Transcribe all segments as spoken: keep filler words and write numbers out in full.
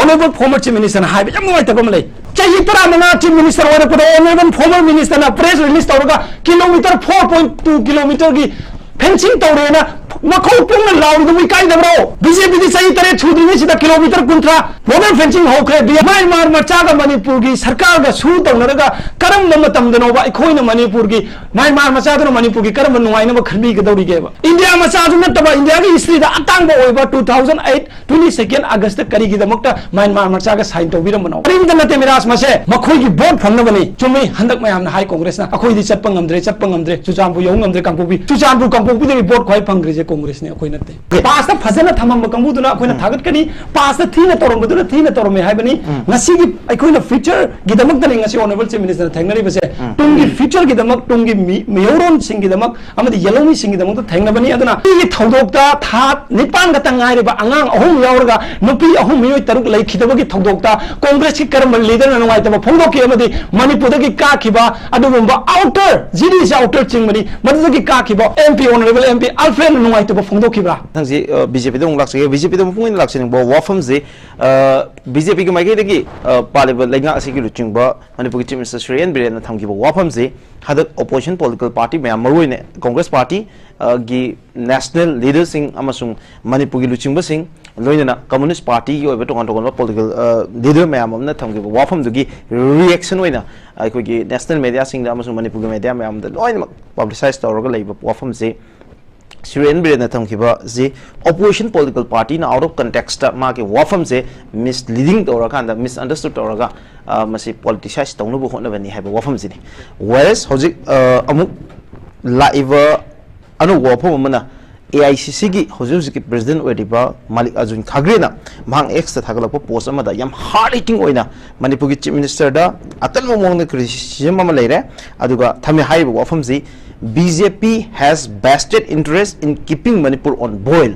Honorable former Chief Minister ꯅ ꯍꯥꯏꯕ ꯌꯥꯝ ꯅꯨꯡꯉꯥꯏꯇꯕ ꯑꯃ ꯂꯩ꯫ ꯆꯍꯤ ꯇꯔꯥꯃꯉꯥ Chief Minister ꯑꯣꯏꯔꯛꯄꯗ Honorable former Minister ꯅ press release ꯇꯧꯔꯒ kilometer four point two kilometer ꯒꯤ fencing ꯇꯧꯔꯦꯅ ꯃꯈꯧ ꯄꯨꯡꯅ ꯂꯥꯎꯔꯤꯗꯨꯕꯨ ꯏꯀꯥꯏꯗꯕ꯭ꯔꯣ? ꯕꯤ ꯖꯦ ꯄꯤ ꯗꯤ ꯆꯍꯤ ꯇꯔꯦꯠ ꯁꯨꯗ꯭ꯔꯤꯉꯩꯁꯤꯗ kilometer ꯀꯨꯟꯊ꯭ꯔꯥ border fencing ꯍꯧꯈ꯭ꯔꯦ꯫ ꯕꯤ-, ꯃ꯭ꯌꯥꯟꯃꯥꯔ ꯃꯆꯥꯒ ꯃꯅꯤꯄꯨꯔꯒꯤ ꯁꯔꯀꯥꯔꯒ ꯁꯨ ꯇꯧꯅꯔꯒ ꯀꯔꯝꯕ ꯃꯇꯝꯗꯅꯣꯕ ꯑꯩꯈꯣꯏꯅ ꯃꯅꯤꯄꯨꯔꯒꯤ, ꯃ꯭ꯌꯥꯟꯃꯥꯔ ꯃꯆꯥꯗꯨꯅ ꯃꯅꯤꯄꯨꯔꯒꯤ ꯀꯔꯝꯕ ꯅꯨꯡꯉꯥꯏꯅꯕ ꯈꯟꯕꯤꯒꯗꯧꯔꯤꯒꯦꯕ? ꯏꯟꯗꯤꯌꯥ ꯃꯆꯥꯁꯨ ꯅꯠꯇꯕ, ꯏꯟꯗꯤꯌꯥꯒꯤ history ꯗ ꯑꯇꯥꯡꯕ ꯑꯣꯏꯕ two thousand eight twenty second August ꯇ ꯀꯔꯤꯒꯤꯗꯃꯛꯇ ꯃ꯭ꯌꯥꯟꯃꯥꯔ ꯃꯆꯥꯒ sign ꯇꯧꯕꯤꯔꯝꯕꯅꯣ? ꯀꯔꯤꯝꯇ ꯅꯠꯇꯦ ꯃꯤꯔꯥꯖ, ꯃꯁꯦ ꯃꯈꯣꯏꯒꯤ vote ꯐꯪꯅꯕꯅꯤ꯫ ꯆꯨꯝꯃꯤ, ꯍꯟꯗꯛ ꯃꯌꯥꯝꯅ ꯍꯥꯏ ꯀꯣꯡꯒ꯭ꯔꯦꯁꯅ ꯑꯩꯈꯣꯏꯗꯤ ꯆꯠꯄ ꯉꯝꯗ꯭ꯔꯦ, ꯆꯠꯄ ꯉꯝꯗ꯭ꯔꯦ, ꯆꯨꯔꯆꯥꯟꯄꯨꯔ ꯌꯧ ꯉꯝꯗ꯭ꯔꯦ, ꯀꯥꯡꯄꯣꯛꯄꯤ, ꯆꯨꯔꯆꯥꯟꯄꯨꯔ ꯀꯥꯡꯄꯣꯛꯄꯤꯗꯒꯤ vote ꯈ꯭ꯋꯥꯏ ꯐꯪꯈ꯭ꯔꯤꯁꯦ ꯀꯣꯡꯒ꯭ꯔꯦꯁꯅꯤ, ꯑꯩꯈꯣꯏ ꯅꯠꯇꯦ꯫ Past ꯇ ꯐꯖꯅ ꯊꯝꯃꯝꯕ ꯀꯥꯡꯕꯨꯗꯨꯅ ꯑꯩꯈꯣꯏꯅ ꯊꯥꯒꯠꯀꯅꯤ, past ꯇ ꯊꯤꯅ ꯇꯧꯔꯝꯕꯗꯨꯅ ꯊꯤꯅ ꯇꯧꯔꯝꯃꯦ ꯍꯥꯏꯕꯅꯤ꯫ ꯉꯁꯤꯒꯤ ꯑꯩꯈꯣꯏꯅ future ꯒꯤꯗꯃꯛꯇꯅꯤ ꯉꯁꯤ Honorable Chief Minister ꯅ ꯊꯦꯡꯅꯔꯤꯕꯁꯦ꯫ ꯇꯨꯡꯒꯤ future ꯒꯤꯗꯃꯛ, ꯇꯨꯡꯒꯤ ꯃꯤ-, ꯃꯤꯍꯧꯔꯣꯟꯁꯤꯡꯒꯤꯗꯃꯛ ꯑꯃꯗꯤ ꯌꯦꯜꯍꯧꯃꯤꯁꯤꯡꯒꯤꯗꯃꯛꯇ ꯊꯦꯡꯅꯕꯅꯤ꯫ ꯑꯗꯨꯅ ꯁꯤꯒꯤ ꯊꯧꯗꯣꯛꯇ ꯊꯥ ꯅꯤꯄꯥꯟ ꯈꯛꯇ ꯉꯥꯏꯔꯤꯕ ꯑꯉꯥꯡ ꯑꯍꯨꯝ ꯌꯥꯎꯔꯒ ꯅꯨꯄꯤ ꯑꯍꯨꯝ, ꯃꯤꯑꯣꯏ ꯇꯔꯨꯛ ꯂꯩꯈꯤꯗꯕꯒꯤ ꯊꯧꯗꯣꯛꯇ ꯀꯣꯡꯒ꯭ꯔꯦꯁꯀꯤ ꯀꯔꯝꯕ leader ꯅ ꯅꯨꯡꯉꯥꯏꯇꯕ ꯐꯣꯡꯗꯣꯛꯈꯤ ꯑꯃꯗꯤ ꯃꯅꯤꯄꯨꯔꯗꯒꯤ ꯀꯥꯈꯤꯕ ꯑꯗꯨꯒꯨꯝꯕ outer, G D C outer ꯆꯤꯡꯕꯅꯤ, ꯃꯗꯨꯗꯒꯤ ꯀꯥꯈꯤꯕ M P, Honorable M P Alfred ꯅ ꯅꯨꯡꯉꯥꯏꯇꯕ ꯐꯣꯡꯗꯣꯛꯈꯤꯕ꯭ꯔꯥ? ꯃꯊꯪꯁꯤ, ꯑ, B J P ꯗ ꯑꯃꯨꯛ ꯂꯥꯛꯆꯒꯦ꯫ B J P ꯗ ꯃꯄꯨꯡ ꯑꯣꯏꯅ ꯂꯥꯛꯆꯅꯤꯡꯕ ꯋꯥꯐꯝꯁꯤ, ꯑ, B J P ꯒꯤ ꯃꯥꯏꯀꯩꯗꯒꯤ, ꯑ, ꯄꯥꯜꯂꯤꯕ ꯂꯩꯉꯥꯛ ꯑꯁꯤꯒꯤ ꯂꯨꯆꯤꯡꯕ ꯃꯅꯤꯄꯨꯔꯒꯤ Chief Minister ꯁꯨꯔꯦꯟ ꯕꯤꯔꯦꯟꯅ ꯊꯝꯈꯤꯕ ꯋꯥꯐꯝꯁꯤ ꯍꯟꯗꯛ opposition political party ꯃꯌꯥꯝ, ꯃꯔꯨꯑꯣꯏꯅ Congress party, ꯑ, ꯒꯤ national leader ꯁꯤꯡ ꯑꯃꯁꯨꯡ ꯃꯅꯤꯄꯨꯔꯒꯤ ꯂꯨꯆꯤꯡꯕꯁꯤꯡ, ꯂꯣꯏꯅꯅ Communist Party ꯒꯤ ꯑꯣꯏꯕ ꯇꯣꯉꯥꯟ ꯇꯣꯉꯥꯟꯕ political, ꯑ, leader ꯃꯌꯥꯝ ꯑꯃꯅ ꯊꯝꯈꯤꯕ ꯋꯥꯐꯝꯗꯨꯒꯤ reaction ꯑꯣꯏꯅ ꯑꯩꯈꯣꯏꯒꯤ national media ꯁꯤꯡꯗ ꯑꯃꯁꯨꯡ ꯃꯅꯤꯄꯨꯔꯒꯤ media ꯃꯌꯥꯝꯗ ꯂꯣꯏꯅꯃꯛ publicize ꯇꯧꯔꯒ ꯂꯩꯕ ꯋꯥꯐꯝꯁꯤ ꯁꯨꯔꯦꯟ ꯕꯤꯔꯦꯟꯅ ꯊꯝꯈꯤꯕꯁꯤ opposition political party ꯅ out of context ꯇ ꯃꯥꯒꯤ ꯋꯥꯐꯝꯁꯦ misleading ꯇꯧꯔꯀꯥꯟꯗ, misunderstood ꯇꯧꯔꯒ, ꯑ, ꯃꯁꯤ politicize ꯇꯧꯅꯕ ꯍꯣꯠꯅꯕꯅꯤ ꯍꯥꯏꯕ ꯋꯥꯐꯝꯁꯤꯅꯤ꯫ Whereas ꯍꯧꯖꯤꯛ, ꯑ, ꯑꯃꯨꯛ ꯂꯥꯛꯏꯕ ꯑꯅꯧꯕ ꯋꯥꯐꯝ ꯑꯃꯅ, A I C C ꯒꯤ ꯍꯧꯖꯤꯛ ꯍꯧꯖꯤꯛꯀꯤ president ꯑꯣꯏꯔꯤꯕ ꯃꯥꯂꯤꯛ ꯑꯔꯖꯨꯟ ꯈꯥꯒ꯭ꯔꯦꯅ ꯃꯍꯥꯛ X ꯇ ꯊꯥꯒꯠꯂꯛꯄ post ꯑꯃꯗ ꯌꯥꯝ hard hitting ꯑꯣꯏꯅ ꯃꯅꯤꯄꯨꯔꯒꯤ Chief Minister ꯗ ꯑꯀꯟꯕ ꯃꯑꯣꯡꯗ criticism ꯑꯃ ꯂꯩꯔꯦ꯫ ꯑꯗꯨꯒ ꯊꯝꯃꯦ ꯍꯥꯏꯔꯤꯕ ꯋꯥꯐꯝꯁꯤ, "B J P has vested interest in keeping Manipur on boil"꯫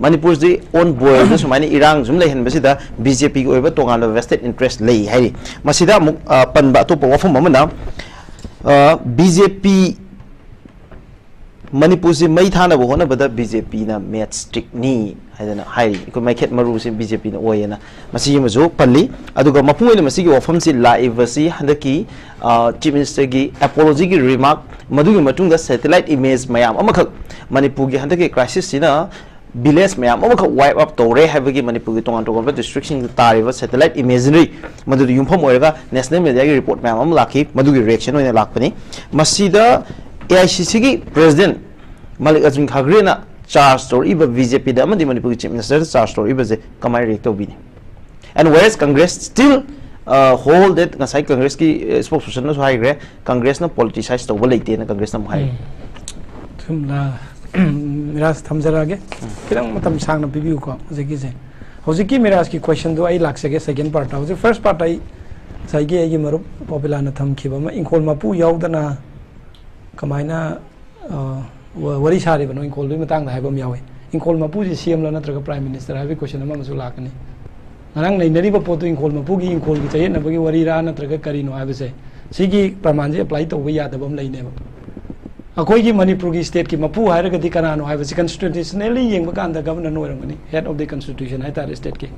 ꯃꯅꯤꯄꯨꯔꯁꯤ on boil ꯗ ꯁꯨꯃꯥꯏꯅ ꯏꯔꯥꯡ ꯁꯨꯝ ꯂꯩꯍꯟꯕꯁꯤꯗ B J P ꯒꯤ ꯑꯣꯏꯕ ꯇꯣꯉꯥꯟꯕ vested interest ꯂꯩ ꯍꯥꯏꯔꯤ꯫ ꯃꯁꯤꯗ ꯑꯃꯨꯛ, ꯑ, ꯄꯟꯕ ꯑꯇꯣꯞꯄ ꯋꯥꯐꯝ ꯑꯃꯅ, ꯑ, B J P ꯃꯅꯤꯄꯨꯔꯁꯤ ꯃꯩ ꯊꯥꯅꯕ ꯍꯣꯠꯅꯕꯗ ꯕꯤ ꯖꯦ ꯄꯤꯅ ꯃꯦꯠꯁ ꯇ꯭ꯔꯤꯛꯅꯤ ꯍꯥꯏꯗꯅ ꯍꯥꯏꯔꯤ꯫ ꯑꯩꯈꯣꯏ ꯃꯩꯈꯦꯠ ꯃꯔꯨꯁꯤ ꯕꯤ ꯖꯦ ꯄꯤꯅ ꯑꯣꯏꯌꯦꯅ ꯃꯁꯤ ꯑꯃꯁꯨ ꯄꯜꯂꯤ꯫ ꯑꯗꯨꯒ ꯃꯄꯨꯡ ꯑꯣꯏꯅ ꯃꯁꯤꯒꯤ ꯋꯥꯐꯝꯁꯤ ꯂꯥꯛꯏꯕꯁꯤ ꯍꯟꯗꯛꯀꯤ ꯆꯤꯐ ꯃꯤꯅꯤꯁꯇꯔꯒꯤ ꯑꯦꯄꯣꯂꯣꯖꯤꯒꯤ ꯔꯤꯃꯥꯔꯛ, ꯃꯗꯨꯒꯤ ꯃꯇꯨꯡꯗ ꯁꯦꯇꯦꯂꯥꯏꯠ ꯏꯃꯦꯖ ꯃꯌꯥꯝ ꯑꯃꯈꯛ ꯃꯅꯤꯄꯨꯔꯒꯤ ꯍꯟꯗꯛꯀꯤ ꯀ꯭ꯔꯥꯏꯁꯤꯁꯁꯤꯅ ꯚꯤꯂꯦꯖ ꯃꯌꯥꯝ ꯑꯃꯈꯛ ꯋꯥꯏꯞ ꯑꯞ ꯇꯧꯔꯦ ꯍꯥꯏꯕꯒꯤ ꯃꯅꯤꯄꯨꯔꯒꯤ ꯇꯣꯉꯥꯟ ꯇꯣꯉꯥꯟꯕ ꯗꯤꯁꯇ꯭ꯔꯤꯛꯁꯤꯡꯗ ꯇꯥꯔꯤꯕ ꯁꯦꯇꯦꯂꯥꯏꯠ ꯏꯃꯦꯖꯔꯤ ꯃꯗꯨꯗ ꯌꯨꯝꯐꯝ ꯑꯣꯏꯔꯒ ꯅꯦꯁꯅꯦꯜ ꯃꯦꯗꯤꯌꯥꯒꯤ ꯔꯤꯄꯣꯔꯠ ꯃꯌꯥꯝ ꯑꯃ ꯂꯥꯛꯈꯤ꯫ ꯃꯗꯨꯒꯤ ꯔꯤꯌꯦꯛꯁꯟ ꯑꯣꯏꯅ ꯂꯥꯛꯄꯅꯤ꯫ ꯃꯁꯤꯗ ꯑꯦ ꯑꯥꯏ ꯁꯤ ꯁꯤꯒꯤ ꯄ꯭ꯔꯦꯁꯤꯗꯦꯟ ꯃꯥꯂꯤꯛ ꯑꯔꯖꯨꯟ ꯈꯥꯒ꯭ꯔꯦꯅ ꯆꯥꯔꯖ ꯇꯧꯔꯛꯏꯕ ꯕꯤ ꯖꯦ ꯄꯤꯗ ꯑꯃꯗꯤ ꯃꯅꯤꯄꯨꯔꯒꯤ ꯆꯤꯐ ꯃꯤꯅꯤꯁꯇꯔꯗ ꯆꯥꯔꯖ ꯇꯧꯔꯛꯏꯕꯁꯦ ꯀꯃꯥꯏꯅ react ꯇꯧꯕꯤꯅꯤ? And whereas Congress still, uh, hold that, ꯉꯁꯥꯏ ꯀꯪꯒ꯭ꯔꯦꯁꯀꯤ ꯁ꯭ꯄꯣꯛꯁ ꯄꯔꯁꯟꯅꯁꯨ ꯍꯥꯏꯈ꯭ꯔꯦ, ꯀꯪꯒ꯭ꯔꯦꯁꯅ ꯄꯣꯂꯤꯇꯤꯁꯥꯏꯁ ꯇꯧꯕ ꯂꯩꯇꯦꯅ ꯀꯪꯒ꯭ꯔꯦꯁꯅ ꯑꯃꯨꯛ ꯍꯥꯏꯔꯤ꯫ ꯁꯨꯝ ꯔꯥꯖ ꯊꯝꯖꯔꯛꯑꯒꯦ꯫ ꯈꯤꯇꯪ ꯃꯇꯝ ꯁꯥꯡꯅ ꯄꯤꯕꯤꯌꯨꯀꯣ ꯍꯧꯖꯤꯛꯀꯤꯁꯦ꯫ ꯍꯧꯖꯤꯛꯀꯤ ꯃꯤꯔꯥꯖꯀꯤ ꯀꯣꯏꯁꯟꯗꯣ ꯑꯩ ꯂꯥꯛꯆꯒꯦ꯫ ꯁꯦꯀꯦꯟ ꯄꯥꯔꯠꯇ, ꯍꯧꯖꯤꯛ ꯐꯥꯔꯁ ꯄꯥꯔꯠꯇ ꯑꯩ ꯉꯁꯥꯏꯒꯤ ꯑꯩꯒꯤ ꯃꯔꯨꯞ ꯄꯣꯄꯤꯂꯥꯅ ꯊꯝꯈꯤꯕ ꯑꯃ, ꯏꯪꯈꯣꯜ ꯃꯄꯨ ꯌꯥꯎꯗꯅ ꯀꯃꯥꯏꯅ ꯋꯥꯔꯤ ꯁꯥꯔꯤꯕꯅꯣ ꯏꯪꯈꯣꯜꯗꯨꯒꯤ ꯃꯇꯥꯡꯗ ꯍꯥꯏꯕ ꯑꯃ ꯌꯥꯎꯋꯤ꯫ ꯏꯪꯈꯣꯜ ꯃꯄꯨꯁꯤ ꯁꯤ ꯑꯦꯝꯂ ꯅꯠꯇ꯭ꯔꯒ ꯄ꯭ꯔꯥꯏꯝ ꯃꯤꯅꯤꯁꯇꯔ ꯍꯥꯏꯕꯒꯤ ꯀꯣꯏꯁꯟ ꯑꯃ ꯑꯃꯁꯨ ꯂꯥꯛꯀꯅꯤ꯫ ꯉꯔꯥꯡ ꯅꯩꯅꯔꯤꯕ ꯄꯣꯠꯇꯨ ꯏꯪꯈꯣꯜ ꯃꯄꯨꯒꯤ ꯏꯪꯈꯣꯜꯒꯤ ꯆꯌꯦꯠꯅꯕꯒꯤ ꯋꯥꯔꯤꯔꯥ ꯅꯠꯇ꯭ꯔꯒ ꯀꯔꯤꯅꯣ ꯍꯥꯏꯕꯁꯦ, ꯁꯤꯒꯤ ꯄ꯭ꯔꯃꯥꯟꯁꯦ ꯑꯦꯄ꯭ꯂꯥꯏ ꯇꯧꯕ ꯌꯥꯗꯕ ꯑꯃ ꯂꯩꯅꯦꯕ꯫ ꯑꯩꯈꯣꯏꯒꯤ ꯃꯅꯤꯄꯨꯔꯒꯤ ꯁ꯭ꯇꯦꯠꯀꯤ ꯃꯄꯨ ꯍꯥꯏꯔꯒꯗꯤ ꯀꯅꯥꯅꯣ ꯍꯥꯏꯕꯁꯤ ꯀꯟꯁꯇꯤꯇ꯭ꯌꯨꯁꯅꯦꯜꯂꯤ ꯌꯦꯡꯕ ꯀꯥꯟꯗ ꯒꯕꯔꯅꯔꯅ ꯑꯣꯏꯔꯝꯒꯅꯤ, head of the constitution ꯍꯥꯏꯇꯥꯔꯦ ꯁ꯭ꯇꯦꯠꯀꯤ꯫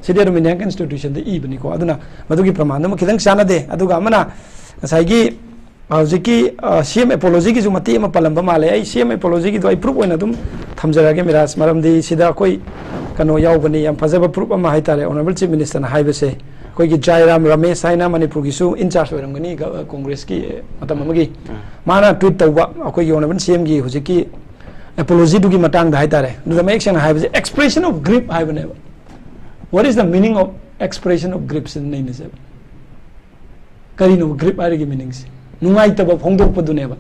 ꯁꯤꯗꯤ ꯑꯗꯨꯝ ꯏꯟꯗꯤꯌꯥꯟ ꯀꯟꯁꯇꯤꯇ꯭ꯌꯨꯁꯟꯗ ꯏꯕꯅꯤꯀꯣ꯫ ꯑꯗꯨꯅ ꯃꯗꯨꯒꯤ ꯄ꯭ꯔꯃꯥꯟꯗꯨ ꯑꯃ ꯈꯤꯇꯪ ꯆꯥꯟꯅꯗꯦ꯫ ꯑꯗꯨꯒ ꯑꯃꯅ ꯉꯁꯥꯏꯒꯤ ꯍꯧꯖꯤꯛꯀꯤ ꯁꯤ ꯑꯦꯝ ꯑꯦꯄꯣꯂꯣꯖꯤꯒꯤꯁꯨ ꯃꯇꯦꯛ ꯑꯃ ꯄꯜꯂꯝꯕ ꯃꯥꯜꯂꯦ꯫ ꯑꯩ ꯁꯤ ꯑꯦꯝ ꯑꯦꯄꯣꯂꯣꯖꯤꯒꯤꯗꯣ ꯑꯩ ꯄ꯭ꯔꯨꯞ ꯑꯣꯏꯅ ꯑꯗꯨꯝ ꯊꯝꯖꯔꯒꯦ ꯃꯤꯔꯥꯖ, ꯃꯔꯝꯗꯤ ꯁꯤꯗ ꯑꯩꯈꯣꯏ ꯀꯩꯅꯣ ꯌꯥꯎꯕꯅꯤ, ꯌꯥꯝ ꯐꯖꯕ ꯄ꯭ꯔꯨꯞ ꯑꯃ ꯍꯥꯏꯇꯥꯔꯦ꯫ ꯑꯣꯅꯔꯦꯕꯜ ꯆꯤꯐ ꯃꯤꯅꯤꯁꯇꯔꯅ ꯍꯥꯏꯕꯁꯦ, ꯑꯩꯈꯣꯏꯒꯤ ꯖꯥꯏꯔꯥꯝ ꯔꯃꯦꯁ ꯍꯥꯏꯅ ꯃꯅꯤꯄꯨꯔꯒꯤꯁꯨ ꯏꯟꯆꯥꯔꯖ ꯑꯣꯏꯔꯝꯒꯅꯤ ꯀꯣꯡꯒ꯭ꯔꯦꯁꯀꯤ ꯃꯇꯝ ꯑꯃꯒꯤ, ꯃꯥꯅ ꯇ꯭ꯋꯤꯠ ꯇꯧꯕ ꯑꯩꯈꯣꯏꯒꯤ ꯑꯣꯅꯔꯦꯕꯜ ꯁꯤ ꯑꯦꯝꯒꯤ ꯍꯧꯖꯤꯛꯀꯤ ꯑꯦꯄꯣꯂꯣꯖꯤꯗꯨꯒꯤ ꯃꯇꯥꯡꯗ ꯍꯥꯏꯇꯥꯔꯦ꯫ ꯑꯗꯨꯗ ꯃꯌꯦꯛ ꯁꯦꯡꯅ ꯍꯥꯏꯕꯁꯦ expression of grief ꯍꯥꯏꯕꯅꯦꯕ꯫ What is the meaning of expression of grief ꯁꯤꯅ ꯅꯩꯅꯁꯦꯕ꯫ ꯀꯔꯤꯅꯣ ꯒ꯭ꯔꯤꯞ ꯍꯥꯏꯔꯤꯒꯤ ꯃꯤꯅꯤꯡꯁꯦ? ꯅꯨꯡꯉꯥꯏꯇꯕ ꯐꯣꯡꯗꯣꯛꯄꯗꯨꯅꯦꯕ꯫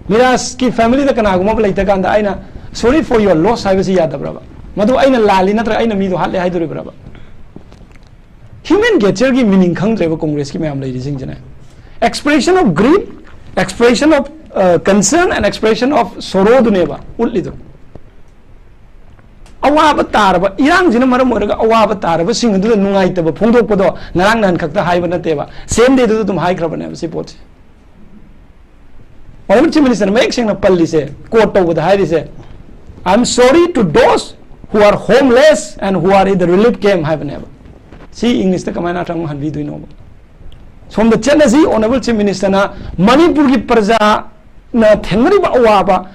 ꯃꯤꯔꯥꯖꯀꯤ ꯐꯦꯃꯤꯂꯤꯗ ꯀꯅꯥꯒꯨꯝꯕ ꯑꯃ ꯂꯩꯇ ꯀꯥꯟꯗ ꯑꯩꯅ sorry for your loss ꯍꯥꯏꯕꯁꯤ ꯌꯥꯗꯕ꯭ꯔꯕ? ꯃꯗꯨ ꯑꯩꯅ ꯂꯥꯜꯂꯤ ꯅꯠꯇ꯭ꯔꯒ ꯑꯩꯅ ꯃꯤꯗꯣ ꯍꯥꯠꯂꯦ ꯍꯥꯏꯗꯣꯔꯤꯕ꯭ꯔꯕ? ꯍ꯭ꯌꯨꯃꯦꯟ ꯒꯦꯆꯔꯒꯤ ꯃꯤꯅꯤꯡ ꯈꯪꯗ꯭ꯔꯦꯕ ꯀꯣꯡꯒ꯭ꯔꯦꯁꯀꯤ ꯃꯌꯥꯝ ꯂꯩꯔꯤꯁꯤꯡꯁꯤꯅ꯫ Expression of grief, expression of concern and expression of sorrowꯗꯨꯅꯦꯕ ꯎꯠꯂꯤꯗꯣ꯫ ꯑꯋꯥꯕ ꯇꯥꯔꯕ, ꯏꯔꯥꯡꯁꯤꯅ ꯃꯔꯝ ꯑꯣꯏꯔꯒ ꯑꯋꯥꯕ ꯇꯥꯔꯕꯁꯤꯡ ꯑꯗꯨꯗ ꯅꯨꯡꯉꯥꯏꯇꯕ ꯐꯣꯡꯗꯣꯛꯄꯗꯣ ꯉꯔꯥꯡ ꯅꯍꯥꯟ ꯈꯛꯇ ꯍꯥꯏꯕ ꯅꯠꯇꯦꯕ, ꯁꯦꯝ ꯗꯦꯗꯨꯗ ꯑꯗꯨꯝ ꯍꯥꯏꯈ꯭ꯔꯕꯅꯦꯕ ꯁꯤ ꯄꯣꯠꯁꯦ꯫ Honorable Chief Minister ꯃꯌꯦꯛ ꯁꯦꯡꯅ ꯄꯜꯂꯤꯁꯦ, quote ꯇꯧꯕꯗ ꯍꯥꯏꯔꯤꯁꯦ, "I am sorry to those who are homeless and who are in the relief camp" ꯍꯥꯏꯕꯅꯦꯕ꯫ ꯁꯤ English ꯇ ꯀꯃꯥꯏꯅ ꯑꯊꯪꯕ ꯍꯟꯕꯤꯗꯣꯏꯅꯣꯕ? ꯁꯣꯝꯗ ꯆꯠꯂꯁꯤ, Honorable Chief Minister ꯅ ꯃꯅꯤꯄꯨꯔꯒꯤ ꯄ꯭ꯔꯖꯥꯅ ꯊꯦꯡꯅꯔꯤꯕ ꯑꯋꯥꯕ,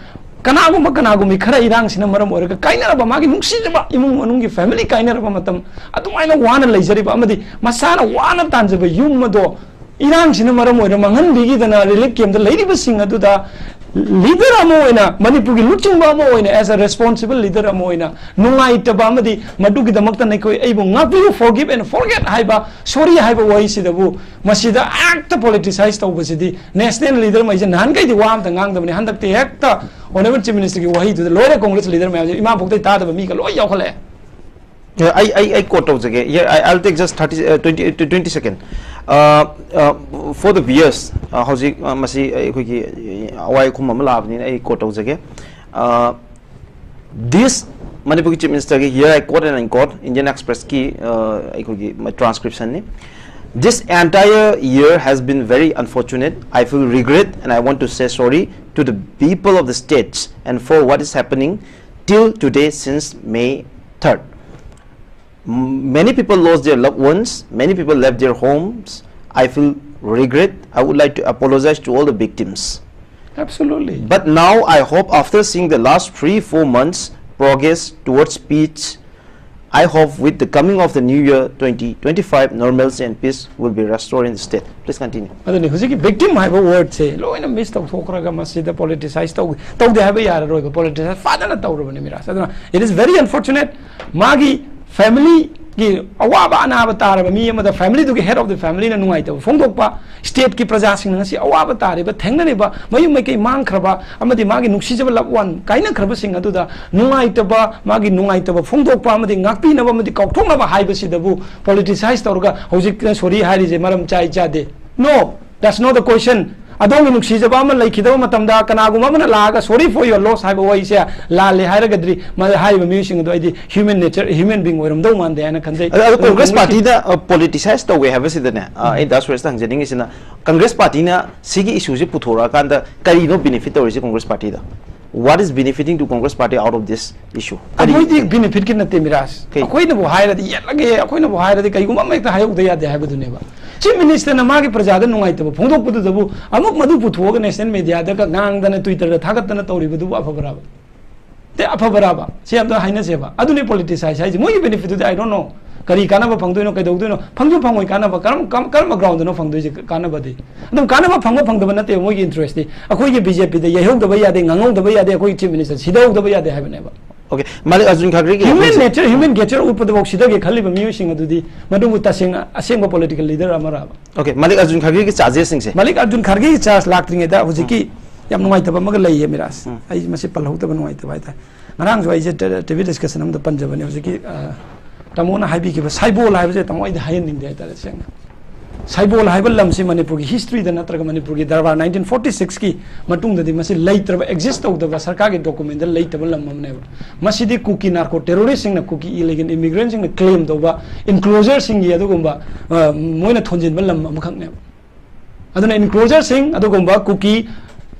ꯀꯅꯥꯒꯨꯝꯕ ꯀꯅꯥꯒꯨꯝꯕꯤ ꯈꯔ ꯏꯔꯥꯡꯁꯤꯅ ꯃꯔꯝ ꯑꯣꯏꯔꯒ ꯀꯥꯏꯅꯔꯕ, ꯃꯥꯒꯤ ꯅꯨꯡꯁꯤꯖꯕ ꯏꯃꯨꯡ ꯃꯅꯨꯡꯒꯤ family ꯀꯥꯏꯅꯔꯕ ꯃꯇꯝ, ꯑꯗꯨꯃꯥꯏꯅ ꯋꯥꯅ ꯂꯩꯖꯔꯤꯕ ꯑꯃꯗꯤ ꯃꯁꯥꯅ ꯋꯥꯅ ꯇꯥꯟꯖꯕ ꯌꯨꯝ ꯑꯗꯣ ꯏꯔꯥꯡꯁꯤꯅ ꯃꯔꯝ ꯑꯣꯏꯔ ꯃꯥꯡꯍꯟꯕꯤꯈꯤꯗꯅ relief camp ꯇ ꯂꯩꯔꯤꯕꯁꯤꯡ ꯑꯗꯨꯗ leader ꯑꯃ ꯑꯣꯏꯅ, ꯃꯅꯤꯄꯨꯔꯒꯤ ꯂꯨꯆꯤꯡꯕ ꯑꯃ ꯑꯣꯏꯅ, as a responsible leader ꯑꯃ ꯑꯣꯏꯅ ꯅꯨꯡꯉꯥꯏꯇꯕ ꯑꯃꯗꯤ ꯃꯗꯨꯒꯤꯗꯃꯛꯇ ꯅꯈꯣꯏ ꯑꯩꯕꯨ ꯉꯥꯛꯄꯤꯌꯨ, forgive and forget ꯍꯥꯏꯕ, sorry ꯍꯥꯏꯕ ꯋꯥꯍꯩꯁꯤꯗꯕꯨ ꯃꯁꯤꯗ ꯍꯦꯛꯇ politicize ꯇꯧꯕꯁꯤꯗꯤ national leader ꯃꯩꯁꯦ ꯅꯍꯥꯟꯈꯩꯗꯤ ꯋꯥ ꯑꯝꯇ ꯉꯥꯡꯗꯕꯅꯤ, ꯍꯟꯗꯛꯇꯤ ꯍꯦꯛꯇ Honorable Chief Minister ꯒꯤ ꯋꯥꯍꯩꯗꯨꯗ ꯂꯣꯏꯔꯦ꯫ Congress leader ꯃꯌꯥꯝꯁꯦ ꯏꯃꯥ ꯄꯣꯛꯇꯩ ꯇꯥꯗꯕ ꯃꯤꯒ ꯂꯣꯏ ꯌꯥꯎꯈꯠꯂꯛꯑꯦ꯫ Yeah, ꯑꯩ ꯑꯩ ꯑꯩ quote ꯇꯧꯖꯒꯦ꯫ Here, I, I'll take just thirty, uh, twenty, uh, twenty second. Uh, uh, for the viewers, uh, ꯍꯧꯖꯤꯛ uh, ꯃꯁꯤ ꯑꯩꯈꯣꯏꯒꯤ ꯑꯋꯥꯏ ꯑꯈꯨꯝ ꯑꯃ ꯂꯥꯛꯑꯕꯅꯤꯅ ꯑꯩ quote ꯇꯧꯖꯒꯦ꯫ Uh, this ꯃꯅꯤꯄꯨꯔꯒꯤ Chief Minister ꯒꯤ, here I quote and unquote, Indian Express ꯀꯤ uh, ꯑꯩꯈꯣꯏꯒꯤ transcription ꯅꯤ꯫ "This entire year has been very unfortunate. I feel regret and I want to say sorry to the people of the states and for what is happening till today since May third. M- Many people lost their loved ones, many people left their homes. I feel regret. I would like to apologize to all the victims. Absolutely. But now I hope, after seeing the last three, four months progress towards peace, I hope with the coming of the new year twenty twenty-five, normalcy and peace will be restored in the state." Please continue. ꯑꯗꯨꯅꯤ ꯍꯧꯖꯤꯛꯀꯤ victim ꯍꯥꯏꯕ word ꯁꯦ ꯂꯣꯏꯅ miss ꯇꯧꯊꯣꯛꯈ꯭ꯔꯒ ꯃꯁꯤꯗ politicize ꯇꯧ ꯇꯧꯗꯦ ꯍꯥꯏꯕ ꯌꯥꯔꯔꯣꯏꯕ꯫ Politicize ꯐꯖꯅ ꯇꯧꯔꯕꯅꯤ ꯃꯤꯔꯥꯁ꯫ ꯑꯗꯨꯅ it is very unfortunate, ꯃꯥꯒꯤ family ꯒꯤ ꯑꯋꯥꯕ ꯑꯅꯥꯕ ꯇꯥꯔꯕ ꯃꯤ ꯑꯃꯗ family ꯗꯨꯒꯤ head of the family ꯅ ꯅꯨꯡꯉꯥꯏꯇꯕ ꯐꯣꯡꯗꯣꯛꯄ, state ꯀꯤ ꯄ꯭ꯔꯖꯥꯁꯤꯡꯅ ꯉꯁꯤ ꯑꯋꯥꯕ ꯇꯥꯔꯤꯕ, ꯊꯦꯡꯅꯔꯤꯕ, ꯃꯌꯨꯝ ꯃꯩꯀꯩ ꯃꯥꯡꯈ꯭ꯔꯕ ꯑꯃꯗꯤ ꯃꯥꯒꯤ ꯅꯨꯡꯁꯤꯖꯕ loved one ꯀꯥꯏꯅꯈ꯭ꯔꯕꯁꯤꯡ ꯑꯗꯨꯗ ꯅꯨꯡꯉꯥꯏꯇꯕ, ꯃꯥꯒꯤ ꯅꯨꯡꯉꯥꯏꯇꯕ ꯐꯣꯡꯗꯣꯛꯄ ꯑꯃꯗꯤ ꯉꯥꯛꯄꯤꯅꯕ ꯑꯃꯗꯤ ꯀꯥꯎꯊꯣꯛꯅꯕ ꯍꯥꯏꯕꯁꯤꯗꯕꯨ politicize ꯇꯧꯔꯒ ꯍꯧꯖꯤꯛ sorry ꯍꯥꯏꯔꯤꯁꯦ ꯃꯔꯝ ꯆꯥꯏ ꯆꯥꯗꯦ? No, that's not the question. ꯑꯗꯣꯝꯒꯤ ꯅꯨꯡꯁꯤꯖꯕ ꯑꯃ ꯂꯩꯈꯤꯗꯕ ꯃꯇꯝꯗ ꯀꯅꯥꯒꯨꯝꯕ ꯑꯃꯅ ꯂꯥꯛꯑꯒ "Sorry for your loss" ꯍꯥꯏꯕ ꯋꯥꯍꯩꯁꯦ ꯂꯥꯜꯂꯦ ꯍꯥꯏꯔꯒꯗꯤ, ꯃ-, ꯍꯥꯏꯔꯤꯕ ꯃꯤꯑꯣꯏꯁꯤꯡ ꯑꯗꯣ ꯑꯩꯗꯤ human nature, human being ꯑꯣꯏꯔꯝꯗꯧ ꯃꯥꯟꯗꯦ ꯍꯥꯏꯅ ꯈꯟꯖꯩ꯫ ꯑꯗꯣ, ꯑꯗꯣ ꯑꯗꯨꯅ ꯀꯣꯡꯒ꯭ꯔꯦꯁ ꯀꯣꯡꯒ꯭ꯔꯦꯁꯀꯤ ꯄꯥꯔꯇꯤꯅ, ꯑ, politicize ꯇꯧꯋꯦ ꯍꯥꯏꯕꯁꯤꯗꯅꯦ, ꯑ, ꯑꯩ ꯗꯥ ꯁꯨꯔꯦꯁꯇ ꯍꯪꯖꯅꯤꯡꯉꯤꯁꯤꯅ, ꯀꯪꯒ꯭ꯔꯦꯁ ꯄꯥꯔꯇꯤꯅ ꯁꯤꯒꯤ ꯏꯁꯨꯁꯦ ꯄꯨꯊꯣꯔꯛꯑꯀꯥꯟꯗ ꯀꯔꯤꯅꯣ benefit ꯇꯧꯔꯤꯁꯦ Congress ꯄꯥꯔꯇꯤꯗ? What is benefiting to Congress party out of this issue? ꯀꯔꯤ? ꯑꯩꯈꯣꯏꯗꯤ benefit ꯀꯤ ꯅꯠꯇꯦ, ꯃꯤꯔꯥꯖ꯫ ꯀꯩ? ꯑꯩꯈꯣꯏꯅꯕꯨ ꯍꯥꯏꯔꯗꯤ ꯌꯦꯠꯂꯒꯦ, ꯑꯩꯈꯣꯏꯅꯕꯨ ꯍꯥꯏꯔꯗꯤ ꯀꯩꯒꯨꯝꯕ ꯑꯃ ꯍꯦꯛꯇ ꯍꯥꯏꯍꯧꯗ ꯌꯥꯗꯦ ꯍꯥꯏꯕꯗꯨꯅꯦꯕ꯫ Chief Minister ꯅ ꯃꯥꯒꯤ ꯄ꯭ꯔꯖꯥꯗ ꯅꯨꯡꯉꯥꯏꯇꯕ ꯐꯣꯡꯗꯣꯛꯄꯗꯨꯗꯕꯨ ꯑꯃꯨꯛ ꯃꯗꯨ ꯄꯨꯊꯣꯛꯑꯒ national media ꯗꯒ ꯉꯥꯡꯗꯅ Twitter ꯗ ꯊꯥꯒꯠꯇꯅ ꯇꯧꯔꯤꯕꯗꯨꯕꯨ ꯑꯐꯕ꯭ꯔꯕ? ꯇꯦ, ꯑꯐꯕ꯭ꯔꯕ? ꯁꯤ ꯑꯝꯇ ꯍꯥꯏꯅꯁꯦꯕ꯫ ꯑꯗꯨꯅꯤ politicize ꯍꯥꯏꯁꯦ꯫ ꯃꯣꯏꯒꯤ benefit ꯇꯨꯗꯤ I don't know꯫ ꯀꯔꯤ ꯀꯥꯟꯅꯕ ꯐꯪꯗꯣꯏꯅꯣ, ꯀꯩꯗꯧꯗꯣꯏꯅꯣ? ꯐꯪꯁꯨ ꯐꯪꯉꯣꯏ ꯀꯥꯟꯅꯕ꯫ ꯀꯔꯝ-, ꯀꯔꯝ-, ꯀꯔꯝꯕ ground ꯗꯅꯣ ꯐꯪꯗꯣꯏꯁꯦ ꯀꯥꯟꯅꯕꯗꯤ? ꯑꯗꯨꯝ ꯀꯥꯟꯅꯕ ꯐꯪꯕ ꯐꯪꯗꯕ ꯅꯠꯇꯦꯕ ꯃꯣꯏꯒꯤ interest ꯇꯤ꯫ ꯑꯩꯈꯣꯏꯒꯤ B J P ꯗ ꯌꯩꯍꯧꯗꯕ ꯌꯥꯗꯦ, ꯉꯥꯡꯍꯧꯗꯕ ꯌꯥꯗꯦ, ꯑꯩꯈꯣꯏꯒꯤ Chief Minister ꯁꯤꯗꯍꯧꯗꯕ ꯌꯥꯗꯦ ꯍꯥꯏꯕꯅꯦꯕ꯫ Okay, ꯃꯥꯂꯤꯛ ꯑꯔꯖꯨꯟ ꯈꯥꯔꯒꯦꯒꯤ human ꯍꯧꯖꯤꯛ nature, human nature ꯎꯠꯄꯗꯐꯥꯎ ꯁꯤꯗꯒꯦ ꯈꯜꯂꯤꯕ ꯃꯤꯑꯣꯏꯁꯤꯡ ꯑꯗꯨꯗꯤ ꯃꯗꯨꯕꯨ ꯇꯁꯦꯡꯅ ꯑꯁꯦꯡꯕ political leader ꯑꯃꯔꯕ? Okay, ꯃꯥꯂꯤꯛ ꯑꯔꯖꯨꯟ ꯈꯥꯔꯒꯦꯒꯤ charges ꯁꯤꯡꯁꯦ꯫ ꯃꯥꯂꯤꯛ ꯑꯔꯖꯨꯟ ꯈꯥꯔꯒꯦꯒꯤ charge ꯂꯥꯛꯇ꯭ꯔꯤꯉꯩꯗ ꯍꯧꯖꯤꯛꯀꯤ ꯎꯝ꯫ ꯌꯥꯝ ꯅꯨꯡꯉꯥꯏꯇꯕ ꯑꯃꯒ ꯂꯩꯌꯦ, ꯃꯤꯔꯥꯖ꯫ ꯎꯝ꯫ ꯑꯩ ꯃꯁꯤ ꯄꯜꯍꯧꯗꯕ ꯅꯨꯡꯉꯥꯏꯇꯕ ꯍꯥꯏꯇꯥꯔꯦ꯫ ꯉꯔꯥꯡꯁꯨ ꯑꯩꯁꯦ ꯇ-, T V discussion ꯑꯃꯗ ꯄꯟꯖꯕꯅꯦ꯫ ꯍꯧꯖꯤꯛꯀꯤ, ꯑ, ꯇꯥꯃꯣꯅ ꯍꯥꯏꯕꯤꯈꯤꯕ ꯁꯥꯏꯕꯣꯜ ꯍꯥꯏꯕꯁꯦ, ꯇꯥꯃꯣ, ꯑꯩꯗꯤ ꯍꯥꯏꯍꯟꯅꯤꯡꯗꯦ ꯍꯥꯏꯇꯥꯔꯦ ꯁꯦꯡꯅ꯫ ꯁꯥꯏꯕꯣꯜ ꯍꯥꯏꯕ ꯂꯝꯁꯤ ꯃꯅꯤꯄꯨꯔꯒꯤ history ꯗ ꯅꯠꯇ꯭ꯔꯒ ꯃꯅꯤꯄꯨꯔꯒꯤ ꯗꯔꯕꯥꯔ nineteen forty six ꯀꯤ ꯃꯇꯨꯡꯗꯗꯤ ꯃꯁꯤ ꯂꯩꯇ꯭ꯔꯕ, exist ꯇꯧꯗꯕ, ꯁꯔꯀꯥꯔꯒꯤ document ꯗ ꯂꯩꯇꯕ ꯂꯝ ꯑꯃꯅꯦꯕ꯫ ꯃꯁꯤꯗꯤ ꯀꯨꯀꯤ narco terrorist ꯁꯤꯡꯅ, ꯀꯨꯀꯤ illegal immigrant ꯁꯤꯡꯅ claim ꯇꯧꯕ enclosure ꯁꯤꯡꯒꯤ ꯑꯗꯨꯒꯨꯝꯕ, ꯑ, ꯃꯣꯏꯅ ꯊꯣꯟꯖꯤꯟꯕ ꯂꯝ ꯑꯃꯈꯛꯅꯦꯕ꯫ ꯑꯗꯨꯅ enclosure ꯁꯤꯡ, ꯑꯗꯨꯒꯨꯝꯕ ꯀꯨꯀꯤ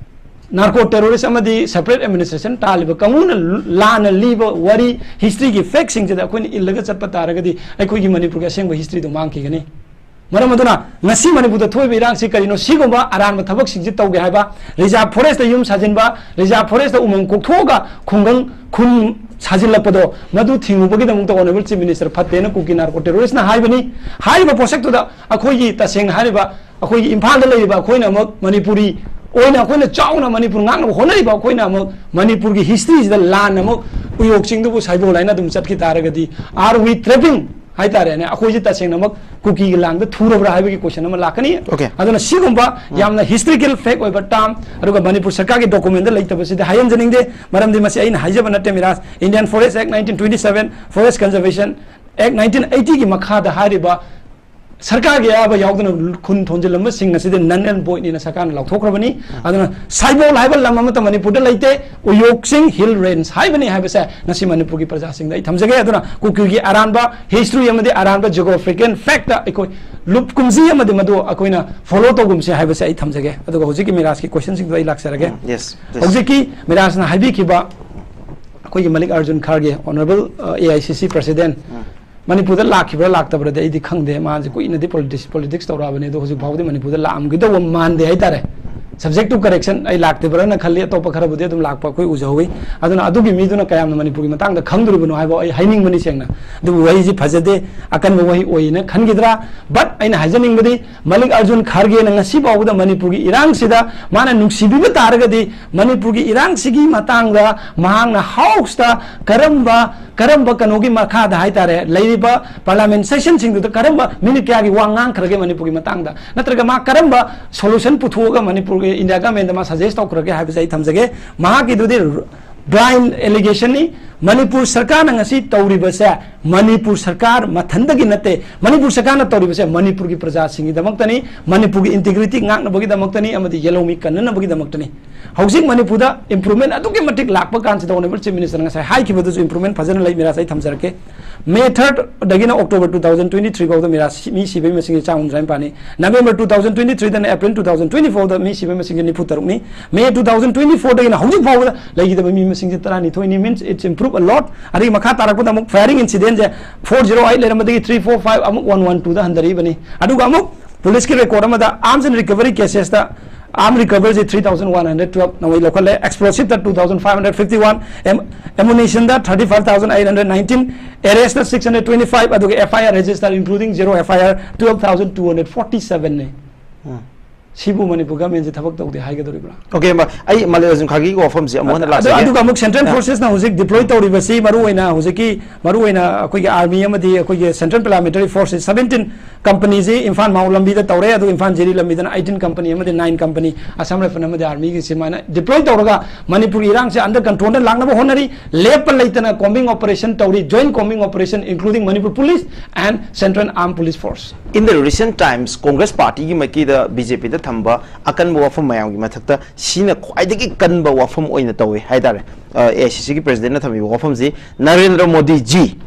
narco terrorist ꯑꯃꯗꯤ separate administration ꯇꯥꯜꯂꯤꯕ ꯀꯥꯡꯕꯨꯅ ꯂꯥꯟꯅ ꯂꯤꯕ ꯋꯥꯔꯤ, history ꯒꯤ fact ꯁꯤꯡꯁꯤꯗ ꯑꯩꯈꯣꯏꯅ ꯏꯜꯂꯒ ꯆꯠꯄ ꯇꯥꯔꯒꯗꯤ ꯑꯩꯈꯣꯏꯒꯤ ꯃꯅꯤꯄꯨꯔꯒꯤ ꯑꯁꯦꯡꯕ history ꯗꯣ ꯃꯥꯡꯈꯤꯒꯅꯤ꯫ ꯃꯔꯝ ꯑꯗꯨꯅ ꯉꯁꯤ ꯃꯅꯤꯄꯨꯔꯗ ꯊꯣꯛꯏꯕ ꯏꯔꯥꯡꯁꯤ ꯀꯔꯤꯅꯣ? ꯁꯤꯒꯨꯝꯕ ꯑꯔꯥꯟꯕ ꯊꯕꯛꯁꯤꯡꯁꯤ ꯇꯧꯒꯦ ꯍꯥꯏꯕ, reserve forest ꯇ ꯌꯨꯝ ꯁꯥꯖꯤꯟꯕ, reserve forest ꯇ ꯎꯃꯪ ꯀꯣꯛꯊꯣꯛꯑꯒ ꯈꯨꯡꯒꯪ, ꯈꯨꯟ ꯁꯥꯖꯤꯜꯂꯛꯄꯗꯣ, ꯃꯗꯨ ꯊꯤꯡꯉꯨꯕꯒꯤꯗꯃꯛꯇ Honourable Chief Minister ꯐꯠꯇꯦꯅ ꯀꯨꯀꯤ narco terrorist ꯅ ꯍꯥꯏꯕꯅꯤ꯫ ꯍꯥꯏꯔꯤꯕ ꯄꯣꯠꯁꯛꯇꯨꯗ ꯑꯩꯈꯣꯏꯒꯤ, ꯇꯁꯦꯡꯅ ꯍꯥꯏꯔꯤꯕ, ꯑꯩꯈꯣꯏꯒꯤ ꯏꯝꯐꯥꯜꯗ ꯂꯩꯔꯤꯕ ꯑꯩꯈꯣꯏꯅ ꯑꯃꯨꯛ ꯃꯅꯤꯄꯨꯔꯤ ꯑꯣꯏꯅ ꯑꯩꯈꯣꯏꯅ ꯆꯥꯎꯅ ꯃꯅꯤꯄꯨꯔ ꯉꯥꯛꯅꯕ ꯍꯣꯠꯅꯔꯤꯕ ꯑꯩꯈꯣꯏꯅ ꯑꯃꯨꯛ ꯃꯅꯤꯄꯨꯔꯒꯤ history ꯁꯤꯗ ꯂꯥꯟꯅ ꯑꯃꯨꯛ ꯎꯌꯣꯛ ꯆꯤꯡꯗꯨꯕꯨ ꯁꯥꯏꯕꯣꯜ ꯍꯥꯏꯅ ꯑꯗꯨꯝ ꯆꯠꯈꯤ ꯇꯥꯔꯒꯗꯤ, are we trapping ꯍꯥꯏꯇꯥꯔꯦꯅꯦ? ꯑꯩꯈꯣꯏꯁꯦ ꯇꯁꯦꯡꯅꯃꯛ ꯀꯨꯀꯤꯒꯤ ꯂꯥꯡꯗ ꯊꯨꯔꯕ꯭ꯔꯥ ꯍꯥꯏꯕꯒꯤ question ꯑꯃ ꯂꯥꯛꯀꯅꯤ꯫ Okay. ꯑꯗꯨꯅ ꯁꯤꯒꯨꯝꯕ ꯎꯝ꯫ ꯌꯥꯝꯅ historical fact ꯑꯣꯏꯕ term, ꯑꯗꯨꯒ ꯃꯅꯤꯄꯨꯔ ꯁꯔꯀꯥꯔꯒꯤ document ꯗ ꯂꯩꯇꯕꯁꯤꯗꯤ ꯍꯥꯏꯍꯟꯖꯅꯤꯡꯗꯦ, ꯃꯔꯝꯗꯤ ꯃꯁꯤ ꯑꯩꯅ ꯍꯥꯏꯖꯕ ꯅꯠꯇꯦ, Miraj. Indian Forest Act nineteen twenty seven, Forest Conservation Act nineteen eighty ꯒꯤ ꯃꯈꯥꯗ ꯍꯥꯏꯔꯤꯕ ꯁꯔꯀꯥꯔꯒꯤ ꯑꯌꯥꯕ ꯌꯥꯎꯗꯅ ꯈꯨꯟ ꯊꯣꯟꯖꯤꯜꯂꯝꯕꯁꯤꯡ ꯑꯁꯤꯗꯤ null and void ꯅꯤꯅ ꯁꯔꯀꯥꯔꯅ ꯂꯥꯎꯊꯣꯛꯈ꯭ꯔꯕꯅꯤ꯫ ꯑꯗꯨꯅ ꯁꯥꯏꯕꯣꯜ ꯍꯥꯏꯕ ꯂꯝ ꯑꯃꯠꯇ ꯃꯅꯤꯄꯨꯔꯗ ꯂꯩꯇꯦ꯫ ꯎꯌꯣꯛ ꯆꯤꯡ hill range ꯍꯥꯏꯕꯅꯤ ꯍꯥꯏꯕꯁꯦ ꯉꯁꯤ ꯃꯅꯤꯄꯨꯔꯒꯤ ꯄ꯭ꯔꯖꯥꯁꯤꯡꯗ ꯑꯩ ꯊꯝꯖꯒꯦ꯫ ꯑꯗꯨꯅ ꯀꯨꯀꯤꯒꯤ ꯑꯔꯥꯟꯕ history ꯑꯃꯗꯤ ꯑꯔꯥꯟꯕ geographical fact ꯑꯩꯈꯣꯏ ꯂꯨꯞ ꯀꯨꯝꯖꯤ ꯑꯃꯗꯤ ꯃꯗꯨ ꯑꯩꯈꯣꯏꯅ follow ꯇꯧꯒꯨꯝꯁꯦ ꯍꯥꯏꯕꯁꯦ ꯑꯩ ꯊꯝꯖꯒꯦ꯫ ꯑꯗꯨꯒ ꯍꯧꯖꯤꯛꯀꯤ ꯃꯤꯔꯥꯖꯀꯤ questionꯁꯤꯡꯗꯣ ꯑꯩ ꯂꯥꯛꯆꯔꯒꯦ꯫ ꯎꯝ, yes, yes. ꯍꯧꯖꯤꯛꯀꯤ ꯃꯤꯔꯥꯖꯅ ꯍꯥꯏꯕꯤꯈꯤꯕ ꯑꯩꯈꯣꯏꯒꯤ ꯃꯜꯂꯤꯀꯥꯔꯖꯨꯟ ꯈꯥꯔꯒꯦ, honourable, ꯑ, A I C C president, ꯃꯅꯤꯄꯨꯔꯗ ꯂꯥꯛꯈꯤꯕ꯭ꯔꯥ ꯂꯥꯛꯇꯕ꯭ꯔꯗꯤ ꯑꯩꯗꯤ ꯈꯪꯗꯦ꯫ ꯃꯥꯁꯦ ꯀꯨꯏꯅꯗꯤ politics, politics ꯇꯧꯔꯛꯑꯕꯅꯤ, ꯑꯗꯣ ꯍꯧꯖꯤꯛ ꯐꯥꯎꯕꯗꯤ ꯃꯅꯤꯄꯨꯔꯗ ꯂꯥꯛꯑꯝꯒꯗꯧꯕ ꯃꯥꯟꯗꯦ ꯍꯥꯏꯇꯥꯔꯦ꯫ Subject to correction ꯑꯩ ꯂꯥꯛꯇꯕ꯭ꯔꯅ ꯈꯜꯂꯤ, ꯑꯇꯣꯞꯄ ꯈꯔꯕꯨꯗꯤ ꯑꯗꯨꯝ ꯂꯥꯛꯄ ꯑꯩꯈꯣꯏ ꯎꯖꯍꯧꯋꯤ꯫ ꯑꯗꯨꯅ ꯑꯗꯨꯒꯤ ꯃꯤꯗꯨꯅ ꯀꯌꯥꯝꯅ ꯃꯅꯤꯄꯨꯔꯒꯤ ꯃꯇꯥꯡꯗ ꯈꯪꯗꯣꯔꯤꯕꯅꯣ ꯍꯥꯏꯕ ꯑꯩ ꯍꯥꯏꯅꯤꯡꯕꯅꯤ ꯁꯦꯡꯅ꯫ ꯑꯗꯨꯕꯨ ꯋꯥꯍꯩꯁꯤ ꯐꯖꯗꯦ, ꯑꯀꯟꯕ ꯋꯥꯍꯩ ꯑꯣꯏꯅ ꯈꯟꯈꯤꯗ꯭ꯔꯥ? But ꯑꯩꯅ ꯍꯥꯏꯖꯅꯤꯡꯕꯗꯤ ꯃꯜꯂꯤꯀꯥꯔꯖꯨꯟ ꯈꯥꯔꯒꯦꯅ ꯉꯁꯤ ꯐꯥꯎꯕꯗ ꯃꯅꯤꯄꯨꯔꯒꯤ ꯏꯔꯥꯡꯁꯤꯗ ꯃꯥꯅ ꯅꯨꯡꯁꯤꯕꯤꯕ ꯇꯥꯔꯒꯗꯤ ꯃꯅꯤꯄꯨꯔꯒꯤ ꯏꯔꯥꯡꯁꯤꯒꯤ ꯃꯇꯥꯡꯗ ꯃꯍꯥꯛꯅ Houseꯇ ꯀꯔꯝꯕ, ꯀꯔꯝꯕ ꯀꯩꯅꯣꯒꯤ ꯃꯈꯥꯗ ꯍꯥꯏꯇꯥꯔꯦ, ꯂꯩꯔꯤꯕ parliament sessionꯁꯤꯡꯗꯨꯗ ꯀꯔꯝꯕ minute ꯀꯌꯥꯒꯤ ꯋꯥ ꯉꯥꯡꯈ꯭ꯔꯒꯦ ꯃꯅꯤꯄꯨꯔꯒꯤ ꯃꯇꯥꯡꯗ, ꯅꯠꯇ꯭ꯔꯒ ꯃꯥ ꯀꯔꯝꯕ solution ꯄꯨꯊꯣꯛꯑꯒ ꯃꯅꯤꯄꯨꯔꯒꯤ India governmentꯗ ꯃꯥ suggest ꯇꯧꯈ꯭ꯔꯒꯦ ꯍꯥꯏꯕꯁꯦ ꯑꯩ ꯊꯝꯖꯒꯦ꯫ ꯃꯍꯥꯛꯀꯤꯗꯨꯗꯤ blind allegationꯅꯤ꯫ ꯃꯅꯤꯄꯨꯔ ꯁꯔꯀꯥꯔꯅ ꯉꯁꯤ ꯇꯧꯔꯤꯕꯁꯦ ꯃꯅꯤꯄꯨꯔ ꯁꯔꯀꯥꯔ ꯃꯊꯟꯗꯒꯤ ꯅꯠꯇꯦ꯫ ꯃꯅꯤꯄꯨꯔ ꯁꯔꯀꯥꯔꯅ ꯇꯧꯔꯤꯕꯁꯦ ꯃꯅꯤꯄꯨꯔꯒꯤ ꯄ꯭ꯔꯖꯥꯁꯤꯡꯒꯤꯗꯃꯛꯇꯅꯤ, ꯃꯅꯤꯄꯨꯔꯒꯤ integrity ꯉꯥꯛꯅꯕꯒꯤꯗꯃꯛꯇꯅꯤ ꯑꯃꯗꯤ ꯌꯦꯜꯍꯧꯃꯤ ꯀꯟꯅꯅꯕꯒꯤꯗꯃꯛꯇꯅꯤ꯫ ꯍꯧꯖꯤꯛ ꯃꯅꯤꯄꯨꯔꯗ improvement ꯑꯗꯨꯛꯀꯤ ꯃꯇꯤꯛ ꯂꯥꯛꯄ ꯀꯥꯟꯁꯤꯗ honourable chief minister ꯉꯁꯥꯏ ꯍꯥꯏꯈꯤꯕꯗꯨꯁꯨ improvement ꯐꯖꯅ ꯂꯩ, ꯃꯤꯔꯥꯖ, ꯑꯩ ꯊꯝꯖꯔꯛꯀꯦ꯫ May thirdꯗꯒꯤꯅ October two thousand twenty three ꯐꯥꯎꯗ ꯃꯤꯔꯥꯖ ꯁꯤ-, ꯃꯤ ꯁꯤꯕꯒꯤ ꯃꯁꯤꯡꯁꯦ ꯆꯥꯝꯃ ꯍꯨꯝꯗ꯭ꯔꯥ ꯅꯤꯄꯥꯜꯅꯤ꯫ November two thousand twenty threeꯗꯅ April two thousand twenty fourꯗ ꯃꯤ ꯁꯤꯕꯒꯤ ꯃꯁꯤꯡꯁꯦ ꯅꯤꯐꯨ ꯇꯔꯨꯛꯅꯤ꯫ May two thousand twenty fourꯗꯒꯤꯅ ꯍꯧꯖꯤꯛ ꯐꯥꯎꯕꯗ ꯂꯩꯈꯤꯗꯕ ꯃꯤ ꯃꯁꯤꯡꯁꯦ ꯇꯔꯥꯅꯤꯊꯣꯏꯅꯤ, means it's improve a lot꯫ ꯑꯗꯒꯤ ꯃꯈꯥ ꯇꯥꯔꯛꯄꯗ ꯑꯃꯨꯛ firing incidentꯁꯦ four zero eight ꯂꯩꯔꯝꯕꯗꯒꯤ three four five ꯑꯃꯨꯛ one one twoꯗ ꯍꯟꯊꯔꯛꯏꯕꯅꯤ꯫ ꯑꯗꯨꯒ ꯑꯃꯨꯛ policeꯀꯤ record ꯑꯃꯗ arms and recovery casesꯇ arm recoveryꯁꯦ three thousand one hundred twelve ꯅꯧꯃꯩ ꯂꯧꯈꯠꯂꯦ, explosiveꯇ two thousand five hundred fifty one, am-, ammunitionꯗ thirty five thousand eight hundred nineteen, arrestꯇ six hundred twenty five, ꯑꯗꯨꯒ F I R register including zero F I R twelve thousand two hundred forty sevenꯅꯤ꯫ ꯎꯝ꯫ ꯁꯤꯕꯨ ꯃꯅꯤꯄꯨꯔ ꯒꯚꯔꯟꯃꯦꯟꯁꯦ ꯊꯕꯛ ꯇꯧꯗꯦ ꯍꯥꯏꯒꯗꯧꯔꯤꯕ꯭ꯔꯥ? Okay, ꯑꯩ ꯃꯥꯂꯦꯝ ꯑꯔꯖꯨꯟ ꯈꯥꯒꯤꯒꯤ ꯋꯥꯐꯝꯁꯦ ꯑꯃꯨꯛ ꯍꯟꯅ ꯑꯗꯨ- ꯂꯥꯛꯆꯒꯦ꯫ ꯑꯗꯨꯒ ꯑꯃꯨꯛ ꯁꯦꯟꯇ꯭ꯔꯦꯜ ꯑ, ꯐꯣꯔꯁꯦꯁꯅ ꯍꯧꯖꯤꯛ ꯗꯤꯄ꯭ꯂꯣꯏ ꯇꯧꯔꯤꯕꯁꯤ ꯃꯔꯨ ꯑꯣꯏꯅ ꯍꯧꯖꯤꯛꯀꯤ ꯃꯔꯨ ꯑꯣꯏꯅ ꯑꯩꯈꯣꯏꯒꯤ ꯑꯥꯔꯃꯤ ꯑꯃꯗꯤ ꯑꯩꯈꯣꯏꯒꯤ central paramilitary forces seventeen ꯀꯝꯄꯅꯤꯁꯤ Imphal ꯃꯥꯎ ꯂꯝꯕꯤꯗ ꯇꯧꯔꯦ, ꯑꯗꯨꯒ ꯏꯝꯐꯥꯜ ꯖꯤꯔꯤ ꯂꯝꯕꯤꯗꯅ ꯑꯩꯠꯇꯤꯟ ꯀꯝꯄꯅꯤ ꯑꯃꯗꯤ ꯅꯥꯏꯟ ꯀꯝꯄꯅꯤ ꯑꯁꯥꯝ ꯔꯥꯏꯐꯜ ꯑꯃꯗꯤ ꯑꯥꯔꯃꯤꯒꯤ ꯁꯨꯃꯥꯏꯅ ꯗꯤꯄ꯭ꯂꯣꯏ ꯇꯧꯔꯒ ꯃꯅꯤꯄꯨꯔꯒꯤ ꯏꯔꯥꯡꯁꯦ ꯑꯟꯗꯔ ꯀꯟꯇ꯭ꯔꯣꯜꯗ ꯂꯥꯛꯅꯕ ꯍꯣꯠꯅꯔꯤ꯫ ꯂꯦꯞꯄ ꯂꯩꯇꯅ ꯀꯣꯝꯕꯤꯡ ꯑꯣꯄꯔꯦꯁꯟ ꯇꯧꯔꯤ, join combing operation including Manipur Police and Central Armed Police Force. In the recent times, Congress Party ꯒꯤ ꯃꯥꯏꯀꯩꯗ ꯕꯤ ꯖꯦ ꯄꯤꯗ ꯊꯝꯕ ꯑꯀꯟꯕ ꯋꯥꯐꯝ ꯃꯌꯥꯝꯒꯤ ꯃꯊꯛꯇ ꯁꯤꯅ ꯈ꯭ꯋꯥꯏꯗꯒꯤ ꯀꯟꯕ ꯋꯥꯐꯝ ꯑꯣꯏꯅ ꯇꯧꯏ ꯍꯥꯏꯇꯥꯔꯦ꯫ ꯑꯦ ꯑꯥꯏ ꯁꯤ ꯁꯤꯒꯤ ꯄ꯭ꯔꯦꯁꯤꯗꯦꯟꯠꯅ ꯊꯝꯕꯤꯕ ꯋꯥꯐꯝꯁꯤ, "Narendra Modi ji,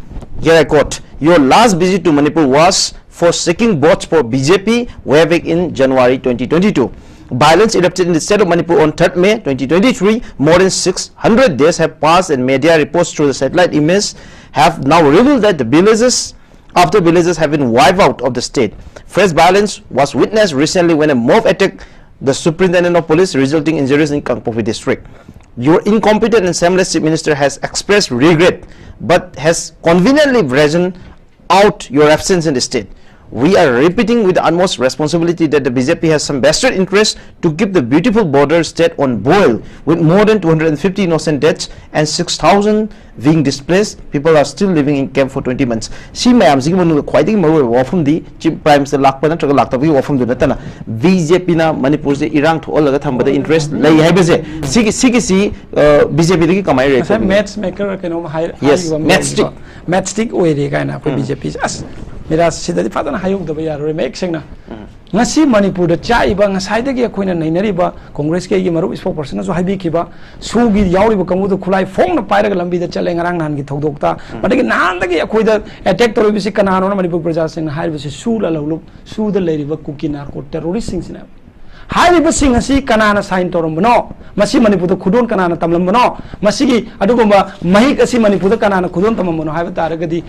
here I quote, your last visit to Manipur was for seeking votes for B J P way back in January twenty twenty-two. Violence erupted in the state of Manipur on third May twenty twenty-three. More than six hundred days have passed and media reports through the satellite images have now revealed that the villages after villages have been wiped out of the state. Fresh violence was witnessed recently when a mob attacked the superintendent of police, resulting injuries in Kangpokpi district. Your incompetent and shameless chief minister has expressed regret, but has conveniently brazen out your absence in the state. We are repeating with the utmost responsibility that the B J P has some vested interest to keep the beautiful border state on boil, with more than two hundred fifty innocent deaths and six thousand being displaced. People are still living in camp for twenty months." ꯁꯤ ꯃꯌꯥꯝꯁꯤꯒꯤ ꯃꯅꯨꯡꯗ ꯈ꯭ꯋꯥꯏꯗꯒꯤ ꯃꯔꯨꯑꯣꯏꯕ ꯋꯥꯐꯝꯗꯤ chief prime minister ꯂꯥꯛꯄ ꯅꯠꯇ꯭ꯔꯒ ꯂꯥꯛꯇꯕꯒꯤ ꯋꯥꯐꯝꯗꯨ ꯅꯠꯇꯅ, B J ꯄꯤꯅ ꯃꯅꯤꯄꯨꯔꯁꯦ ꯏꯔꯥꯡ ꯊꯣꯛꯍꯜꯂꯒ ꯊꯝꯕꯗ ꯏꯟꯇꯔꯦꯁ ꯂꯩ ꯍꯥꯏꯕꯁꯦ, ꯁꯤꯒꯤ ꯁꯤꯒꯤꯁꯤ ꯕꯤ ꯖꯦ ꯄꯤꯗꯒꯤ ꯀꯃꯥꯏꯅ ꯔꯤꯌꯦꯛ ꯉꯁꯥꯏ ꯇꯧꯕꯤꯒꯦ? ꯃꯦꯠꯆ ꯃꯦꯀꯔ ꯀꯩꯅꯣꯝ ꯍꯥꯏ- Yes, ꯍꯥꯏꯈꯤꯕ ꯑꯃ matchstick. ꯌꯥꯎꯕꯗꯣ, ꯃꯦꯠꯆꯁ꯭ꯇꯤꯛ ꯑꯣꯏꯔꯦ ꯀꯥꯏꯅ ꯑꯩꯈꯣꯏ ꯕꯤ ꯖꯦ ꯄꯤꯁꯦ꯫ ꯑꯁ, ꯃꯤꯔꯥꯖ, ꯁꯤꯗꯗꯤ ꯐꯖꯅ ꯍꯥꯏꯍꯧꯗꯕ ꯌꯥꯔꯔꯣꯏ ꯃꯌꯦꯛ ꯁꯦꯡꯅ꯫ ꯉꯁꯤ ꯃꯅꯤꯄꯨꯔꯗ ꯆꯥꯛꯏꯕ, ꯉꯁꯥꯏꯗꯒꯤ ꯑꯩꯈꯣꯏꯅ ꯅꯩꯅꯔꯤꯕ, ꯀꯣꯡꯒ꯭ꯔꯦꯁꯀꯤ ꯑꯩꯒꯤ ꯃꯔꯨꯞ ꯏꯁꯄꯣꯛ ꯄꯔꯁꯟꯅꯁꯨ ꯍꯥꯏꯕꯤꯈꯤꯕ, ꯁꯨꯒꯤ ꯌꯥꯎꯔꯤꯕ ꯀꯥꯡꯕꯨꯗꯨ ꯈꯨꯠꯂꯥꯏ ꯐꯣꯡꯅ ꯄꯥꯏꯔꯒ ꯂꯝꯕꯤꯗ ꯆꯠꯂꯦ ꯉꯔꯥꯡ ꯅꯍꯥꯟꯒꯤ ꯊꯧꯗꯣꯛꯇ꯫ ꯑꯗꯒꯤ ꯅꯍꯥꯟꯗꯒꯤ ꯑꯩꯈꯣꯏꯗ ꯑꯦꯇꯦꯛ ꯇꯧꯔꯤꯕꯁꯤ ꯀꯅꯥꯅꯣꯅ ꯃꯅꯤꯄꯨꯔ ꯄ꯭ꯔꯖꯥꯁꯤꯡꯅ ꯍꯥꯏꯔꯤꯕꯁꯤ ꯁꯨ ꯂꯂꯧꯂꯨꯞ, ꯁꯨꯗ ꯂꯩꯔꯤꯕ ꯀꯨꯀꯤ ꯅꯥꯔꯀꯣ ꯇꯦꯔꯣꯔꯤꯁꯁꯤꯡꯁꯤꯅꯦꯕ꯫ ꯍꯥꯏꯔꯤꯕꯁꯤꯡ ꯑꯁꯤ ꯀꯅꯥꯅ ꯁꯥꯏꯟ ꯇꯧꯔꯝꯕꯅꯣ? ꯃꯁꯤ ꯃꯅꯤꯄꯨꯔꯗ ꯈꯨꯗꯣꯜ ꯀꯅꯥꯅ ꯇꯝꯂꯝꯕꯅꯣ? ꯃꯁꯤꯒꯤ ꯑꯗꯨꯒꯨꯝꯕ ꯃꯍꯤꯛ ꯑꯁꯤ ꯃꯅꯤꯄꯨꯔꯗ ꯀꯅꯥꯅ ꯈꯨꯗꯣꯜ ꯇꯝꯃꯝꯕꯅꯣ ꯍꯥꯏꯕ ꯇꯥꯔꯒꯗꯤ,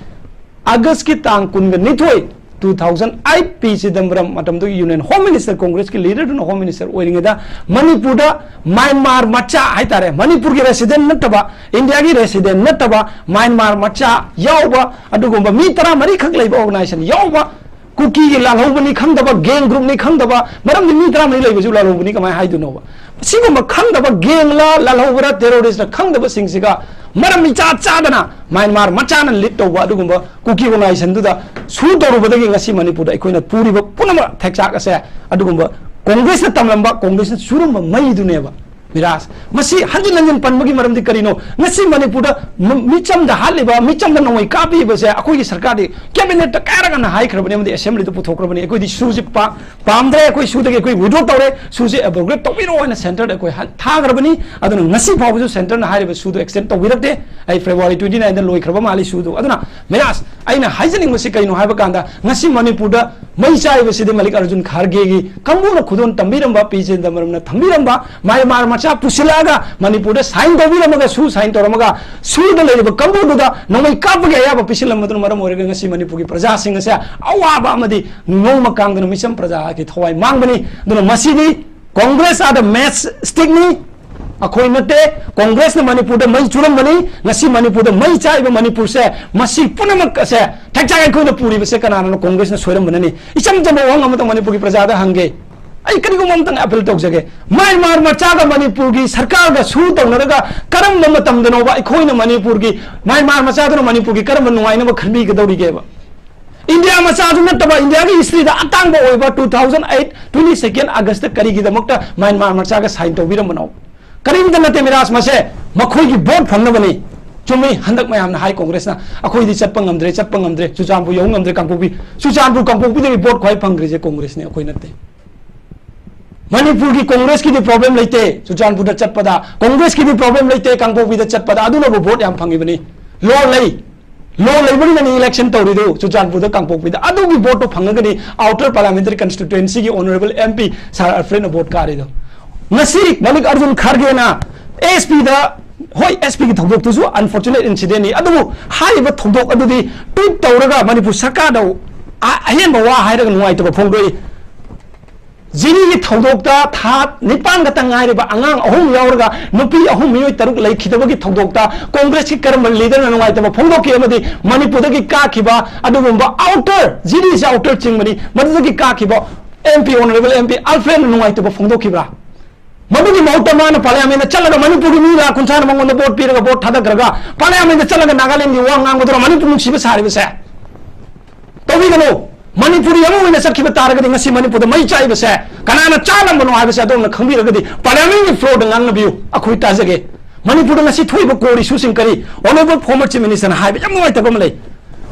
ꯑꯥꯒꯁꯀꯤ ꯇꯥꯡ ꯀꯨꯟꯒ ꯅꯤꯊꯣꯏ, two thousand eight, P Chidambaram, ꯃꯇꯝꯗꯨꯒꯤ ꯌꯨꯅꯤꯌꯟ ꯍꯣꯝ ꯃꯤꯅꯤꯁꯇꯔ, ꯀꯣꯡꯒ꯭ꯔꯦꯁꯀꯤ ꯂꯤꯗꯔꯗꯨꯅ ꯍꯣꯝ ꯃꯤꯅꯤꯁꯇꯔ ꯑꯣꯏꯔꯤꯉꯩꯗ, ꯃꯅꯤꯄꯨꯔꯗ ꯃ꯭ꯌꯥꯟꯃꯥꯔ ꯃꯆꯥ ꯍꯥꯏꯇꯥꯔꯦ, ꯃꯅꯤꯄꯨꯔꯒꯤ ꯔꯦꯁꯤꯗꯦꯟꯠ ꯅꯠꯇꯕ, ꯏꯟꯗꯤꯌꯥꯒꯤ ꯔꯦꯁꯤꯗꯦꯟꯠ ꯅꯠꯇꯕ ꯃ꯭ꯌꯥꯟꯃꯥꯔ ꯃꯆꯥ ꯌꯥꯎꯕ, ꯑꯗꯨꯒꯨꯝꯕ ꯃꯤ ꯇꯔꯥꯃꯔꯤꯈꯛ ꯂꯩꯕ ꯑꯣꯔꯒꯅꯥꯏꯖꯦꯁꯟ ꯌꯥꯎꯕ ꯀꯨꯀꯤꯒꯤ ꯂꯥꯜꯍꯧꯕꯅꯤ ꯈꯪꯗꯕ, gang groupꯅꯤ ꯈꯪꯗꯕ, ꯃꯔꯝꯗꯤ ꯃꯤ ꯇꯔꯥꯃꯔꯤ ꯂꯩꯕꯁꯨ ꯂꯥꯜꯍꯧꯕꯅꯤ ꯀꯃꯥꯏꯅ ꯍꯥꯏꯗꯣꯏꯅꯣꯕ? ꯑꯁꯤꯒꯨꯝꯕ ꯈꯪꯗꯕ gangꯂ, ꯂꯥꯜꯍꯧꯕꯔ, terroristꯔ ꯈꯪꯗꯕꯁꯤꯡꯁꯤꯒ ꯃꯔꯝ ꯏꯆꯥ ꯆꯥꯗꯅ ꯃ꯭ꯌꯥꯟꯃꯥꯔ ꯃꯆꯥꯅ lead ꯇꯧꯕ ꯑꯗꯨꯒꯨꯝꯕ ꯀꯨꯀꯤ organisationꯗꯨꯗ ꯁꯨ ꯇꯧꯔꯨꯕꯗꯒꯤ ꯉꯁꯤ ꯃꯅꯤꯄꯨꯔꯗ ꯑꯩꯈꯣꯏꯅ ꯄꯨꯔꯤꯕ ꯄꯨꯝꯅꯃꯛ ꯊꯦꯛꯆꯥꯛ ꯑꯁꯦ ꯑꯗꯨꯒꯨꯝꯕ ꯀꯣꯡꯒ꯭ꯔꯦꯁꯅ ꯇꯝꯂꯝꯕ, ꯀꯣꯡꯒ꯭ꯔꯦꯁꯅ ꯁꯨꯔꯝꯕ ꯃꯩꯗꯨꯅꯦꯕ꯫ ꯃꯤꯔꯥꯖ, ꯃꯁꯤ ꯍꯟꯖꯤꯟ ꯍꯟꯖꯤꯟ ꯄꯟꯕꯒꯤ ꯃꯔꯝꯗꯤ ꯀꯔꯤꯅꯣ? ꯉꯁꯤ ꯃꯅꯤꯄꯨꯔꯗ ꯃ-, ꯃꯤꯆꯝꯗ ꯍꯥꯠꯂꯤꯕ, ꯃꯤꯆꯝꯗ ꯅꯣꯡꯃꯩ ꯀꯥꯞꯄꯤꯕꯁꯦ ꯑꯩꯈꯣꯏꯒꯤ ꯁꯔꯀꯥꯔꯗꯤ cabinetꯇ ꯀꯌꯥꯔꯛ ꯍꯟꯅ ꯍꯥꯏꯈ꯭ꯔꯕꯅꯤ ꯑꯃꯗꯤ assemblyꯗ ꯄꯨꯊꯣꯛꯈ꯭ꯔꯕꯅꯤ꯫ ꯑꯩꯈꯣꯏꯗꯤ ꯁꯨꯁꯤ ꯄꯥ-, ꯄꯥꯝꯗ꯭ꯔꯦ, ꯑꯩꯈꯣꯏ ꯁꯨꯗꯒꯤ ꯑꯩꯈꯣꯏ withdraw ꯇꯧꯔꯦ, ꯁꯨꯁꯤ abrogate ꯇꯧꯕꯤꯔꯣ ꯍꯥꯏꯅ centreꯗ ꯑꯩꯈꯣꯏ ꯍꯟ-, ꯊꯥꯈ꯭ꯔꯕꯅꯤ꯫ ꯑꯗꯨꯅ ꯉꯁꯤ ꯐꯥꯎꯕꯁꯨ centreꯅ ꯍꯥꯏꯔꯤꯕ ꯁꯨꯗꯣ extend ꯇꯧꯕꯤꯔꯛꯇꯦ꯫ ꯑꯩ February twenty nineꯗ ꯂꯣꯏꯈ꯭ꯔꯕ ꯃꯥꯜꯂꯤ ꯁꯨꯗꯣ꯫ ꯑꯗꯨꯅ ꯃꯤꯔꯥꯖ, ꯑꯩꯅ ꯍꯥꯏꯖꯅꯤꯡꯕꯁꯤ ꯀꯩꯅꯣ ꯍꯥꯏꯕ ꯀꯥꯟꯗ, ꯉꯁꯤ ꯃꯅꯤꯄꯨꯔꯗ ꯃꯩ ꯆꯥꯏꯕꯁꯤꯗꯤ ꯃꯜꯂꯤꯀꯥꯔꯖꯨꯟ ꯈꯥꯔꯒꯦꯒꯤ ꯀꯥꯡꯕꯨꯅ ꯈꯨꯗꯣꯜ ꯇꯝꯕꯤꯔꯝꯕ, ꯄꯤ ꯆꯤꯗꯝꯕꯔꯝꯅ ꯊꯝꯕꯤꯔꯝꯕ, ꯃ꯭ꯌꯥꯟꯃꯥꯔ ꯃꯆꯥ ꯄꯨꯁꯤꯜꯂꯛꯑꯒ ꯃꯅꯤꯄꯨꯔꯗ sign ꯇꯧꯕꯤꯔꯝꯃꯒ, ꯁꯨ sign ꯇꯧꯔꯝꯃꯒ, ꯁꯨꯗ ꯂꯩꯔꯤꯕ ꯀꯥꯡꯕꯨꯗꯨꯗ ꯅꯣꯡꯃꯩ ꯀꯥꯞꯄꯒꯤ ꯑꯌꯥꯕ ꯄꯤꯁꯤꯜꯂꯝꯕꯗꯨꯅ ꯃꯔꯝ ꯑꯣꯏꯔꯒ ꯉꯁꯤ ꯃꯅꯤꯄꯨꯔꯒꯤ ꯄ꯭ꯔꯖꯥꯁꯤꯡ ꯑꯁꯦ ꯑꯋꯥꯕ ꯑꯃꯗꯤ ꯅꯣꯡꯃ ꯀꯥꯡꯗꯅ ꯃꯤꯆꯝ ꯄ꯭ꯔꯖꯥꯒꯤ ꯊꯋꯥꯏ ꯃꯥꯡꯕꯅꯤ꯫ ꯑꯗꯨꯅ ꯃꯁꯤꯗꯤ Congress are the matchstickꯅꯤ꯫ ꯑꯩꯈꯣꯏ ꯅꯠꯇꯦ꯫ ꯀꯣꯡꯒ꯭ꯔꯦꯁꯅ ꯃꯅꯤꯄꯨꯔꯗ ꯃꯩ ꯆꯨꯔꯝꯕꯅꯤ꯫ ꯉꯁꯤ ꯃꯅꯤꯄꯨꯔꯗ ꯃꯩ ꯆꯥꯛꯏꯕ ꯃꯅꯤꯄꯨꯔꯁꯦ, ꯃꯁꯤ ꯄꯨꯝꯅꯃꯛ ꯑꯁꯦ ꯊꯦꯛꯆꯥꯛ ꯑꯩꯈꯣꯏꯅ ꯄꯨꯔꯤꯕꯁꯦ ꯀꯅꯥꯅꯣ? ꯀꯣꯡꯒ꯭ꯔꯦꯁꯅ ꯁꯣꯏꯔꯝꯕꯅꯅꯤ꯫ ꯏꯆꯝ ꯆꯝꯕ ꯋꯥꯍꯪ ꯑꯃꯇꯪ ꯃꯅꯤꯄꯨꯔꯒꯤ ꯄ꯭ꯔꯖꯥꯗ ꯍꯪꯒꯦ꯫ ꯑꯩ ꯀꯔꯤꯒꯨꯝꯕ ꯑꯃꯇꯪ appeal ꯇꯧꯖꯒꯦ꯫ ꯃ꯭ꯌꯥꯟꯃꯥꯔ ꯃꯆꯥꯒ ꯃꯅꯤꯄꯨꯔꯒꯤ ꯁꯔꯀꯥꯔꯒ ꯁꯨ ꯇꯧꯅꯔꯒ ꯀꯔꯝꯕ ꯃꯇꯝꯗꯅꯣꯕ ꯑꯩꯈꯣꯏꯅ ꯃꯅꯤꯄꯨꯔꯒꯤ, ꯃ꯭ꯌꯥꯟꯃꯥꯔ ꯃꯆꯥꯗꯨꯅ ꯃꯅꯤꯄꯨꯔꯒꯤ ꯀꯔꯝꯕ ꯅꯨꯡꯉꯥꯏꯅꯕ ꯈꯟꯕꯤꯒꯗꯧꯔꯤꯒꯦꯕ? ꯏꯟꯗꯤꯌꯥ ꯃꯆꯥꯁꯨ ꯅꯠꯇꯕ, ꯏꯟꯗꯤꯌꯥꯒꯤ historyꯗ ꯑꯇꯥꯡꯕ ꯑꯣꯏꯕ two thousand eight twenty second Augustꯇ ꯀꯔꯤꯒꯤꯗꯃꯛꯇ ꯃ꯭ꯌꯥꯟꯃꯥꯔ ꯃꯆꯥꯒ sign ꯇꯧꯕꯤꯔꯝꯕꯅꯣ? ꯀꯔꯤꯝꯇ ꯅꯠꯇꯦ ꯃꯤꯔꯥꯖ, ꯃꯁꯦ ꯃꯈꯣꯏꯒꯤ vote ꯐꯪꯅꯕꯅꯤ꯫ ꯆꯨꯝꯃꯤ, ꯍꯟꯗꯛ ꯃꯌꯥꯝꯅ ꯍꯥꯏ ꯀꯣꯡꯒ꯭ꯔꯦꯁꯅ ꯑꯩꯈꯣꯏꯗꯤ ꯆꯠꯄ ꯉꯝꯗ꯭ꯔꯦ, ꯆꯠꯄ ꯉꯝꯗ꯭ꯔꯦ, ꯆꯨꯔꯆꯥꯟꯄꯨꯔ ꯌꯧ ꯉꯝꯗ꯭ꯔꯦ, ꯀꯥꯡꯄꯣꯛꯄꯤ, ꯆꯨꯔꯆꯥꯟꯄꯨꯔ ꯀꯥꯡꯄꯣꯛꯄꯤꯗꯒꯤ vote ꯈ꯭ꯋꯥꯏ ꯐꯪꯈ꯭ꯔꯤꯁꯦ ꯀꯣꯡꯒ꯭ꯔꯦꯁꯅꯤ, ꯑꯩꯈꯣꯏ ꯅꯠꯇꯦ꯫ ꯃꯅꯤꯄꯨꯔꯒꯤ ꯀꯣꯡꯒ꯭ꯔꯦꯁꯀꯤꯗꯤ problem ꯂꯩꯇꯦ ꯆꯨꯔꯆꯥꯟꯄꯨꯔꯗ ꯆꯠꯄꯗ, ꯀꯣꯡꯒ꯭ꯔꯦꯁꯀꯤꯗꯤ problem ꯂꯩꯇꯦ ꯀꯥꯡꯄꯣꯛꯄꯤꯗ ꯆꯠꯄꯗ, ꯑꯗꯨꯅꯕꯨ vote ꯌꯥꯝ ꯐꯪꯉꯤꯕꯅꯤ꯫ Law ꯂꯩ, law ꯂꯩꯕꯒꯤꯅꯅꯤ election ꯇꯧꯔꯤꯗꯨ ꯆꯨꯔꯆꯥꯟꯄꯨꯔꯗ, ꯀꯥꯡꯄꯣꯛꯄꯤꯗ꯫ ꯑꯗꯨꯒꯤ voteꯇꯣ ꯐꯪꯉꯒꯅꯤ outer parliamentary constituencyꯒꯤ honourable MP sir Alfredꯅ vote ꯀꯥꯔꯤꯗꯣ꯫ ꯉꯁꯤ ꯃꯜꯂꯤꯀꯥꯔꯖꯨꯟ ꯈꯥꯔꯒꯦꯅ SPꯗ, ꯍꯣꯏ, SPꯒꯤ ꯊꯧꯗꯣꯛꯇꯨꯁꯨ unfortunate incidentꯅꯤ, ꯑꯗꯨꯕꯨ ꯍꯥꯏꯔꯤꯕ ꯊꯧꯗꯣꯛ ꯑꯗꯨꯗꯤ tweet ꯇꯧꯔꯒ ꯃꯅꯤꯄꯨꯔ ꯁꯔꯀꯥꯔꯗ ꯑ-, ꯑꯍꯦꯟꯕ ꯋꯥ ꯍꯥꯏꯔꯒ ꯅꯨꯡꯉꯥꯏꯇꯕ ꯐꯣꯡꯗꯣꯛꯏ꯫ ꯖꯤꯔꯤꯒꯤ ꯊꯧꯗꯣꯛꯇ ꯊꯥ ꯅꯤꯄꯥꯟ ꯈꯛꯇ ꯉꯥꯏꯔꯤꯕ ꯑꯉꯥꯡ ꯑꯍꯨꯝ ꯌꯥꯎꯔꯒ ꯅꯨꯄꯤ ꯑꯍꯨꯝ, ꯃꯤꯑꯣꯏ ꯇꯔꯨꯛ ꯂꯩꯈꯤꯗꯕꯒꯤ ꯊꯧꯗꯣꯛꯇ ꯀꯣꯡꯒ꯭ꯔꯦꯁꯀꯤ ꯀꯔꯝꯕ ꯂꯤꯗꯔꯅ ꯅꯨꯡꯉꯥꯏꯇꯕ ꯐꯣꯡꯗꯣꯛꯈꯤ ꯑꯃꯗꯤ ꯃꯅꯤꯄꯨꯔꯗꯒꯤ ꯀꯥꯈꯤꯕ ꯑꯗꯨꯒꯨꯝꯕ ꯑꯥꯎꯇꯔ, ꯖꯤꯔꯤꯁꯦ ꯑꯥꯎꯇꯔ ꯆꯤꯡꯕꯅꯤ, ꯃꯗꯨꯗꯒꯤ ꯀꯥꯈꯤꯕ M P, honourable M P ꯑꯜꯐ꯭ꯔꯦꯗꯅ ꯅꯨꯡꯉꯥꯏꯇꯕ ꯐꯣꯡꯗꯣꯛꯈꯤꯕ꯭ꯔꯥ? ꯃꯗꯨꯒꯤ ꯃꯍꯨꯠꯇ ꯃꯥꯅ ꯄꯥꯔꯂꯤꯌꯥꯃꯦꯟꯗ ꯆꯠꯂꯒ ꯃꯅꯤꯄꯨꯔꯒꯤ ꯃꯤ ꯂꯥꯈ ꯀꯨꯟꯊ꯭ꯔꯥꯅ ꯃꯉꯣꯟꯗ ꯚꯣꯠ ꯄꯤꯔꯒ, ꯚꯣꯠ ꯊꯥꯗꯈ꯭ꯔꯒ ꯄꯥꯔꯂꯤꯌꯥꯃꯦꯟꯗ ꯆꯠꯂꯒ ꯅꯥꯒꯥꯂꯦꯟꯒꯤ ꯋꯥ ꯉꯥꯡꯕꯗꯨꯔ ꯃꯅꯤꯄꯨꯔ ꯅꯨꯡꯁꯤꯕ ꯁꯥꯔꯤꯕꯁꯦ? ꯇꯧꯕꯤꯒꯅꯨ꯫ ꯃꯅꯤꯄꯨꯔꯤ ꯑꯃ ꯑꯣꯏꯅ ꯆꯠꯈꯤꯕ ꯇꯥꯔꯒꯗꯤ ꯉꯁꯤ ꯃꯅꯤꯄꯨꯔꯗ ꯃꯩ ꯆꯥꯛꯏꯕꯁꯦ ꯀꯅꯥꯅ ꯆꯥꯛꯂꯝꯕꯅꯣ ꯍꯥꯏꯕꯁꯦ ꯑꯗꯣꯝꯅ ꯈꯪꯕꯤꯔꯒꯗꯤ ꯄꯥꯔꯂꯤꯌꯥꯃꯦꯟꯒꯤ ꯐ꯭ꯂꯣꯔꯗ ꯉꯥꯡꯅꯕꯤꯌꯨ꯫ ꯑꯩꯈꯣꯏ ꯇꯥꯖꯒꯦ꯫ ꯃꯅꯤꯄꯨꯔꯗ ꯉꯁꯤ ꯊꯣꯛꯏꯕ core issue ꯁꯤꯡ ꯀꯔꯤ? ꯑꯣꯅꯔꯦꯕꯜ ꯐꯣꯔꯃꯔ ꯆꯤꯐ ꯃꯤꯅꯤꯁꯇꯔꯅ ꯍꯥꯏꯕ ꯌꯥꯝ ꯅꯨꯡꯉꯥꯏꯇꯕ ꯑꯃ ꯂꯩ꯫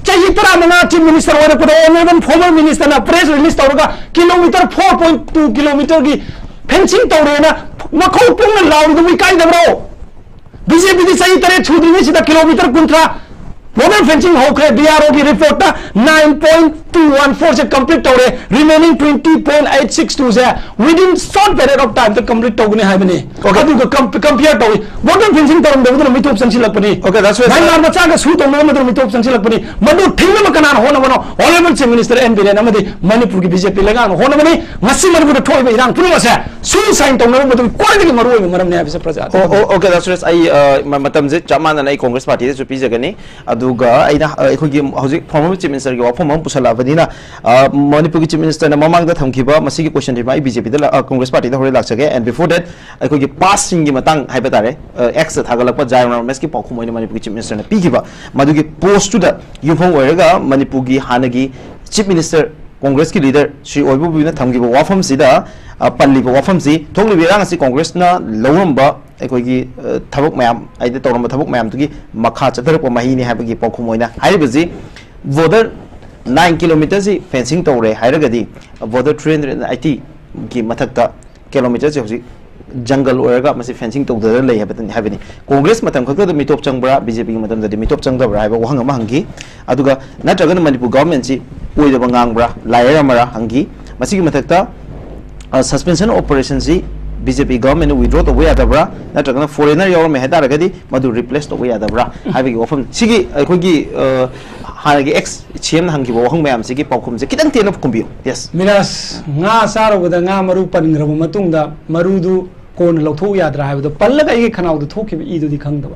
ꯆꯍꯤ ꯇꯔꯥꯃꯉꯥ ꯆꯤꯐ ꯃꯤꯅꯤꯁꯇꯔ ꯑꯣꯏꯔꯛꯄꯗ ꯑꯣꯅꯔꯦꯕꯜ ꯐꯣꯔꯃꯔ ꯃꯤꯅꯤꯁꯇꯔꯅ ꯄ꯭ꯔꯦꯁ ꯔꯤꯂꯤꯁ ꯇꯧꯔꯒ ꯀꯤꯂꯣꯃꯤꯇꯔ ꯐꯣꯔ ꯄꯣꯏꯟ ꯇꯨ ꯀꯤꯂꯣꯃꯤꯇꯔꯒꯤ ꯐꯦꯟꯁꯤꯡ ꯇꯧꯔꯦꯅ ꯃꯈꯧ ꯄꯨꯡꯅ ꯂꯥꯎꯔꯤꯗꯨꯕꯨ ꯏꯀꯥꯏꯗꯕ꯭ꯔꯣ? ꯕꯤ ꯖꯦ ꯄꯤꯗꯤ ꯆꯍꯤ ꯇꯔꯦꯠ ꯁꯨꯗ꯭ꯔꯤꯉꯩꯁꯤꯗ ꯀꯤꯂꯣꯃꯤꯇꯔ ꯀꯨꯟꯊ꯭ꯔꯥ ꯕꯣꯔꯗꯔ ꯐꯦꯟꯁꯤꯡ ꯍꯧꯈ꯭ꯔꯦ꯫ ꯕꯤ ꯑꯥꯔ ꯑꯣꯒꯤ ꯔꯤꯄꯣꯔꯠꯇ nine point two one percent complete ꯇꯧꯔꯦ꯫ Remaining twenty point eight six ꯇꯨꯁꯦ within short period of time ꯇ ꯀꯝꯄ꯭ꯂꯤꯠ ꯇꯧꯒꯅꯤ ꯍꯥꯏꯕꯅꯤ꯫ Okay. ꯑꯗꯨꯒ ꯀꯝꯄꯤꯌꯔ ꯇꯧꯏ꯫ ꯕꯣꯔꯗꯔ ꯐꯦꯟꯁꯤꯡ ꯇꯧꯔꯝꯗꯕꯗꯨꯅ ꯃꯤꯇꯣꯞ ꯆꯪꯁꯤꯜꯂꯛꯄꯅꯤ꯫ Okay, that's right. ꯃꯌꯥꯝ ꯃꯆꯥꯒ ꯁꯨ ꯇꯧꯅꯔꯝꯕꯗꯨꯅ ꯃꯤꯇꯣꯞ ꯆꯪꯁꯤꯜꯂꯛꯄꯅꯤ꯫ ꯃꯗꯨ ꯊꯤꯡꯅꯕ ꯀꯅꯥꯅ ꯍꯣꯠꯅꯕꯅꯣ? Honourable chief minister N Biren ꯑꯃꯗꯤ ꯃꯅꯤꯄꯨꯔꯒꯤ ꯕꯤ ꯖꯦ ꯄꯤ ꯂꯩꯉꯥꯛꯅ ꯍꯣꯠꯅꯕꯅꯤ꯫ ꯉꯁꯤ ꯃꯅꯤꯄꯨꯔꯗ ꯊꯣꯛꯏꯕ ꯏꯔꯥꯡ ꯄꯨꯝꯅꯃꯛ ꯑꯁꯦ ꯁꯨꯏꯁꯥꯏꯟ ꯇꯧꯅꯕ ꯃꯗꯨꯒꯤ ꯈ꯭ꯋꯥꯏꯗꯒꯤ ꯃꯔꯨꯑꯣꯏꯕ ꯃꯔꯝꯅꯤ ꯍꯥꯏꯕꯁꯦ ꯄ꯭ꯔꯖꯥ ꯑꯗꯨ ꯑꯣ ꯑꯣ ꯑꯣꯀꯦ, ꯗꯥ ꯁꯨꯔꯦꯁ, ꯑꯩ ꯑ, ꯃ- ꯃꯇꯝꯁꯦ ꯆꯞ ꯃꯥꯟꯅꯅ ꯑꯩ ꯀꯣꯡꯒ꯭ꯔꯦꯁ ꯄꯥꯔꯇꯤꯗꯁꯨ ꯄꯤꯖꯒꯅꯤ꯫ ꯑꯗꯨꯒ ꯑꯩꯅ ꯑ, ꯑꯩꯈꯣꯏꯒꯤ ꯍꯧꯖꯤꯛ ꯐꯣꯔꯃꯔ ꯆꯤꯐ ꯃꯤꯅꯤꯁꯇꯔꯒꯤ ꯋꯥꯐꯝ ꯑꯃ ꯄꯨꯁꯜꯂꯛꯑꯕꯅꯤꯅ, ꯑ, ꯃꯅꯤꯄꯨꯔꯒꯤ ꯆꯤꯐ ꯃꯤꯅꯤꯁꯇꯔꯅ ꯃꯃꯥꯡꯗ ꯊꯝꯈꯤꯕ ꯃꯁꯤꯒꯤ ꯀꯣꯏꯁꯟꯁꯤꯃ ꯑꯩ ꯕꯤ ꯖꯦ ꯄꯤꯗ ꯀꯣꯡꯒ꯭ꯔꯦꯁ ꯄꯥꯔꯇꯤꯗ ꯍꯣꯔꯦꯟ ꯂꯥꯛꯆꯒꯦ꯫ And before that, ꯑꯩꯈꯣꯏꯒꯤ ꯄꯥꯁꯁꯤꯡꯒꯤ ꯃꯇꯥꯡ ꯍꯥꯏꯕ ꯇꯥꯔꯦ, ꯑꯦꯛꯁꯇ ꯊꯥꯒꯠꯂꯛꯄ ꯖꯥꯏꯔꯥꯝ ꯔꯃꯦꯁꯀꯤ ꯄꯥꯎꯈꯨꯝ ꯑꯣꯏꯅ ꯃꯅꯤꯄꯨꯔꯒꯤ ꯆꯤꯐ ꯃꯤꯅꯤꯁꯇꯔꯅ ꯄꯤꯈꯤꯕ ꯃꯗꯨꯒꯤ ꯄꯣꯁꯇꯨꯗ ꯌꯨꯝꯐꯝ ꯑꯣꯏꯔꯒ ꯃꯅꯤꯄꯨꯔꯒꯤ ꯍꯥꯟꯅꯒꯤ ꯆꯤꯐ ꯃꯤꯅꯤꯁꯇꯔ, ꯀꯣꯡꯒ꯭ꯔꯦꯁꯀꯤ ꯂꯤꯗꯔ ꯁ꯭ꯔꯤ ꯑꯣꯏꯕꯨꯕꯤꯅ ꯊꯝꯈꯤꯕ ꯋꯥꯐꯝꯁꯤꯗ, ꯑ, ꯄꯜꯂꯤꯕ ꯋꯥꯐꯝꯁꯤ, ꯊꯣꯛꯂꯤꯕ ꯏꯔꯥꯡ ꯑꯁꯤ ꯀꯣꯡꯒ꯭ꯔꯦꯁꯅ ꯂꯧꯔꯝꯕ ꯑꯩꯈꯣꯏꯒꯤ, ꯑ, ꯊꯕꯛ ꯃꯌꯥꯝ, ꯍꯥꯏꯗꯤ ꯇꯧꯔꯝꯕ ꯊꯕꯛ ꯃꯌꯥꯝꯗꯨꯒꯤ ꯃꯈꯥ ꯆꯠꯊꯔꯛꯄ ꯃꯍꯩꯅꯤ ꯍꯥꯏꯕꯒꯤ ꯄꯥꯎꯈꯨꯝ ꯑꯣꯏꯅ ꯍꯥꯏꯔꯤꯕꯁꯤ, ꯕꯣꯔꯗꯔ ꯅꯥꯏꯟ ꯀꯤꯂꯣꯃꯤꯇꯔꯁꯤ ꯐꯦꯟꯁꯤꯡ ꯇꯧꯔꯦ ꯍꯥꯏꯔꯒꯗꯤ, ꯕꯣꯔꯗꯔ ꯊ꯭ꯔꯤ ꯍꯟꯗ꯭ꯔꯦꯠ ꯑꯩꯠꯇꯤꯒꯤ ꯃꯊꯛꯇ ꯀꯤꯂꯣꯃꯤꯇꯔꯁꯦ ꯍꯧꯖꯤꯛ ꯖꯪꯒꯜ ꯑꯣꯏꯔꯒ ꯃꯁꯤ ꯐꯦꯟꯁꯤꯡ ꯇꯧꯗꯅ ꯂꯩ ꯍꯥꯏꯕꯗꯨꯅꯤ, ꯍꯥꯏꯕꯅꯤ꯫ ꯀꯣꯡꯒ꯭ꯔꯦꯁ ꯃꯇꯝ ꯈꯛꯇꯗ ꯃꯤꯇꯣꯞ ꯆꯪꯕ꯭ꯔꯥ, ꯕꯤ ꯖꯦ ꯄꯤꯒꯤ ꯃꯇꯝꯗꯗꯤ ꯃꯤꯇꯣꯞ ꯆꯪꯗꯕ꯭ꯔꯥ ꯍꯥꯏꯕ ꯋꯥꯍꯪ ꯑꯃ ꯍꯪꯈꯤ꯫ ꯑꯗꯨꯒ ꯅꯠꯇ꯭ꯔꯒꯅ ꯃꯅꯤꯄꯨꯔ ꯒꯚꯔꯟꯃꯦꯟꯁꯤ ꯑꯣꯏꯗꯕ ꯉꯥꯡꯕ꯭ꯔꯥ, ꯂꯥꯏꯔꯔꯝꯕ꯭ꯔꯥ ꯍꯪꯈꯤ꯫ ꯃꯁꯤꯒꯤ ꯃꯊꯛꯇ, ꯑ, suspension operation C B J P ꯒꯚꯔꯟꯃꯦꯟꯅ withdraw ꯇꯧꯕ ꯌꯥꯗꯕ꯭ꯔꯥ, ꯅꯠꯇ꯭ꯔꯒꯅ ꯐꯣꯔꯦꯅꯔ ꯌꯥꯎꯔꯝꯃꯦ ꯍꯥꯏ ꯇꯥꯔꯒꯗꯤ ꯃꯗꯨ ꯔꯤꯄ꯭ꯂꯦꯁ ꯇꯧꯕ ꯌꯥꯗꯕ꯭ꯔꯥ ꯍꯥꯏꯕꯒꯤ ꯋꯥꯐꯝ ꯁꯤꯒꯤ ꯑꯩꯈꯣꯏꯒꯤ, ꯑ, ꯍꯥꯟꯅꯒꯤ ꯑꯦꯛꯁ ꯁꯤ ꯑꯦꯝꯅ ꯍꯪꯈꯤꯕ ꯋꯥꯍꯪ ꯃꯌꯥꯝꯁꯤꯒꯤ ꯄꯥꯎꯈꯨꯝꯁꯦ ꯈꯤꯇꯪ ꯇꯦꯟꯅ ꯈꯨꯝꯕꯤꯌꯨ꯫ ꯌꯦꯁ꯫ ꯃꯤꯔꯥꯖ, ꯉꯥ ꯆꯥꯔꯨꯕꯗ ꯉꯥ ꯃꯔꯨ ꯄꯟꯈ꯭ꯔꯕ ꯃꯇꯨꯡꯗ ꯃꯔꯨꯗꯨ ꯀꯣꯟꯅ ꯂꯧꯊꯣꯛꯎ ꯌꯥꯗ꯭ꯔꯥ ꯍꯥꯏꯕꯗꯣ ꯄꯜꯂꯒ ꯑꯩꯒꯤ ꯈꯅꯥꯎꯗ ꯊꯣꯛꯈꯤꯕ ꯏꯗꯨꯗꯤ ꯈꯪꯗꯕ꯫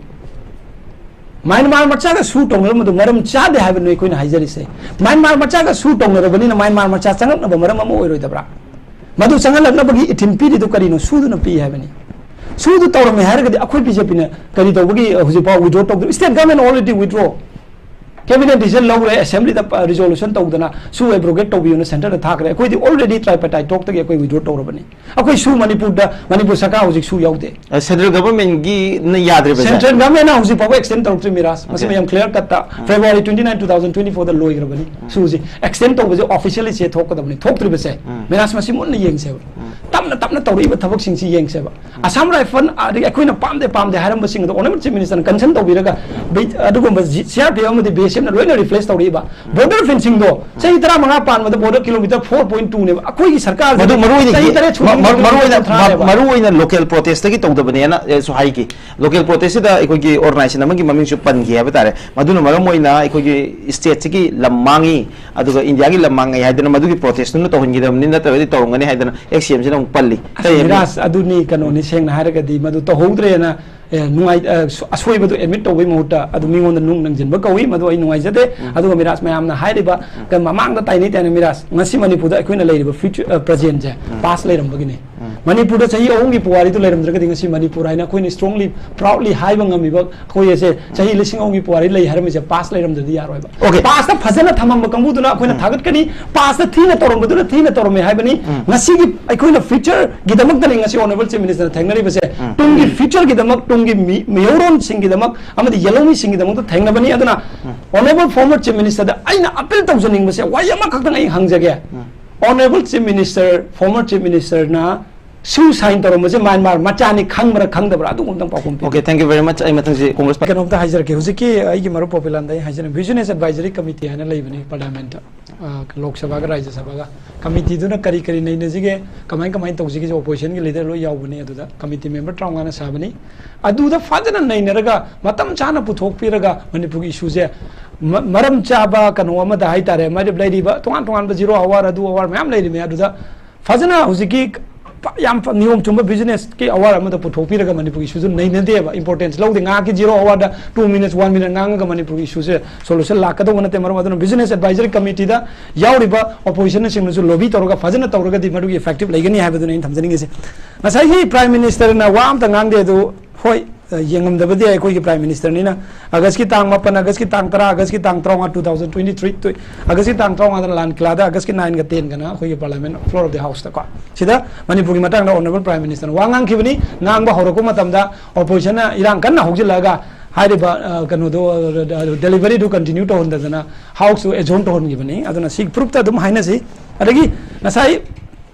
ꯃ꯭ꯌꯥꯟꯃꯥꯔ ꯃꯆꯥꯒ ꯁꯨ ꯇꯧꯅꯔꯝꯕꯗꯨ ꯃꯔꯝ ꯆꯥꯗꯦ ꯍꯥꯏꯕꯅꯤ ꯑꯩꯈꯣꯏꯅ ꯍꯥꯏꯖꯔꯤꯁꯦ꯫ ꯃ꯭ꯌꯥꯟꯃꯥꯔ ꯃꯆꯥꯒ ꯁꯨ ꯇꯧꯅꯔꯕꯅꯤꯅ ꯃ꯭ꯌꯥꯟꯃꯥꯔ ꯃꯆꯥ ꯆꯪꯉꯛꯅꯕ ꯃꯔꯝ ꯑꯃ ꯑꯣꯏꯔꯣꯏꯗꯕ꯭ꯔꯥ? ꯃꯗꯨ ꯆꯪꯍꯜꯂꯛꯅꯕꯒꯤ ꯏꯊꯤꯟ ꯄꯤꯔꯤꯗꯨ ꯀꯔꯤꯅꯣ? ꯁꯨꯗꯨꯅ ꯄꯤ ꯍꯥꯏꯕꯅꯤ꯫ ꯁꯨꯗꯨ ꯇꯧꯔꯝꯃꯦ ꯍꯥꯏꯔꯒꯗꯤ ꯑꯩꯈꯣꯏ ꯕꯤ ꯖꯦ ꯄꯤꯅ ꯀꯔꯤ ꯇꯧꯕꯒꯤ ꯍꯧꯖꯤꯛꯐꯥꯎ withdraw ꯇꯧꯗ꯭ꯔꯤ? State government already withdraw. Cabinet decision ꯂꯧꯔꯦ, assembly ꯗ resolution ꯇꯧꯗꯅ ꯁꯨ abrogate ꯇꯧꯕꯤꯌꯨꯅ centre ꯗ ꯊꯥꯈ꯭ꯔꯦ꯫ ꯑꯩꯈꯣꯏꯗꯤ already tripartite talk ꯇꯒꯤ ꯑꯩꯈꯣꯏ withdraw ꯇꯧꯔꯕꯅꯤ꯫ ꯑꯩꯈꯣꯏ ꯁꯨ ꯃꯅꯤꯄꯨꯔꯗ, ꯃꯅꯤꯄꯨꯔ ꯁꯔꯀꯥꯔ ꯍꯧꯖꯤꯛ ꯁꯨ ꯌꯥꯎꯗꯦ꯫ ꯁꯦꯟꯇ꯭ꯔꯦꯜ ꯒꯚꯔꯟꯃꯦꯟꯒꯤꯅ ꯌꯥꯗ꯭ꯔꯤꯕꯁꯦ? Central government ꯅ ꯍꯧꯖꯤꯛ ꯐꯥꯎꯕ extend ꯇꯧꯔꯛꯇ꯭ꯔꯤ ꯃꯤꯔꯥꯖ꯫ ꯃꯁꯤ ꯃꯌꯥꯝ clear cut ꯇ February twenty nine, two thousand twenty four ꯗ ꯂꯣꯏꯈ꯭ꯔꯕꯅꯤ꯫ ꯁꯨꯁꯤ extend ꯇꯧꯕꯁꯦ officially ꯆꯦ ꯊꯣꯛꯀꯗꯕꯅꯤ꯫ ꯊꯣꯛꯇ꯭ꯔꯤꯕꯁꯦ ꯃꯤꯔꯥꯖ ꯃꯁꯤ ꯃꯨꯟꯅ ꯌꯦꯡꯁꯦꯕ꯫ ꯇꯞꯅ ꯇꯞꯅ ꯇꯧꯔꯛꯏꯕ ꯊꯕꯛꯁꯤꯡꯁꯤ ꯌꯦꯡꯁꯦꯕ꯫ ꯑꯁꯥꯝ ꯔꯥꯏꯐꯜ ꯑꯗꯒꯤ ꯑꯩꯈꯣꯏꯅ ꯄꯥꯝꯗꯦ ꯄꯥꯝꯗꯦ ꯍꯥꯏꯔꯝꯕꯁꯤꯡ ꯑꯗꯣ Honourable Chief Minister ꯅ concern ꯇꯧꯕꯤꯔꯒ ꯕꯤ-, ꯑꯗꯨꯒꯨꯝꯕ G-, C R P F ꯑꯃꯗꯤ B S F ꯅ ꯂꯣꯏꯅ replace ꯇꯧꯔꯛꯏꯕ꯫ Border fencing ꯗꯣ ꯆꯍꯤ ꯇꯔꯥꯃꯉꯥ ꯄꯥꯟꯕꯗ border kilometre four point two ꯅꯦꯕ꯫ ꯑꯩꯈꯣꯏꯒꯤ ꯁꯔꯀꯥꯔꯁꯦ ꯃꯗꯨ ꯃꯔꯨ ꯑꯣꯏꯅ ꯆꯍꯤ ꯌꯦ-, ꯇꯔꯦꯠ ꯁꯨꯕ ꯃ-, ꯃ-, kilometre ꯃꯔꯨ ꯑꯣꯏꯅ, ꯀꯨꯟꯊ꯭ꯔꯥꯅꯦꯕ꯫ ꯃ-, ꯃꯔꯨ ꯑꯣꯏꯅ local protest ꯇꯒꯤ ꯇꯧꯗꯕꯅꯦꯅ, ꯑꯦ, ꯁꯨ ꯍꯥꯏꯈꯤ꯫ Local protest ꯁꯤꯗ ꯑꯩꯈꯣꯏꯒꯤ organization ꯑꯃꯒꯤ ꯃꯃꯤꯡꯁꯨ ꯄꯟꯈꯤ ꯍꯥꯏꯕ ꯇꯥꯔꯦ꯫ ꯃꯗꯨꯅ ꯃꯔꯝ ꯑꯣꯏꯅ ꯑꯩꯈꯣꯏꯒꯤ state ꯁꯤꯒꯤ ꯂꯝ ꯃꯥꯡꯉꯤ, ꯑꯗꯨꯒ ꯏꯟꯗꯤꯌꯥꯒꯤ ꯂꯝ ꯃꯥꯡꯉꯤ ꯍꯥꯏꯗꯅ ꯃꯗꯨꯒꯤ protest ꯇꯨꯅ ꯇꯧꯍꯟꯈꯤꯗꯕꯅꯤ, ꯅꯠꯇ꯭ꯔꯒꯗꯤ ꯇꯧꯔꯝꯒꯅꯤ ꯍꯥꯏꯗꯅ X C M ꯁꯤꯅ ꯑꯃꯨꯛ ꯄꯜꯂꯤ꯫ ꯑꯁ, ꯃꯤꯔꯥꯖ, ꯑꯗꯨꯅꯤ ꯀꯩꯅꯣꯅꯤ, ꯁꯦꯡꯅ ꯍꯥꯏꯔꯒꯗꯤ ꯃꯗꯨ ꯇꯧꯍꯧꯗ꯭ꯔꯦꯅ, ꯑꯦ, ꯅꯨꯡꯉꯥꯏ-, ꯑ, ꯁꯣ-, ꯑꯁꯣꯏꯕꯗꯨ admit ꯇꯧꯕꯩ ꯃꯍꯨꯠꯇ ꯑꯗꯨ ꯃꯤꯉꯣꯟꯗ ꯅꯨꯡ ꯅꯪꯁꯤꯟꯕ ꯀꯧꯏ꯫ ꯃꯗꯨ ꯑꯩ ꯅꯨꯡꯉꯥꯏꯖꯗꯦ꯫ ꯑꯗꯨꯒ ꯃꯤꯔꯥꯖ, ꯃꯌꯥꯝꯅ ꯍꯥꯏꯔꯤꯕ ꯀ-, ꯃꯃꯥꯡꯗ ꯇꯥꯏꯅꯩ ꯇꯥꯏꯅ ꯃꯤꯔꯥꯖ, ꯉꯁꯤ ꯃꯅꯤꯄꯨꯔꯗ ꯑꯩꯈꯣꯏꯅ ꯂꯩꯔꯤꯕ future, ꯑ, present ꯁꯦ past ꯂꯩꯔꯝꯕꯒꯤꯅꯤ꯫ ꯃꯅꯤꯄꯨꯔꯗ ꯆꯍꯤ ꯑꯍꯨꯝꯒꯤ ꯄꯨꯋꯥꯔꯤꯗꯨ ꯂꯩꯔꯝꯗ꯭ꯔꯒꯗꯤ ꯉꯁꯤ ꯃꯅꯤꯄꯨꯔ ꯍꯥꯏꯅ ꯑꯩꯈꯣꯏꯅ strongly, proudly ꯍꯥꯏꯕ ꯉꯝꯃꯤꯕ ꯑꯩꯈꯣꯏ ꯑꯁꯦ ꯆꯍꯤ ꯂꯤꯁꯤꯡ ꯑꯍꯨꯝꯒꯤ ꯄꯨꯋꯥꯔꯤ ꯂꯩ ꯍꯥꯏꯔꯝꯃꯤꯁꯦ past ꯂꯩꯔꯝꯗ꯭ꯔꯗꯤ ꯌꯥꯔꯣꯏꯕ꯫ Okay. Past ꯐꯖꯅ ꯊꯝꯃꯝꯕ ꯀꯥꯡꯕꯨꯗꯨꯅ ꯑꯩꯈꯣꯏꯅ ꯊꯥꯒꯠꯀꯅꯤ, past ꯊꯤꯅ ꯇꯧꯔꯝꯕꯗꯨꯅ ꯊꯤꯅ ꯇꯧꯔꯝꯃꯦ ꯍꯥꯏꯕꯅꯤ꯫ ꯉꯁꯤꯒꯤ ꯑꯩꯈꯣꯏꯅ future ꯒꯤꯗꯃꯛꯇꯅꯤ ꯉꯁꯤ Honourable Chief Minister ꯅ ꯊꯦꯡꯅꯔꯤꯕꯁꯦ꯫ ꯇꯨꯡꯒꯤ future ꯒꯤꯗꯃꯛ, ꯇꯨꯡꯒꯤ ꯃꯤ-, ꯃꯤꯍꯧꯔꯣꯟꯁꯤꯡꯒꯤꯗꯃꯛ ꯑꯃꯗꯤ ꯌꯦꯜꯍꯧꯃꯤꯁꯤꯡꯒꯤꯗꯃꯛꯇ ꯊꯦꯡꯅꯕꯅꯤ꯫ ꯑꯗꯨꯅ Honourable former Chief Minister ꯗ ꯑꯩꯅ appeal ꯇꯧꯖꯅꯤꯡꯕꯁꯦ ꯋꯥꯍꯩ ꯑꯃꯈꯛꯇꯪ ꯑꯩ ꯍꯪꯖꯒꯦ꯫ Honourable Chief Minister, former Chief Minister ꯅ ꯁꯨ sign ꯇꯧꯔꯝꯕꯁꯦ ꯃ꯭ꯌꯥꯟꯃꯥꯔ ꯃꯆꯥꯅꯤ ꯈꯪꯕ꯭ꯔꯥ ꯈꯪꯗꯕ꯭ꯔꯥ? ꯑꯗꯨꯒꯨꯝꯕ ꯑꯝꯇꯪ ꯄꯥꯎꯈꯨꯝ ꯄꯤꯕꯤꯌꯨ꯫ Okay, thank you very much. ꯑꯩ ꯃꯊꯪꯁꯤ Congress party ꯀꯩꯅꯣꯝꯇ ꯍꯥꯏꯖꯔꯛꯀꯦ꯫ ꯍꯧꯖꯤꯛꯀꯤ ꯑꯩꯒꯤ ꯃꯔꯨꯞ ꯄꯣꯄꯤꯂꯥꯟꯗ ꯑꯩ ꯍꯥꯏꯖꯔꯛꯀꯦ, Business Advisory Committee ꯍꯥꯏꯅ ꯂꯩꯕꯅꯤ Parliament ꯇ, ꯑ, ꯂꯣꯛ ꯁꯚꯥꯒ ꯔꯥꯖ꯭ꯌ ꯁꯚꯥꯒ꯫ Committee ꯗꯨꯅ ꯀꯔꯤ ꯀꯔꯤ ꯅꯩꯅꯁꯤꯒꯦ, ꯀꯃꯥꯏ ꯀꯃꯥꯏꯅ ꯇꯧꯁꯤꯒꯦ, opposition ꯒꯤ leader ꯂꯣꯏ ꯌꯥꯎꯕꯅꯤ ꯑꯗꯨꯗ꯫ Committee member ꯇꯔꯥꯃꯉꯥꯅ ꯁꯥꯕꯅꯤ꯫ ꯑꯗꯨꯗ ꯐꯖꯅ ꯅꯩꯅꯔꯒ ꯃꯇꯝ ꯆꯥꯅ ꯄꯨꯊꯣꯛꯄꯤꯔꯒ ꯃꯅꯤꯄꯨꯔꯒꯤ issue ꯁꯦ ꯃ-, ꯃꯔꯝ ꯆꯥꯕ ꯀꯩꯅꯣ ꯑꯃꯗ ꯍꯥꯏꯇꯥꯔꯦ, ꯃꯔꯝ ꯂꯩꯔꯤꯕ ꯇꯣꯉꯥꯟ ꯇꯣꯉꯥꯟꯕ zero hour, ꯑꯗꯨ hour ꯃꯌꯥꯝ ꯂꯩꯔꯤꯕꯅꯦ꯫ ꯑꯗꯨꯗ ꯐꯖꯅ ꯍꯧꯖꯤꯛꯀꯤ ꯄ-, ꯌꯥꯝ ꯐ-, ꯅꯤꯌꯣꯝ ꯆꯨꯝꯕ business ꯀꯤ hour ꯑꯃꯗ ꯄꯨꯊꯣꯛꯄꯤꯔꯒ ꯃꯅꯤꯄꯨꯔꯒꯤ issue ꯁꯨ ꯅꯩꯅꯗꯦꯕ, importance ꯂꯧꯗꯦ꯫ ꯉꯥꯏꯍꯥꯛꯀꯤ zero hour ꯗ two minutes, one minute ꯉꯥꯡꯉꯒ ꯃꯅꯤꯄꯨꯔꯒꯤ issue ꯁꯦ solution ꯂꯥꯛꯀꯗꯧꯕ ꯅꯠꯇꯦ꯫ ꯃꯔꯝ ꯑꯗꯨꯅ business advisory committee ꯗ ꯌꯥꯎꯔꯤꯕ opposition ꯅꯁꯤꯡꯅꯁꯨ lobby ꯇꯧꯔꯒ ꯐꯖꯅ ꯇꯧꯔꯒꯗꯤ ꯃꯗꯨꯒꯤ effective ꯂꯩꯒꯅꯤ ꯍꯥꯏꯕꯗꯨꯅꯤ ꯑꯩꯅ ꯊꯝꯖꯅꯤꯡꯉꯤꯁꯦ꯫ ꯉꯁꯥꯏꯒꯤ Prime Minister ꯅ ꯋꯥ ꯑꯝꯇ ꯉꯥꯡꯗꯦ꯫ ꯑꯗꯨ ꯍꯣꯏ, ꯑ, ꯌꯦꯡꯉꯝꯗꯕꯗꯤ ꯌꯥꯏ꯫ ꯑꯩꯈꯣꯏꯒꯤ Prime Minister ꯅꯤꯅ August ꯀꯤ ꯇꯥꯡ ꯃꯥꯄꯟ, August ꯀꯤ ꯇꯥꯡ ꯇꯔꯥ, August ꯀꯤ ꯇꯥꯡ ꯇꯔꯥꯃꯉꯥ, two thousand twenty-three, two-, August ꯀꯤ ꯇꯥꯡ ꯇꯔꯥꯃꯉꯥꯗ ꯂꯥꯟ ꯈꯤꯂꯥꯗ, August ꯀꯤ nine ꯒ ten ꯒꯅ ꯑꯩꯈꯣꯏꯒꯤ Parliament, floor of the House ꯇꯀꯣ, ꯁꯤꯗ ꯃꯅꯤꯄꯨꯔꯒꯤ ꯃꯇꯥꯡꯗ Honourable Prime Minister ꯅ ꯋꯥ ꯉꯥꯡꯈꯤꯕꯅꯤ꯫ ꯉꯥꯡꯕ ꯍꯧꯔꯛꯄ ꯃꯇꯝꯗ opposition ꯅ ꯏꯔꯥꯡ ꯀꯟꯅ ꯍꯧꯖꯤꯜꯂꯛꯑꯒ ꯍꯥꯏꯔꯤꯕ, ꯑ, ꯀꯩꯅꯣꯗꯣ, ꯑ, delivery ꯗꯨ continue ꯇꯧꯍꯟꯗꯗꯅ House ꯇꯨ adjourn ꯇꯧꯍꯟꯈꯤꯕꯅꯤ꯫ ꯑꯗꯨꯅ ꯁꯤ proof ꯇ ꯑꯗꯨꯝ ꯍꯥꯏꯅꯁꯤ꯫ ꯑꯗꯒꯤ ꯉꯁꯥꯏ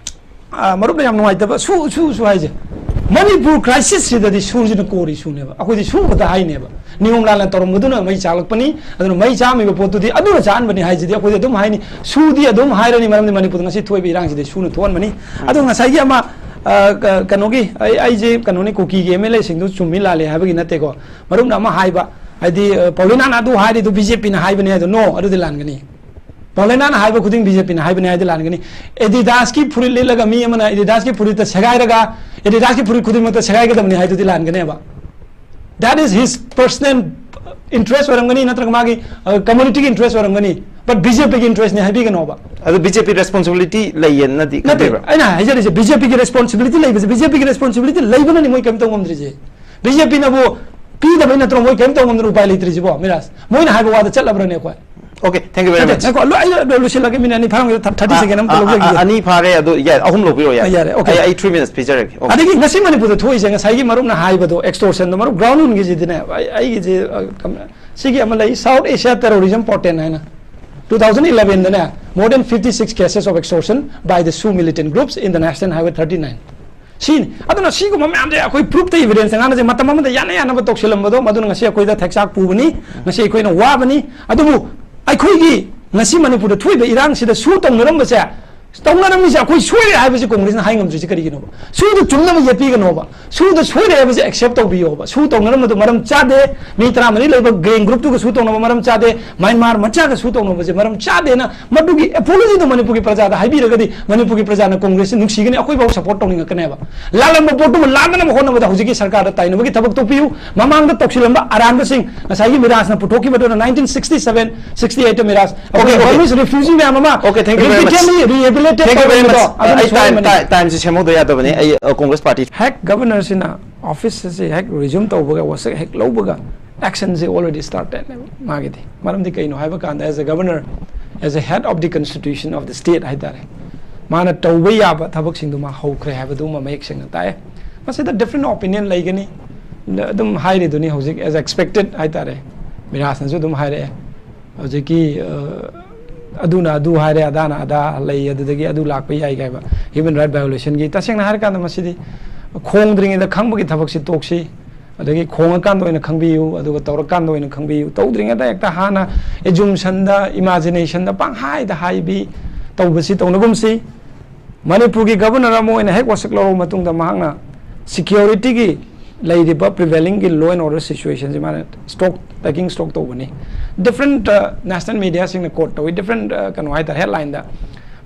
ꯑ, ꯃꯔꯨꯞꯅ ꯌꯥꯝ ꯅꯨꯡꯉꯥꯏꯇꯕ ꯁꯨ, ꯁꯨ, ꯁꯨ ꯍꯥꯏꯁꯦ, ꯃꯅꯤꯄꯨꯔ crisis ꯁꯤꯗꯗꯤ ꯁꯨꯁꯤꯅ core issue ꯅꯦꯕ꯫ ꯑꯩꯈꯣꯏꯗꯤ ꯁꯨ ꯈꯛꯇ ꯍꯥꯏꯅꯦꯕ꯫ ꯅꯤꯌꯣꯝ ꯂꯥꯟꯅ ꯇꯧꯔꯝꯕꯗꯨꯅ ꯃꯩ ꯆꯥꯛꯂꯛꯄꯅꯤ꯫ ꯑꯗꯨꯅ ꯃꯩ ꯆꯥꯛꯑꯝꯃꯤꯕ ꯄꯣꯠꯇꯨꯗꯤ ꯑꯗꯨꯅ ꯆꯥꯛꯍꯟꯕꯅꯤ ꯍꯥꯏꯁꯤꯗꯤ ꯑꯩꯈꯣꯏꯗꯤ ꯑꯗꯨꯝ ꯍꯥꯏꯅꯤ꯫ ꯁꯨꯗꯤ ꯑꯗꯨꯝ ꯍꯥꯏꯔꯅꯤ, ꯃꯔꯝꯗꯤ ꯃꯅꯤꯄꯨꯔꯗ ꯉꯁꯤ ꯊꯣꯛꯏꯕ ꯏꯔꯥꯡꯁꯤꯗꯤ ꯁꯨꯅ ꯊꯣꯛꯍꯟꯕꯅꯤ꯫ ꯑꯗꯣ ꯉꯁꯥꯏꯒꯤ ꯑꯃ, ꯑ, ꯀ-, ꯀꯩꯅꯣꯒꯤ, ꯑꯩ, ꯑꯩꯁꯦ ꯀꯩꯅꯣꯅꯤ, ꯀꯨꯀꯤꯒꯤ M L A ꯁꯤꯡꯗꯨ ꯆꯨꯝꯃꯤ ꯂꯥꯜꯂꯤ ꯍꯥꯏꯕꯒꯤ ꯅꯠꯇꯦꯀꯣ꯫ ꯃꯔꯨꯞꯅ ꯑꯃ ꯍꯥꯏꯕ, ꯍꯥꯏꯗꯤ, ꯑ, ꯄꯥꯎꯂꯤꯅꯥꯅ ꯑꯗꯨ ꯍꯥꯏꯔꯤꯗꯨ B J P ꯅ ꯍꯥꯏꯕꯅꯦ ꯍꯥꯏꯗꯣ, no, ꯑꯗꯨꯗꯤ ꯂꯥꯟꯒꯅꯤ꯫ ꯄꯥꯎꯂꯤꯅꯥꯅ ꯍꯥꯏꯕ ꯈꯨꯗꯤꯡ B ꯖꯦ ꯄꯤꯅ ꯍꯥꯏꯕꯅꯤ ꯍꯥꯏꯗꯤ ꯂꯥꯟꯒꯅꯤ꯫ ꯑꯦꯗꯤꯗꯥꯁꯀꯤ ꯐꯨꯔꯤꯠ ꯂꯤꯠꯂꯒ ꯃꯤ ꯑꯃꯅ ꯑꯦꯗꯤꯗꯥꯁꯀꯤ ꯐꯨꯔꯤꯠꯇ ꯁꯦꯒꯥꯏꯔꯒ ꯑꯦꯗꯤꯗꯥꯁꯀꯤ ꯐꯨꯔꯤꯠ ꯈꯨꯗꯤꯡꯃꯛꯇ ꯁꯦꯒꯥꯏꯒꯗꯕꯅꯤ ꯍꯥꯏꯗꯨꯗꯤ ꯂꯥꯟꯒꯅꯦꯕ꯫ That is his personal interest ꯑꯣꯏꯔꯝꯒꯅꯤ, ꯅꯠꯇ꯭ꯔꯒ ꯃꯥꯒꯤ, ꯑ, community ꯒꯤ interest ꯑꯣꯏꯔꯝꯒꯅꯤ, but B ꯖꯦ ꯄꯤ ꯒꯤ interest ꯅꯤ ꯍꯥꯏꯕꯤꯒꯅꯣꯕ꯫ ꯑꯗꯨ B J P responsibility ꯂꯩꯌꯦꯅꯗꯤ ꯅꯠꯇꯦ, ꯈꯟꯕꯤꯕ꯭ꯔꯥ? ꯑꯩꯅ ꯍꯥꯏꯖꯔꯤꯁꯦ B ꯖꯦ ꯄꯤ ꯒꯤ responsibility ꯂꯩꯕꯁꯦ, B ꯖꯦ ꯄꯤ ꯒꯤ responsibility ꯂꯩꯕꯅꯅꯤ ꯃꯣꯏ ꯀꯔꯤꯝ ꯇꯧ ꯉꯝꯗ꯭ꯔꯤꯁꯦ꯫ B J P ꯅꯕꯨ ꯄꯤꯗꯕꯩ ꯅꯠꯇ꯭ꯔꯣ ꯃꯣꯏ ꯀꯔꯤꯝ ꯇꯧ ꯉꯝꯗꯅ ꯎꯄꯥꯏ ꯂꯩꯇ꯭ꯔꯤꯁꯤꯕꯣ, ꯃꯤꯔꯥꯁ? ꯃꯣꯏꯅ ꯍꯥꯏꯕ ꯋꯥꯗ ꯆꯠꯂꯕ꯭ꯔꯅꯦ ꯑꯩꯈꯣꯏ? Okay, thank you very ꯅꯠꯇꯦ, much꯫ ꯉꯥꯏꯈꯣ, ꯂꯣꯏ-, ꯑꯩ ꯂꯣꯏ-, ꯂꯣꯏꯁꯤꯜꯂꯒꯦ, ꯃꯤꯅꯤꯠ ꯑꯅꯤ ꯐꯥꯔꯝꯒꯦ, ꯊꯥꯔꯇꯤ ꯑ, ꯁꯦꯀꯦꯟ ꯑꯃꯇ ꯑ, ꯂꯧꯖꯈꯤꯒꯦ꯫ ꯑ, ꯑꯅꯤ ꯐꯥꯔꯦ, ꯑꯗꯨ ꯌꯥꯏ, ꯑꯍꯨꯝ ꯂꯧꯕꯤꯔꯣ, ꯌꯥꯏ꯫ ꯑ, ꯌꯥꯔꯦ, okay꯫ ꯑꯩ, ꯑꯩ three minutes ꯄꯤꯖꯔꯒꯦ꯫ Okay꯫ ꯑꯗꯒꯤ ꯉꯁꯤ ꯃꯅꯤꯄꯨꯔꯗ ꯊꯣꯛꯏꯁꯦ ꯉꯁꯥꯏꯒꯤ ꯃꯔꯨꯞꯅ ꯍꯥꯏꯕꯗꯣ, extortion ꯗꯣ, ꯃꯔꯨꯞ ground ꯒꯤꯁꯤꯗꯤꯅꯦ, ꯑꯩ, ꯑꯩꯒꯤꯁꯦ, ꯑ, ꯀꯝ-, ꯁꯤꯒꯤ ꯑꯃ ꯂꯩ, South Asia Terrorism Portent ꯍꯥꯏꯅ, two thousand eleven ꯗꯅꯦ, more than fifty six cases of extortion by the SoO militant groups in the National Highway thirty nine꯫ ꯁꯤꯅꯤ꯫ ꯑꯗꯨꯅ ꯁꯤꯒꯨꯝꯕ ꯃꯌꯥꯝꯁꯦ ꯑꯩꯈꯣꯏ proof ꯇ evidence ꯉꯥꯛꯅꯁꯦ꯫ ꯃꯇꯝ ꯑꯃꯗ ꯌꯥꯅ ꯌꯥꯅꯕ ꯇꯧꯁꯤꯜꯂꯝꯕꯗꯣ, ꯃꯗꯨꯅ ꯉꯁꯤ ꯑꯩꯈꯣꯏꯗ ꯊꯦꯛꯆꯥꯛ ꯄꯨꯕꯅꯤ, ꯉꯁꯤ ꯑꯩꯈꯣꯏꯅ ꯋꯥꯕꯅꯤ꯫ ꯑꯗꯨꯕꯨ ꯑꯩꯈꯣꯏꯒꯤ ꯉꯁꯤ ꯃꯅꯤꯄꯨꯔꯗ ꯊꯣꯛꯏꯕ ꯏꯔꯥꯡꯁꯤꯗ SoO ꯇꯧꯅꯔꯝꯕꯁꯦ, ꯇꯧꯅꯔꯝꯃꯤꯁꯦ ꯑꯩꯈꯣꯏ ꯁꯣꯏꯔꯦ ꯍꯥꯏꯕꯁꯤ ꯀꯣꯡꯒ꯭ꯔꯦꯁꯅ ꯍꯥꯏ ꯉꯝꯗ꯭ꯔꯤꯁꯦ ꯀꯔꯤꯒꯤꯅꯣꯕ? ꯁꯨꯗ ꯆꯨꯝꯅꯕ ꯌꯦꯠꯄꯤꯒꯅꯣꯕ꯫ ꯁꯨꯗ ꯁꯣꯏꯔꯦ ꯍꯥꯏꯕꯁꯦ accept ꯇꯧꯕꯤꯌꯣꯕ꯫ ꯁꯨ ꯇꯧꯅꯔꯝꯕꯗꯨ ꯃꯔꯝ ꯆꯥꯗꯦ꯫ ꯃꯤ ꯇꯔꯥꯃꯔꯤ ꯂꯩꯕ gang group ꯇꯨꯒ ꯁꯨ ꯇꯧꯅꯕ ꯃꯔꯝ ꯆꯥꯗꯦ꯫ ꯃ꯭ꯌꯥꯟꯃꯥꯔ ꯃꯆꯥꯒ ꯁꯨ ꯇꯧꯅꯕꯁꯦ ꯃꯔꯝ ꯆꯥꯗꯦꯅ ꯃꯗꯨꯒꯤ apology ꯗꯨ ꯃꯅꯤꯄꯨꯔꯒꯤ ꯄ꯭ꯔꯖꯥꯗ ꯍꯥꯏꯕꯤꯔꯒꯗꯤ ꯃꯅꯤꯄꯨꯔꯒꯤ ꯄ꯭ꯔꯖꯥꯅ ꯀꯣꯡꯒ꯭ꯔꯦꯁꯁꯦ ꯅꯨꯡꯁꯤꯒꯅꯤ, ꯑꯩꯈꯣꯏ ꯐꯥꯎ support ꯇꯧꯅꯤꯡꯉꯛꯀꯅꯦꯕ꯫ ꯂꯥꯜꯂꯝꯕ ꯄꯣꯠꯇꯨꯃ ꯂꯥꯟꯗꯅꯕ ꯍꯣꯠꯅꯕꯗ ꯍꯧꯖꯤꯛꯀꯤ ꯁꯔꯀꯥꯔꯗ ꯇꯥꯏꯅꯕꯒꯤ ꯊꯕꯛ ꯇꯣꯛꯄꯤꯌꯨ꯫ ꯃꯃꯥꯡꯗ ꯇꯧꯁꯤꯜꯂꯝꯕ ꯑꯔꯥꯟꯕꯁꯤꯡ, ꯉꯁꯥꯏꯒꯤ ꯃꯤꯔꯥꯖꯅ ꯄꯨꯊꯣꯛꯈꯤꯕꯗꯨꯅ nineteen sixty seven, sixty eight ꯇ ꯃꯤꯔꯥꯖ, ꯑꯩꯈꯣꯏ Okay, okay. Burmese refugee ꯃꯌꯥꯝ ꯑꯃ Okay, thank you very much. Repeatedly rehabilitate Thank you very much. ꯇꯧꯔꯝꯕꯗꯣ ꯑꯗꯨꯅ ꯑꯩ time, ꯁꯣꯏꯕꯅꯤ꯫ Time, time ꯁꯤ ꯁꯦꯝꯍꯧꯗ ꯌꯥꯗꯕꯅꯤ꯫ ꯑꯩ, ꯑ, Congress Party ꯍꯦꯛ ꯒꯕꯔꯅꯔꯁꯤꯅ ꯑꯣꯐꯤꯁ ꯑꯁꯤ ꯍꯦꯛ resume ꯇꯧꯕꯒ, ꯋꯥꯁꯛ ꯍꯦꯛ ꯂꯧꯕꯒ, action ꯁꯦ already started ꯅꯦꯕ ꯃꯥꯒꯤꯗꯤ꯫ ꯃꯔꯝꯗꯤ ꯀꯩꯅꯣ ꯍꯥꯏꯕ ꯀꯥꯟꯗ, as a governor, as a head of the constitution of the state ꯍꯥꯏꯇꯥꯔꯦ, ꯃꯥꯅ ꯇꯧꯕ ꯌꯥꯕ ꯊꯕꯛꯁꯤꯡꯗꯨ ꯃꯥ ꯍꯧꯈ꯭ꯔꯦ ꯍꯥꯏꯕꯗꯨꯃ ꯃꯌꯦꯛ ꯁꯦꯡꯅ ꯇꯥꯛꯑꯦ꯫ ꯃꯁꯤꯗ different opinion ꯂꯩꯒꯅꯤ꯫ ꯑꯗꯨꯝ ꯍꯥꯏꯔꯤꯗꯨꯅꯤ ꯍꯧꯖꯤꯛ, as expected ꯍꯥꯏꯇꯥꯔꯦ, ꯃꯤꯔꯥꯖꯅꯁꯨ ꯑꯗꯨꯝ ꯍꯥꯏꯔꯛꯑꯦ꯫ ꯍꯧꯖꯤꯛꯀꯤ, ꯑ, ꯑꯗꯨꯅ ꯑꯗꯨ ꯍꯥꯏꯔꯦ, ꯑꯗꯥꯅ ꯑꯗꯥ ꯂꯩ, ꯑꯗꯨꯗꯒꯤ ꯑꯗꯨ ꯂꯥꯛꯄ ꯌꯥꯏ ꯀꯥꯏꯕ human right violation ꯒꯤ꯫ ꯇꯁꯦꯡꯅ ꯍꯥꯏꯔꯀꯥꯟꯗ ꯃꯁꯤꯗꯤ ꯈꯣꯡꯗ꯭ꯔꯤꯉꯩꯗ ꯈꯪꯕꯒꯤ ꯊꯕꯛꯁꯤ ꯇꯣꯛꯁꯤ, ꯑꯗꯒꯤ ꯈꯣꯡꯉꯀꯥꯟꯗ ꯑꯣꯏꯅ ꯈꯪꯕꯤꯌꯨ, ꯑꯗꯨꯒ ꯇꯧꯔꯀꯥꯟꯗ ꯑꯣꯏꯅ ꯈꯪꯕꯤꯌꯨ꯫ ꯇꯧꯗ꯭ꯔꯤꯉꯩꯗ ꯍꯦꯛꯇ ꯍꯥꯟꯅ assumption ꯗ, imagination ꯗ ꯄꯪꯍꯥꯏꯗ ꯍꯥꯏꯕꯤ ꯇꯧꯕꯁꯤ ꯇꯧꯅꯒꯨꯝꯁꯤ꯫ ꯃꯅꯤꯄꯨꯔꯒꯤ ꯒꯕꯔꯅꯔ ꯑꯃ ꯑꯣꯏꯅ ꯍꯦꯛ ꯋꯥꯁꯛ ꯂꯧꯔꯕ ꯃꯇꯨꯡꯗ ꯃꯍꯥꯛꯅ security ꯒꯤ ꯂꯩꯔꯤꯕ prevailing ꯒꯤ law and order situation ꯁꯤ ꯃꯥꯅ stock, taking stock ꯇꯧꯕꯅꯤ꯫ Different, ꯑ, national media ꯁꯤꯡꯅ quote ꯇꯧꯏ, different, ꯑ, ꯀꯩꯅꯣ ꯍꯥꯏꯇꯥꯔꯦ, headline ꯗ꯫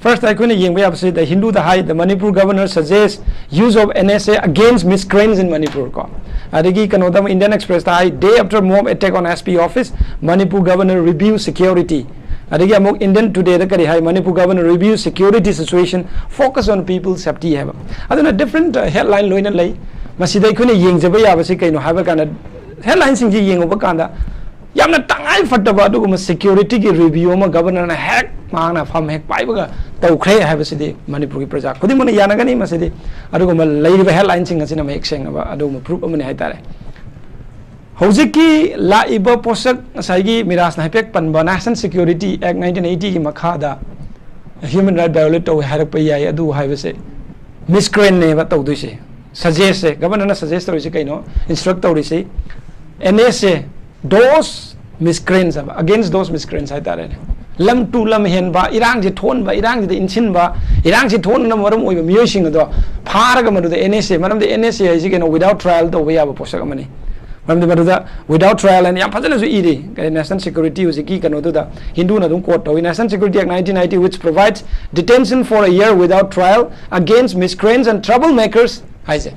First ꯑꯩꯈꯣꯏꯅ ꯌꯦꯡꯕ ꯌꯥꯕꯁꯤ The Hindu the high, "The Manipur governor suggests use of N S A against miscreants in Manipur" ꯀꯣ꯫ ꯑꯗꯒꯤ ꯀꯩꯅꯣꯗ ꯑꯃꯨꯛ Indian Express ꯇ ꯍꯥꯏ, "Day after mob attack on S P office, Manipur governor reviews security." ꯑꯗꯒꯤ ꯑꯃꯨꯛ Indian Today ꯗ ꯀꯔꯤ ꯍꯥꯏ? "Manipur governor reviews security situation, focus on people safety" ꯍꯥꯏꯕ꯫ ꯑꯗꯨꯅ different, ꯑ, headline ꯂꯣꯏꯅ ꯂꯩ꯫ ꯃꯁꯤꯗ ꯑꯩꯈꯣꯏꯅ ꯌꯦꯡꯖꯕ ꯌꯥꯕꯁꯤ ꯀꯩꯅꯣ ꯍꯥꯏꯕ ꯀꯥꯟꯗ, headline ꯁꯤꯡꯁꯤ ꯌꯦꯡꯉꯨꯕ ꯀꯥꯟꯗ ꯌꯥꯝꯅ ꯇꯉꯥꯏ ꯐꯗꯕ ꯑꯗꯨꯒꯨꯝꯕ security ꯒꯤ review ꯑꯃ ꯒꯕꯔꯅꯔꯅ ꯍꯦꯛ ꯃꯍꯥꯛꯅ ꯐꯝ ꯍꯦꯛ ꯄꯥꯏꯕꯒ ꯇꯧꯈ꯭ꯔꯦ ꯍꯥꯏꯕꯁꯤꯗꯤ ꯃꯅꯤꯄꯨꯔꯒꯤ ꯄ꯭ꯔꯖꯥ ꯈꯨꯗꯤꯡꯃꯛꯅ ꯌꯥꯅꯒꯅꯤ꯫ ꯃꯁꯤꯗꯤ ꯑꯗꯨꯒꯨꯝꯕ ꯂꯩꯔꯤꯕ headline ꯁꯤꯡ ꯑꯁꯤꯅ ꯃꯌꯦꯛ ꯁꯦꯡꯅꯕ ꯑꯗꯨꯒꯨꯝꯕ proof ꯑꯃꯅꯤ ꯍꯥꯏꯇꯥꯔꯦ꯫ ꯍꯧꯖꯤꯛꯀꯤ ꯂꯥꯛꯏꯕ ꯄꯣꯠꯁꯛ, ꯉꯁꯥꯏꯒꯤ ꯃꯤꯔꯥꯖꯅ ꯍꯥꯏꯐꯦꯠ ꯄꯟꯕ National Security Act nineteen eighty ꯒꯤ ꯃꯈꯥꯗ human right violate ꯇꯧꯋꯦ ꯍꯥꯏꯔꯛꯄ ꯌꯥꯏ, ꯑꯗꯨ ꯍꯥꯏꯕꯁꯦ miscreant ꯅꯦꯕ ꯇꯧꯗꯣꯏꯁꯦ꯫ Suggest ꯁꯦ, ꯒꯕꯔꯅꯔꯅ suggest ꯇꯧꯔꯤꯁꯦ ꯀꯩꯅꯣ? Instruct ꯇꯧꯔꯤꯁꯤ N S A, those miscreants ꯍꯥꯏꯕ, against those miscreants ꯍꯥꯏꯇꯥꯔꯦꯅꯦ꯫ ꯂꯝ ꯇꯨ ꯂꯝ ꯍꯦꯟꯕ, ꯏꯔꯥꯡꯁꯦ ꯊꯣꯛꯍꯟꯕ, ꯏꯔꯥꯡꯁꯤꯗ ꯏꯟꯁꯤꯟꯕ, ꯏꯔꯥꯡꯁꯤ ꯊꯣꯛꯍꯟꯕꯅ ꯃꯔꯝ ꯑꯣꯏꯕ ꯃꯤꯑꯣꯏꯁꯤꯡ ꯑꯗꯣ ꯐꯥꯔꯒ ꯃꯗꯨꯗ N S A, ꯃꯔꯝꯗꯤ N S A ꯍꯥꯏꯁꯤ ꯀꯩꯅꯣ, without trial ꯇꯧꯕ ꯌꯥꯕ ꯄꯣꯠꯁꯛ ꯑꯃꯅꯤ꯫ ꯃꯔꯝꯗꯤ ꯃꯗꯨꯗ without trial ꯍꯥꯏꯅ ꯌꯥꯝ ꯐꯖꯅꯁꯨ ꯏꯔꯤ, ꯀꯩ, National Security ꯍꯧꯖꯤꯛꯀꯤ ꯀꯩꯅꯣꯗꯨꯗ, ꯍꯤꯟꯗꯨꯅ ꯑꯗꯨꯝ quote ꯇꯧꯏ, "National Security Act nineteen ninety, which provides detention for a year without trial against miscreants and troublemakers" ꯍꯥꯏꯁꯦ꯫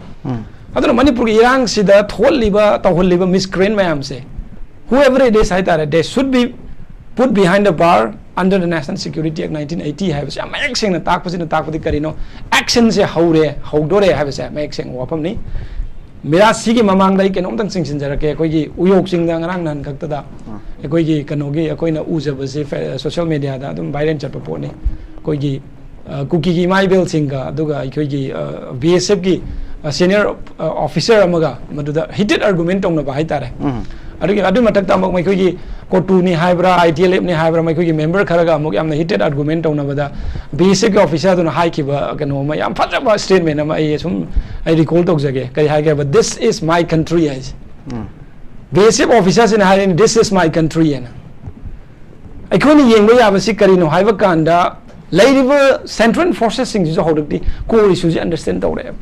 ꯑꯗꯨꯅ ꯃꯅꯤꯄꯨꯔꯒꯤ ꯏꯔꯥꯡꯁꯤꯗ ꯊꯣꯛꯍꯜꯂꯤꯕ, ꯇꯧꯍꯜꯂꯤꯕ miscreant ꯃꯌꯥꯝꯁꯦ, whoever it is ꯍꯥꯏꯇꯥꯔꯦ, they should be put behind the bar under the National Security Act nineteen eighty ꯍꯥꯏꯕꯁꯦ ꯌꯥꯝ ꯃꯌꯦꯛ ꯁꯦꯡꯅ ꯇꯥꯛꯄꯁꯤꯅ ꯇꯥꯛꯄꯗꯤ ꯀꯔꯤꯅꯣ? Actionꯁꯦ ꯍꯧꯔꯦ, ꯍꯧꯗꯣꯔꯦ ꯍꯥꯏꯕꯁꯦ ꯃꯌꯦꯛ ꯁꯦꯡꯕ ꯋꯥꯐꯝꯅꯤ꯫ ꯃꯤꯔꯥꯖ, ꯁꯤꯒꯤ ꯃꯃꯥꯡꯗ ꯑꯩ ꯀꯩꯅꯣꯝꯇꯪ ꯆꯤꯡꯁꯤꯟꯖꯔꯛꯀꯦ꯫ ꯑꯩꯈꯣꯏꯒꯤ ꯎꯌꯣꯛ ꯆꯤꯡꯗ ꯉꯔꯥꯡ ꯅꯍꯥꯟ ꯈꯛꯇꯗ ꯑꯩꯈꯣꯏꯒꯤ ꯀꯩꯅꯣꯒꯤ, ꯑꯩꯈꯣꯏꯅ ꯎꯖꯕꯁꯦ ꯐꯦ-, social mediaꯗ ꯑꯗꯨꯝ viral ꯆꯠꯄ ꯄꯣꯠꯅꯤ꯫ ꯑꯩꯈꯣꯏꯒꯤ, ꯑ, ꯀꯨꯀꯤꯒꯤ ꯏꯃꯥ ꯏꯕꯦꯜꯁꯤꯡꯒ, ꯑꯗꯨꯒ ꯑꯩꯈꯣꯏꯒꯤ, ꯑ, B S Fꯀꯤ, ꯑ, senior, ꯑ, officer ꯑꯃꯒ ꯃꯗꯨꯗ heated argument ꯇꯧꯅꯕ ꯍꯥꯏꯇꯥꯔꯦ꯫ ꯑꯗꯨꯒꯤ, ꯑꯗꯨꯒꯤ ꯃꯊꯛꯇ ꯑꯃꯨꯛ ꯃꯈꯣꯏꯒꯤ ꯀꯣꯇꯨꯅꯤ ꯍꯥꯏꯕ꯭ꯔꯥ, I T L Fꯅꯤ ꯍꯥꯏꯕ꯭ꯔꯥ, ꯃꯈꯣꯏꯒꯤ member ꯈꯔꯒ ꯑꯃꯨꯛ ꯌꯥꯝꯅ heated argument ꯇꯧꯅꯕꯗ B S Fꯀꯤ officer ꯑꯗꯨꯅ ꯍꯥꯏꯈꯤꯕ ꯀꯩꯅꯣ ꯑꯃ, ꯌꯥꯝ ꯐꯖꯕ statement ꯑꯃ ꯑꯩ ꯁꯨꯝ, ꯑꯩ recall ꯇꯧꯖꯒꯦ꯫ ꯀꯔꯤ ꯍꯥꯏꯒꯦ ꯍꯥꯏꯕ, "This is my country" ꯍꯥꯏꯁꯦ꯫ B S F officerꯁꯤꯅ ꯍꯥꯏꯔꯤꯅꯤ, "This is my country" ꯍꯥꯏꯅ꯫ ꯑꯩꯈꯣꯏꯅ ꯌꯦꯡꯕ ꯌꯥꯕꯁꯤ ꯀꯔꯤꯅꯣ ꯍꯥꯏꯕ ꯀꯥꯟꯗ, ꯂꯩꯔꯤꯕ central forcesꯁꯤꯡꯁꯤꯁꯨ ꯍꯧꯖꯤꯛꯇꯤ core issueꯁꯤ understand ꯇꯧꯔꯛꯑꯦꯕ꯫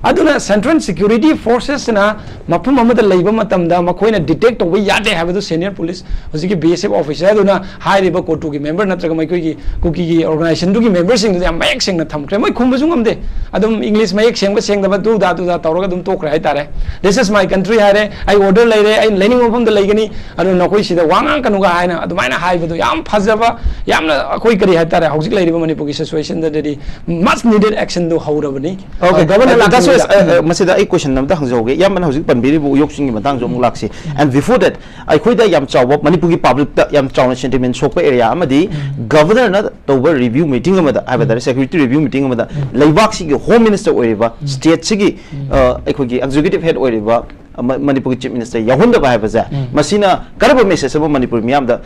ꯑꯗꯨꯅ central security forcesꯅ ꯃꯐꯝ ꯑꯃꯗ ꯂꯩꯕ ꯃꯇꯝꯗ ꯃꯈꯣꯏꯅ detect ꯇꯧꯕ ꯌꯥꯗꯦ ꯍꯥꯏꯕꯗꯨ senior police, ꯍꯧꯖꯤꯛꯀꯤ B S F officer ꯑꯗꯨꯅ ꯍꯥꯏꯔꯤꯕ ꯀꯣꯇꯨꯒꯤ member ꯅꯠꯇ꯭ꯔꯒ ꯃꯈꯣꯏꯒꯤ ꯀꯨꯀꯤꯒꯤ organizationꯗꯨꯒꯤ memberꯁꯤꯡꯗꯨꯗ ꯌꯥꯝ ꯃꯌꯦꯛ ꯁꯦꯡꯅ ꯊꯝꯈ꯭ꯔꯦ꯫ ꯃꯣꯏ ꯈꯨꯝꯕꯁꯨ ꯉꯝꯗꯦ, ꯑꯗꯨꯝ English ꯃꯌꯦꯛ ꯁꯦꯡꯕ ꯁꯦꯡꯗꯕ ꯗꯨꯗꯥ ꯗꯨꯗꯥ ꯇꯧꯔꯒ ꯑꯗꯨꯝ ꯇꯣꯛꯈ꯭ꯔꯦ ꯍꯥꯏꯇꯥꯔꯦ꯫ "This is my country" ꯍꯥꯏꯔꯦ, "ꯑꯩ order ꯂꯩꯔꯦ, ꯑꯩꯅ ꯂꯩꯅꯤꯡꯕ ꯃꯐꯝꯗ ꯂꯩꯒꯅꯤ, ꯑꯗꯨꯅ ꯅꯈꯣꯏ ꯁꯤꯗ ꯋꯥ ꯉꯥꯡꯒꯅꯨꯒ" ꯍꯥꯏꯅ ꯑꯗꯨꯃꯥꯏꯅ ꯍꯥꯏꯕꯗꯣ ꯌꯥꯝ ꯐꯖꯕ, ꯌꯥꯝꯅ ꯑꯩꯈꯣꯏ ꯀꯔꯤ ꯍꯥꯏꯇꯥꯔꯦ, ꯍꯧꯖꯤꯛ ꯂꯩꯔꯤꯕ ꯃꯅꯤꯄꯨꯔꯒꯤ situationꯗꯗꯤ much needed actionꯗꯨ ꯍꯧꯔꯕꯅꯤ꯫ Okay, ꯑ, Governor ꯑ, ꯗꯥ ꯂꯥꯛꯇ꯭ꯔꯤꯉꯩꯗ꯫ ꯁꯨꯔꯦꯁ, ꯑ, ꯑ, ꯃꯁꯤꯗ ꯑꯩ question ꯑꯃꯇ ꯍꯪꯖꯍꯧꯒꯦ꯫ ꯏꯌꯥꯝꯕꯅ ꯍꯧꯖꯤꯛ ꯄꯟꯕꯤꯔꯤꯕ ꯎꯌꯣꯛ ꯆꯤꯡꯒꯤ ꯃꯇꯥꯡꯁꯨ ꯑꯃꯨꯛ ꯂꯥꯛꯁꯤ꯫ And before that, ꯑꯩꯈꯣꯏꯗ ꯌꯥꯝ ꯆꯥꯎꯕ, ꯃꯅꯤꯄꯨꯔꯒꯤ publicꯇ ꯌꯥꯝ ꯆꯥꯎꯅ sentiment ꯁꯣꯛꯄ area ꯑꯃꯗꯤ governorꯅ ꯇꯧꯕ review meeting ꯑꯃꯗ, ꯍꯥꯏꯕ ꯇꯥꯔꯦ, security review meeting ꯑꯃꯗ ꯂꯩꯕꯥꯛꯁꯤꯒꯤ home minister ꯑꯣꯏꯔꯤꯕ, stateꯁꯤꯒꯤ, ꯑ, ꯑꯩꯈꯣꯏꯒꯤ executive head ꯑꯣꯏꯔꯤꯕ, ꯑ, ꯃ-, ꯃꯅꯤꯄꯨꯔꯒꯤ chief minister ꯌꯥꯎꯍꯟꯗꯕ ꯍꯥꯏꯕꯁꯦ, ꯃꯁꯤꯅ ꯀꯔꯝꯕ message ꯑꯃ ꯃꯅꯤꯄꯨꯔ ꯃꯤꯌꯥꯝꯗ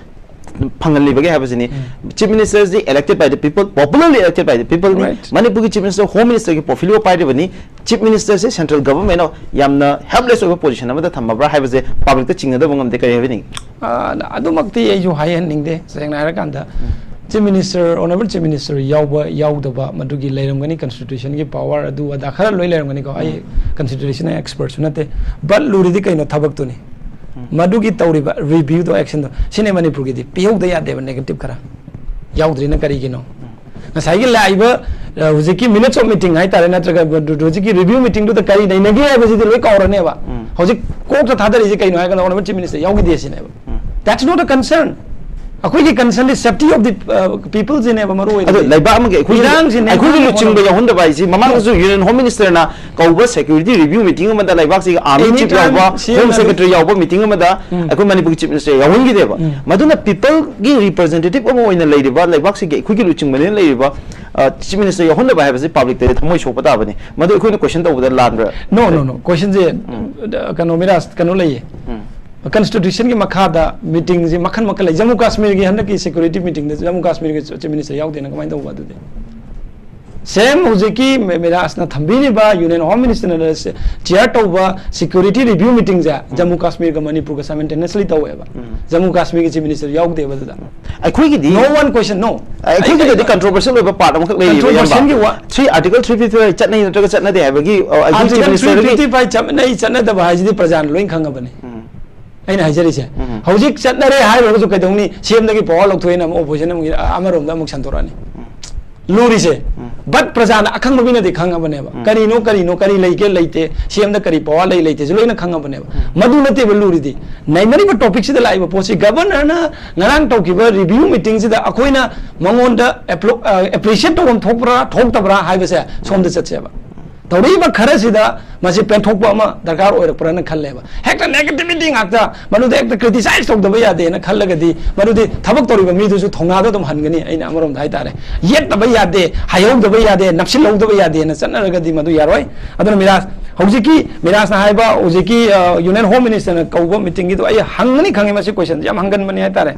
ꯐꯪꯍꯜꯂꯤꯕꯒꯦ ꯍꯥꯏꯕꯁꯤꯅꯤ꯫ Chief Minister is elected by the people, popularly elected by the people ꯅꯤ꯫ Right. ꯃꯅꯤꯄꯨꯔꯒꯤ Chief Minister, Home Minister ꯒꯤ portfolio ꯄꯥꯏꯔꯤꯕꯅꯤ꯫ Chief Minister ꯁꯦ central government ꯅ ꯌꯥꯝꯅ helpless ꯑꯣꯏꯕ position ꯑꯃꯗ ꯊꯝꯃꯕ꯭ꯔꯥ ꯍꯥꯏꯕꯁꯦ public ꯇ ꯆꯤꯡꯅꯗꯕ ꯉꯝꯗꯦ꯫ ꯀꯔꯤ ꯍꯥꯏꯕꯤꯅꯤꯡꯉꯤ? ꯑ, ꯑꯗꯨꯃꯛꯇꯤ ꯑꯩꯁꯨ ꯍꯥꯏꯍꯟꯅꯤꯡꯗꯦ꯫ ꯁꯦꯡꯅ ꯍꯥꯏꯔꯀꯥꯟꯗ, Chief Minister, Honourable Chief Minister ꯌꯥꯎꯕ ꯌꯥꯎꯗꯕ ꯃꯗꯨꯒꯤ ꯂꯩꯔꯝꯒꯅꯤ, constitution ꯒꯤ power ꯑꯗꯨ ꯑꯗꯥ ꯈꯔ ꯂꯣꯏ ꯂꯩꯔꯝꯒꯅꯤꯀꯣ꯫ ꯑꯩ constitution ꯒꯤ expert ꯁꯨ ꯅꯠꯇꯦ꯫ But ꯂꯨꯔꯤꯗꯤ ꯀꯩꯅꯣ? ꯊꯕꯛꯇꯨꯅꯤ꯫ ꯃꯗꯨꯒꯤ ꯇꯧꯔꯤꯕ review ꯗꯣ, action ꯗꯣ, ꯁꯤꯅꯦ ꯃꯅꯤꯄꯨꯔꯒꯤꯗꯤ꯫ ꯄꯤꯍꯧꯗ ꯌꯥꯗꯦꯕ negative ꯈꯔ꯫ ꯌꯥꯎꯗ꯭ꯔꯤꯅ ꯀꯔꯤꯒꯤꯅꯣ? ꯉꯁꯥꯏꯒꯤ ꯂꯥꯛꯏꯕ, ꯑ, ꯍꯧꯖꯤꯛꯀꯤ minutes of meeting ꯍꯥꯏꯇꯥꯔꯦ, ꯅꯠꯇ꯭ꯔꯒ ꯍꯧꯖꯤꯛꯀꯤ review meeting ꯗꯨꯗ ꯀꯔꯤ ꯅꯩꯅꯒꯦ ꯍꯥꯏꯕꯁꯤꯗꯤ ꯂꯣꯏ ꯀꯥꯎꯔꯅꯦꯕ꯫ ꯍꯧꯖꯤꯛ ꯀꯣꯛꯇ ꯊꯥꯗꯔꯛꯏꯁꯦ ꯀꯩꯅꯣ ꯍꯥꯏꯔꯀꯥꯟꯗ Honourable Chief Minister ꯌꯥꯎꯈꯤꯗꯦ ꯁꯤꯅꯦꯕ꯫ That's not a concern. ꯑꯩꯈꯣꯏꯒꯤ concern D safety of the, uh, people ꯁꯤꯅꯦꯕ ꯃꯔꯨ ꯑꯣꯏꯅ꯫ ꯑꯗꯣ ꯂꯩꯕꯥꯛ ꯑꯃꯒꯤ ꯑꯩꯈꯣꯏꯒꯤ, ꯏꯔꯥꯡꯁꯤꯅꯦ ꯑꯩꯈꯣꯏꯒꯤ ꯃꯔꯨ ꯂꯨꯆꯤꯡꯕ ꯑꯣꯏꯅ꯫ ꯌꯥꯎꯍꯟꯗꯕ ꯍꯥꯏꯁꯤ, ꯃꯃꯥꯡꯗꯁꯨ Union Home Minister ꯅ ꯀꯧꯕ security review meeting ꯑꯃꯗ ꯂꯩꯕꯥꯛꯁꯤꯒꯤ army chief Anytime ꯌꯥꯎꯕ, C M Home ꯅ Secretary ꯌꯥꯎꯕ meeting ꯑꯃꯗ ꯑꯩꯈꯣꯏ ꯃꯅꯤꯄꯨꯔꯒꯤ Chief Minister ꯌꯥꯎꯍꯟꯈꯤꯗꯦꯕ꯫ ꯃꯗꯨꯅ people ꯒꯤ representative ꯑꯃ ꯑꯣꯏꯅ ꯂꯩꯔꯤꯕ, ꯂꯩꯕꯥꯛꯁꯤꯒꯤ ꯑꯩꯈꯣꯏꯒꯤ ꯂꯨꯆꯤꯡꯕꯅꯤꯅ ꯂꯩꯔꯤꯕ, ꯑ, Chief Minister ꯌꯥꯎꯍꯟꯗꯕ ꯍꯥꯏꯕꯁꯤ public ꯇꯗꯤ ꯊꯃꯣꯏ ꯁꯣꯛꯄ ꯇꯥꯕꯅꯤ꯫ ꯃꯗꯨ ꯑꯩꯈꯣꯏꯅ question ꯇꯧꯕꯗ ꯂꯥꯟꯕ꯭ꯔꯥ? No, no, no. Question ꯁꯦ, ꯀꯩꯅꯣ, ꯃꯤꯔꯥꯖ, ꯀꯩꯅꯣ ꯂꯩꯌꯦ꯫ Constitution ꯒꯤ ꯃꯈꯥꯗ meeting ꯁꯦ ꯃꯈꯜ ꯃꯈꯜ ꯂꯩ꯫ ꯖꯝꯃꯨ ꯀꯥꯁꯃꯤꯔꯒꯤ ꯍꯟꯗꯛꯀꯤ security meeting ꯗ ꯖꯝꯃꯨ ꯀꯥꯁꯃꯤꯔꯒꯤ Chief Minister ꯌꯥꯎꯗꯦꯅ ꯀꯃꯥꯏꯅ ꯇꯧꯕ ꯑꯗꯨꯗꯤ? Same ꯍꯧꯖꯤꯛꯀꯤ ꯃꯤ-, ꯃꯤꯔꯥꯖꯅ ꯊꯝꯕꯤꯔꯤꯕ Union Home Minister ꯅ chair ꯇꯧꯕ security review meeting ꯁꯦ ꯖꯝꯃꯨ ꯀꯥꯁꯃꯤꯔꯒ ꯃꯅꯤꯄꯨꯔꯒ simultaneously ꯇꯧꯋꯦꯕ꯫ ꯖꯝꯃꯨ ꯀꯥꯁꯃꯤꯔꯒꯤ Chief Minister ꯌꯥꯎꯗꯦꯕ ꯑꯗꯨꯗ꯫ ꯑꯩꯈꯣꯏꯒꯤꯗꯤ No one question, no. ꯑꯩꯈꯣꯏꯒꯤꯗꯗꯤ controversial ꯑꯣꯏꯕ part ꯑꯃꯈꯛ ꯂꯩꯔꯤꯕ, Controversial ꯒꯤ ꯏꯌꯥꯝꯕ꯫ ꯋꯥ- Three, Article three fifty five ꯆꯠꯅꯩ ꯅꯠꯇ꯭ꯔꯒ ꯆꯠꯅꯗꯦ ꯍꯥꯏꯕꯒꯤ, ꯑ, ꯑꯩꯈꯣꯏ Chief Article Minister ꯒꯤ three fifty five ꯆꯠꯅꯩ ꯆꯠꯅꯗꯕ ꯍꯥꯏꯁꯤꯗꯤ ꯄ꯭ꯔꯖꯥꯅ ꯂꯣꯏ ꯈꯪꯉꯕꯅꯤ꯫ ꯑꯩꯅ ꯍꯥꯏꯖꯔꯤꯁꯦ, ꯍꯧꯖꯤꯛ ꯆꯠꯅꯔꯦ ꯍꯥꯏꯔꯨꯔꯒꯁꯨ ꯀꯩꯗꯧꯅꯤ? C M ꯗꯒꯤ power ꯂꯧꯊꯣꯛꯑꯦꯅ ꯑꯃꯨꯛ opposition ꯑꯃꯨꯛ ꯑꯃꯔꯣꯝꯗ ꯑꯃꯨꯛ ꯁꯟꯗꯣꯔꯛꯑꯅꯤ꯫ ꯂꯨꯔꯤꯁꯦ, but ꯄ꯭ꯔꯖꯥꯅ ꯑꯈꯪꯕ ꯃꯤꯅꯗꯤ ꯈꯪꯉꯕꯅꯦꯕ꯫ ꯀꯔꯤꯅꯣ, ꯀꯔꯤꯅꯣ, ꯀꯔꯤ ꯂꯩꯒꯦ, ꯂꯩꯇꯦ, C M ꯗ ꯀꯔꯤ power ꯂꯩ, ꯂꯩꯇꯦꯁꯦ ꯂꯣꯏꯅ ꯈꯪꯉꯕꯅꯦꯕ꯫ ꯃꯗꯨ ꯅꯠꯇꯦꯕ ꯂꯨꯔꯤꯗꯤ꯫ ꯅꯩꯅꯔꯤꯕ topic ꯁꯤꯗ ꯂꯥꯛꯏꯕ ꯄꯣꯠꯁꯤ, Governor ꯅ ꯉꯔꯥꯡ ꯇꯧꯈꯤꯕ review meeting ꯁꯤꯗ ꯑꯩꯈꯣꯏꯅ ꯃꯉꯣꯟꯗ appro-, ꯑ, appreciate ꯇꯧꯐꯝ ꯊꯣꯛꯄ꯭ꯔꯥ, ꯊꯣꯛꯇꯕ꯭ꯔꯥ ꯍꯥꯏꯕꯁꯦ ꯁꯣꯝꯗ ꯆꯠꯁꯦꯕ꯫ ꯇꯧꯔꯛꯏꯕ ꯈꯔꯁꯤꯗ ꯃꯁꯤ ꯄꯦꯟꯊꯣꯛꯄ ꯑꯃ ꯗꯔꯀꯥꯔ ꯑꯣꯏꯔꯛꯄ꯭ꯔꯥꯅ ꯈꯜꯂꯦꯕ꯫ ꯍꯦꯛꯇ negativity ꯉꯥꯛꯇ, ꯃꯗꯨꯗ ꯍꯦꯛꯇ criticize ꯇꯧꯗꯕ ꯌꯥꯗꯦꯅ ꯈꯜꯂꯒꯗꯤ, ꯃꯗꯨꯗꯤ ꯊꯕꯛ ꯇꯧꯔꯤꯕ ꯃꯤꯗꯨꯁꯨ ꯊꯧꯅꯥꯗꯣ ꯑꯗꯨꯝ ꯍꯟꯒꯅꯤ꯫ ꯑꯩꯅ ꯑꯃꯔꯣꯝꯗ ꯍꯥꯏꯇꯥꯔꯦ, ꯌꯦꯠꯇꯕ ꯌꯥꯗꯦ, ꯍꯥꯏꯍꯧꯗꯕ ꯌꯥꯗꯦ, ꯅꯞꯁꯤꯜꯍꯧꯗꯕ ꯌꯥꯗꯦꯅ ꯆꯠꯅꯔꯒꯗꯤ ꯃꯗꯨ ꯌꯥꯔꯣꯏ꯫ ꯑꯗꯨꯅ ꯃꯤꯔꯥꯖ, ꯍꯧꯖꯤꯛꯀꯤ ꯃꯤꯔꯥꯖꯅ ꯍꯥꯏꯕ, ꯍꯧꯖꯤꯛꯀꯤ, ꯑ, Union Home Minister ꯅ ꯀꯧꯕ meeting ꯒꯤꯗꯣ ꯑꯩ ꯍꯪꯒꯅꯤ ꯈꯪꯉꯤ, ꯃꯁꯤ question ꯁꯦ ꯌꯥꯝ ꯍꯪꯒꯟꯕꯅꯤ ꯍꯥꯏꯇꯥꯔꯦ꯫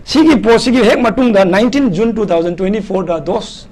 ꯁꯤꯒꯤ ꯄꯣꯠꯁꯤꯒꯤ ꯍꯦꯛ ꯃꯇꯨꯡꯗ nineteen June two thousand twenty fourꯗ those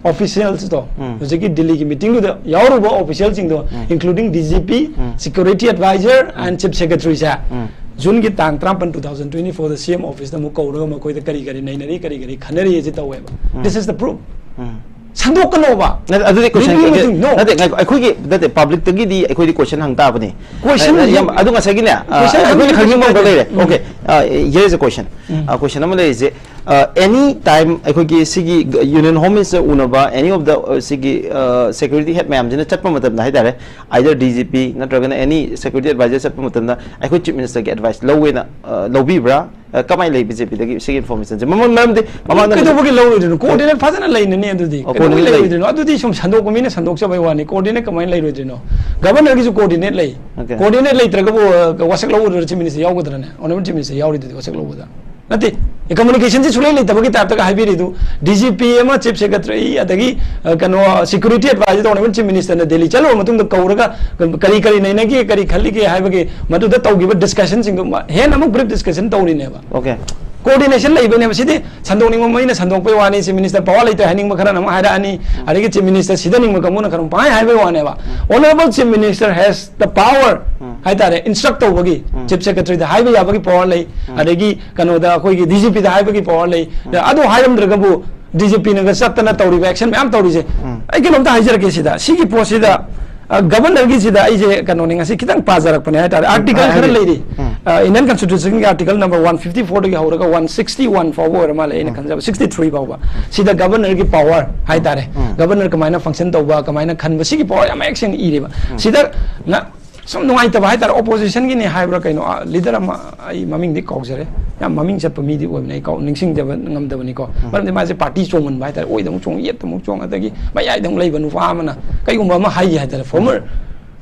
officialsꯇꯣ, ꯎꯝ. ꯍꯧꯖꯤꯛꯀꯤ ꯗꯤꯜꯂꯤꯒꯤ meetingꯗꯨꯗ ꯌꯥꯎꯔꯨꯕ officialꯁꯤꯡꯗꯣ, ꯎꯝ. including D G P, um. security advisor and chief secretaryꯁꯦ ꯎꯝ. Juneꯒꯤ ꯇꯥꯡ ꯇꯔꯥꯃꯥꯄꯟ two thousand twenty fourꯗ C M officeꯇ ꯑꯃꯨꯛ ꯀꯧꯔꯒ ꯃꯈꯣꯏꯗ ꯀꯔꯤ ꯀꯔꯤ ꯅꯩꯅꯔꯤ, ꯀꯔꯤ ꯀꯔꯤ ꯈꯟꯅꯔꯤ ꯑꯁꯤ ꯇꯧꯋꯦꯕ꯫ ꯎꯝ. This is the proof. ꯎꯝ. ꯁꯟꯗꯣꯛꯀꯅꯣꯕ꯫ ꯅꯠꯇꯦ, ꯑꯗꯨꯗꯤ question ꯃꯤꯒꯤ ꯅꯠꯇꯦ, ꯃꯇꯨꯡ, no. ꯅꯠꯇꯦ, ꯉꯥꯏꯈꯣ, ꯑꯩꯈꯣꯏꯒꯤ ꯅꯠꯇꯦ, publicꯇꯒꯤꯗꯤ ꯑꯩꯈꯣꯏꯗꯤ question ꯍꯪ ꯇꯥꯕꯅꯤ꯫ Question ꯑ, ꯍꯪ- ꯌꯥꯝ, ꯑꯗꯨ ꯉꯁꯥꯏꯒꯤꯅꯦ, ꯑ, Question ꯑꯩꯈꯣꯏꯅ ꯍꯪ- ꯈꯪꯅꯤꯡꯕ ꯑꯃ ꯂꯩꯔꯦ꯫ ꯎꯝ. Okay, uh, here is a question. Um. Uh, question ꯑꯃ ꯂꯩꯔꯤꯁꯦ, uh, any time ꯑꯩꯈꯣꯏꯒꯤ ꯁꯤꯒꯤ Union Home Minister ꯎꯅꯕ any of the, uh, ꯁꯤꯒꯤ, uh, security head ꯃꯌꯥꯝꯁꯤꯅ ꯆꯠꯄ ꯃꯇꯝꯗ ꯍꯥꯏꯇꯥꯔꯦ, either D G P ꯅꯠꯇ꯭ꯔꯒꯅ any security advisor ꯆꯠꯄ ꯃꯇꯝꯗ ꯑꯩꯈꯣꯏ Chief Ministerꯒꯤ advice ꯂꯧꯋꯦꯅ, uh, ꯂꯧꯕꯤꯕ꯭ꯔꯥ? Uh, ꯀꯃꯥꯏꯅ ꯂꯩ BJPꯗꯒꯤ ꯁꯤꯒꯤ informationꯁꯦ? ꯃꯃꯜ ꯃꯔꯝꯗꯤ ꯃꯃꯥꯡꯗ ꯀꯩꯗꯧꯕꯒꯤ ꯂꯧꯔꯣꯏꯗꯣꯏꯅꯣ? Coordinate ꯐꯖꯅ ꯂꯩꯅꯅꯤ ꯑꯗꯨꯗꯤ꯫ ꯑꯣ, ꯀꯩꯗꯧꯕꯒꯤ coordinate ꯂꯩ꯫ ꯂꯩꯔꯣꯏꯗꯣꯏꯅꯣ? ꯑꯗꯨꯗꯤ ꯁꯨꯝ ꯁꯟꯗꯣꯛꯄ ꯃꯤꯅ ꯁꯟꯗꯣꯛꯆꯕꯩ ꯋꯥꯅꯤ꯫ Coordinate ꯀꯃꯥꯏꯅ ꯂꯩꯔꯣꯏꯗꯣꯏꯅꯣ? Governorꯒꯤꯁꯨ coordinate ꯂꯩ꯫ Okay. Coordinate ꯂꯩꯇ꯭ꯔꯒꯕꯨ, ꯑ, ꯋꯥꯁꯛ ꯂꯧꯒꯗ꯭ꯔꯥ? Chief Minister ꯌꯥꯎꯒꯗ꯭ꯔꯅꯦ? Honorable Chief Minister ꯌꯥꯎꯔꯤꯗꯨꯗꯤ ꯋꯥꯁꯛ ꯂꯧꯕꯗ꯫ ꯅꯠꯇꯦ, communicationꯁꯤ ꯁꯨꯡꯂꯩ ꯂꯩꯇꯕꯒꯤ typeꯇꯒ ꯍꯥꯏꯕꯤꯔꯤꯗꯨ꯫ D G P ꯑꯃ, Chief Secretary, ꯑꯗꯒꯤ, ꯑ, ꯀꯩꯅꯣ, security advisor, Honorable Chief Ministerꯅ Delhi ꯆꯠꯂꯨꯕ ꯃꯇꯨꯡꯗ ꯀꯧꯔꯒ ꯀꯔꯤ ꯀꯔꯤ ꯅꯩꯅꯒꯦ, ꯀꯔꯤ ꯈꯜꯂꯤꯒꯦ ꯍꯥꯏꯕꯒꯤ ꯃꯗꯨꯗ ꯇꯧꯈꯤꯕ discussionꯁꯤꯡꯗꯨ ꯃ-, ꯍꯦꯟꯅ ꯑꯃꯨꯛ brief discussion ꯇꯧꯔꯤꯅꯦꯕ꯫ Okay. Coordination ꯂꯩꯕꯅꯦꯕ꯫ ꯁꯤꯗꯤ ꯁꯟꯗꯣꯛꯅꯤꯡꯕ ꯃꯩꯅ ꯁꯟꯗꯣꯛꯄꯩ ꯋꯥꯅꯤ, Chief Minister power ꯂꯩꯇ꯭ꯔꯦ ꯍꯥꯏꯅꯤꯡꯕ ꯈꯔꯅ ꯑꯃꯨꯛ ꯍꯥꯏꯔꯛꯑꯅꯤ, ꯑꯗꯒꯤ Chief Minister ꯁꯤꯗꯅꯤꯡꯕ ꯀꯥꯡꯕꯨꯅ ꯈꯔ ꯄꯪꯍꯥꯏ ꯍꯥꯏꯕꯩ ꯋꯥꯅꯦꯕ꯫ Honorable Chief Minister has the power ꯎꯝ. ꯍꯥꯏꯇꯥꯔꯦ, instruct ꯇꯧꯕꯒꯤ, ꯎꯝ. Chief Secretaryꯗ ꯍꯥꯏꯕ ꯌꯥꯕꯒꯤ power ꯂꯩ, ꯎꯝ. ꯑꯗꯒꯤ ꯀꯩꯅꯣꯗ ꯑꯩꯈꯣꯏꯒꯤ DGPꯗ ꯍꯥꯏꯕꯒꯤ power ꯂꯩ꯫ ꯑꯗꯨ ꯍꯥꯏꯔꯝꯗ꯭ꯔꯒꯕꯨ DGPꯅꯒ ꯆꯠꯇꯅ ꯇꯧꯔꯤꯕ action ꯃꯌꯥꯝ ꯇꯧꯔꯤꯁꯦ꯫ ꯎꯝ. ꯑꯩ ꯀꯩꯅꯣꯝꯇ ꯍꯥꯏꯖꯔꯛꯀꯦ ꯁꯤꯗ, ꯁꯤꯒꯤ ꯄꯣꯠꯁꯤꯗ, ꯑ, Governorꯒꯤꯁꯤꯗ ꯑꯩꯁꯦ ꯀꯩꯅꯣꯅꯤ, ꯉꯁꯤ ꯈꯤꯇꯪ ꯄꯥꯖꯔꯛꯄꯅꯦ ꯍꯥꯏꯇꯥꯔꯦ꯫ Article ꯍꯥꯏꯕꯤꯌꯨ꯫ ꯈꯔ ꯂꯩꯔꯤ꯫ ꯎꯝ. ꯑ, Indian Constitutionꯒꯤ article number one fifty fourꯗꯒꯤ ꯍꯧꯔꯒ one sixty one ꯐꯥꯎꯕ ꯑꯣꯏꯔ ꯃꯥꯜꯂꯦ, ꯑꯩꯅ ꯈꯟꯖꯕ, sixty three ꯐꯥꯎꯕ꯫ ꯁꯤꯗ Governorꯒꯤ power ꯍꯥꯏꯇꯥꯔꯦ꯫ ꯎꯝ. Governor ꯀꯃꯥꯏꯅ function ꯇꯧꯕ, ꯀꯃꯥꯏꯅ ꯈꯟꯕ, ꯁꯤꯒꯤ power ꯌꯥꯝ ꯃꯌꯦꯛ ꯁꯦꯡꯅ ꯏꯔꯦꯕ꯫ ꯁꯤꯗ ꯅ-, ꯁꯨꯝ ꯅꯨꯡꯉꯥꯏꯇꯕ ꯍꯥꯏꯇꯥꯔꯦ, oppositionꯒꯤꯅꯤ ꯍꯥꯏꯕ꯭ꯔꯥ ꯀꯩꯅꯣ, ꯑ, leader ꯑꯃ, ꯑꯩ ꯃꯃꯤꯡꯗꯤ ꯀꯥꯎꯖꯔꯦ, ꯌꯥꯝ ꯃꯃꯤꯡ ꯆꯠꯄ ꯃꯤꯗꯤ ꯑꯣꯏꯕꯅꯦ, ꯑꯩ ꯀꯥꯎ-, ꯅꯤꯡꯁꯤꯡꯖꯕ ꯉꯝꯗꯕꯅꯤꯀꯣ꯫ ꯃꯔꯝꯗꯤ ꯃꯥꯁꯦ party ꯆꯣꯡꯃꯟꯕ ꯍꯥꯏꯇꯥꯔꯦ, ꯑꯣꯏꯗ ꯑꯃꯨꯛ ꯆꯣꯡ, ꯌꯦꯠꯇ ꯑꯃꯨꯛ ꯆꯣꯡ, ꯑꯗꯒꯤ ꯃꯌꯥꯏꯗ ꯑꯃꯨꯛ ꯂꯩꯕ ꯅꯨꯄꯥ ꯑꯃꯅ ꯀꯩꯒꯨꯝꯕ ꯑꯃ ꯍꯥꯏꯒꯦ ꯍꯥꯏꯇꯥꯔꯦ, former,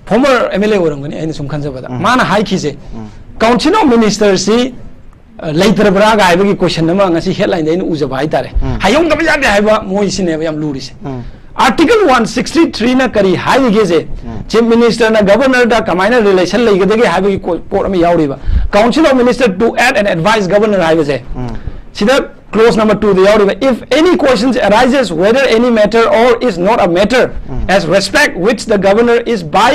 former MLA ꯑꯣꯏꯔꯝꯒꯅꯤ ꯑꯩꯅ ꯁꯨꯝ ꯈꯟꯖꯕꯗ꯫ ꯃꯥꯅ ꯍꯥꯏꯈꯤꯁꯦ, Council of Ministerꯁꯤ, ꯑ, ꯂꯩꯇ꯭ꯔꯕ꯭ꯔꯥꯒ ꯍꯥꯏꯕꯒꯤ question ꯑꯃ ꯉꯁꯤ headlineꯗ ꯑꯩꯅ ꯎꯖꯕ ꯍꯥꯏꯇꯥꯔꯦ꯫ ꯍꯥꯏꯍꯧꯗꯕ ꯌꯥꯗꯦ ꯍꯥꯏꯕ ꯃꯣꯏꯁꯤꯅꯦꯕ ꯌꯥꯝ ꯂꯨꯔꯤꯁꯦ꯫ ꯎꯝ. Article one sixty threeꯅ ꯀꯔꯤ ꯍꯥꯏꯔꯤꯒꯦꯁꯦ, Chief Ministerꯅ Governorꯗ ꯀꯃꯥꯏꯅ relation ꯂꯩꯒꯗꯒꯦ ꯍꯥꯏꯕꯒꯤ ꯀꯣ-, ꯄꯣꯠ ꯑꯃ ꯌꯥꯎꯔꯤꯕ꯫ Council of Minister to aid and advise Governor ꯍꯥꯏꯕꯁꯦ, ꯎꯝ. ꯁꯤꯗ clause number two ꯗ ꯌꯥꯎꯔꯤꯕ, "If any questions arises whether any matter or is not a matter as respect which the governor is by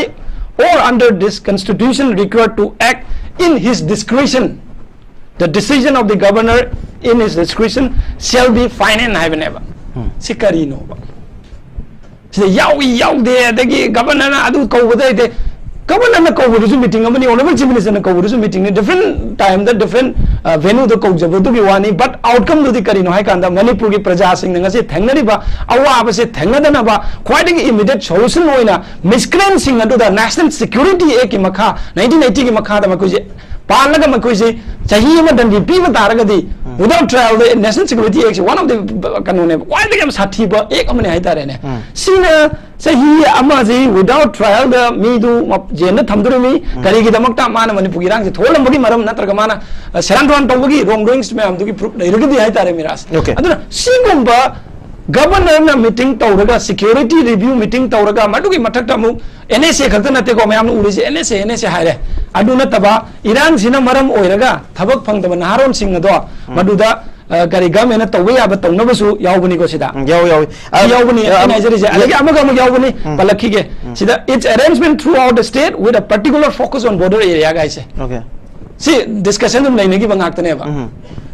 or under this constitution required to act in his discretion, the decision of the governor in his discretion shall be final" ꯍꯥꯏꯕꯅꯦꯕ꯫ ꯁꯤ ꯀꯔꯤꯅꯣꯕ? ꯁꯤꯗ ꯌꯥꯎꯏ ꯌꯥꯎꯗꯦ, ꯑꯗꯒꯤ ꯒꯕꯔꯅꯔꯅ ꯑꯗꯨ ꯀꯧꯕꯗ ꯍꯥꯏꯗꯦ, ꯒꯕꯔꯅꯔꯅ ꯀꯧꯕꯗꯨꯁꯨ meeting ꯑꯃꯅꯤ, ꯑꯣꯅꯔꯦꯕꯜ ꯆꯤꯐ ꯃꯤꯅꯤꯁꯇꯔꯅ ꯀꯧꯕꯗꯨꯁꯨ ꯃꯤꯇꯤꯡꯅꯤ, ꯗꯤꯐ꯭ꯔꯦꯟ ꯇꯥꯏꯝꯗ ꯗꯤꯐ꯭ꯔꯦꯟ ꯚꯦꯅꯨꯗ ꯀꯧꯖꯕꯗꯨꯒꯤ ꯋꯥꯅꯤ꯫ ꯕꯠ ꯑꯥꯎꯠꯀꯝꯗꯨꯗꯤ ꯀꯔꯤꯅꯣ ꯍꯥꯏ ꯀꯥꯟꯗ, ꯃꯅꯤꯄꯨꯔꯒꯤ ꯄ꯭ꯔꯖꯥꯁꯤꯡꯅ ꯉꯁꯤ ꯊꯦꯡꯅꯔꯤꯕ ꯑꯋꯥꯕꯁꯦ ꯊꯦꯡꯅꯗꯅꯕ ꯈ꯭ꯋꯥꯏꯗꯒꯤ ꯏꯃꯤꯗꯤꯌꯦꯠ ꯁꯣꯂꯨꯁꯟ ꯑꯣꯏꯅ ꯃꯤꯁꯀ꯭ꯔꯦꯟꯁꯤꯡ ꯑꯗꯨꯗ ꯅꯦꯁꯅꯦꯜ ꯁꯦꯀ꯭ꯌꯨꯔꯤꯇꯤ ꯑꯦꯛꯀꯤ ꯃꯈꯥ, ꯅꯥꯏꯟꯇꯤꯟ ꯑꯩꯠꯇꯤꯒꯤ ꯃꯈꯥꯗ ꯃꯈꯣꯏꯁꯦ ꯄꯥꯜꯂꯒ ꯃꯈꯣꯏꯁꯦ ꯆꯍꯤ ꯑꯃ ꯗꯟꯗꯤ ꯄꯤꯕ ꯇꯥꯔꯒꯗꯤ, without trial the national security ꯑꯦꯛꯁꯦ one of the, ꯀꯩꯅꯣꯅꯦꯕ, ꯈ꯭ꯋꯥꯏꯗꯒꯤ ꯌꯥꯝ ꯁꯥꯊꯤꯕ ꯑꯦꯛ ꯑꯃꯅꯤ ꯍꯥꯏꯇꯥꯔꯦꯅꯦ꯫ ꯁꯤꯅ ꯆꯍꯤ ꯑꯃꯁꯤ without trial ꯗ ꯃꯤꯗꯨ ꯃ-, ꯖꯦꯜꯗ ꯊꯝꯗꯣꯔꯤꯃꯤ꯫ ꯀꯔꯤꯒꯤꯗꯃꯛꯇ? ꯃꯥꯅ ꯃꯅꯤꯄꯨꯔꯒꯤ ꯏꯔꯥꯡꯁꯦ ꯊꯣꯛꯍꯜꯂꯝꯕꯒꯤ ꯃꯔꯝ ꯅꯠꯇ꯭ꯔꯒ ꯃꯥꯅ, ꯑ, ꯁꯦꯔꯥꯟ ꯇꯨꯔꯥꯟ ꯇꯧꯕꯒꯤ wrong doings ꯃꯌꯥꯝꯗꯨꯒꯤ ꯄ꯭ꯔꯨꯐ ꯂꯩꯔꯒꯗꯤ ꯍꯥꯏꯇꯥꯔꯦ, ꯃꯤꯔꯥꯖ꯫ ꯑꯣꯀꯦ꯫ ꯑꯗꯨꯅ ꯁꯤꯒꯨꯝꯕ ꯒꯕꯔꯅꯔꯅ ꯃꯤꯇꯤꯡ ꯇꯧꯔꯒ, ꯁꯦꯀ꯭ꯌꯨꯔꯤꯇꯤ ꯔꯤꯚ꯭ꯌꯨ ꯃꯤꯇꯤꯡ ꯇꯧꯔꯒ, ꯃꯗꯨꯒꯤ ꯃꯊꯛꯇ ꯑꯃꯨꯛ ꯑꯦꯟ ꯑꯦꯁ ꯑꯦ ꯈꯛꯇ ꯅꯠꯇꯦꯀꯣ, ꯃꯌꯥꯝꯅ ꯎꯔꯤꯁꯦ ꯑꯦꯟ ꯑꯦꯁ ꯑꯦ, ꯑꯦꯟ ꯑꯦꯁ ꯑꯦ ꯍꯥꯏꯔꯦ꯫ ꯑꯗꯨ ꯅꯠꯇꯕ, ꯏꯔꯥꯡꯁꯤꯅ ꯃꯔꯝ ꯑꯣꯏꯔꯒ ꯊꯕꯛ ꯐꯪꯗꯕ ꯅꯍꯥꯔꯣꯟꯁꯤꯡ ꯑꯗꯣ ꯃꯗꯨꯗ, ꯑ, ꯀꯔꯤ, ꯒꯚꯔꯟꯃꯦꯟꯅ ꯇꯧꯕ ꯌꯥꯕ ꯇꯧꯅꯕꯁꯨ ꯌꯥꯎꯕꯅꯤꯀꯣ ꯁꯤꯗ꯫ ꯎꯝ, ꯌꯥꯎ-, ꯌꯥꯎꯏ꯫ ꯑ, ꯁꯤ ꯌꯥꯎꯕꯅꯤ ꯑ, ꯑꯩꯅ ꯍꯥꯏꯖꯔꯤꯁꯦ꯫ ꯑꯗꯒꯤ ꯑꯃꯒ ꯑꯃꯨꯛ ꯌꯥꯎꯕꯅꯤ, ꯎꯝ꯫ ꯄꯜꯂꯛꯈꯤꯒꯦ꯫ ꯎꯝ꯫ ꯁꯤꯗ, "Its arrangement throughout the state with a particular focus on border area" ꯍꯥꯏꯁꯦ꯫ ꯑꯣꯀꯦ꯫ ꯁꯤ ꯗꯤꯁꯀꯁꯟ ꯑꯗꯨꯝ ꯂꯩꯅꯈꯤꯕ ꯉꯥꯛꯇꯅꯦꯕ꯫ ꯎꯝ꯫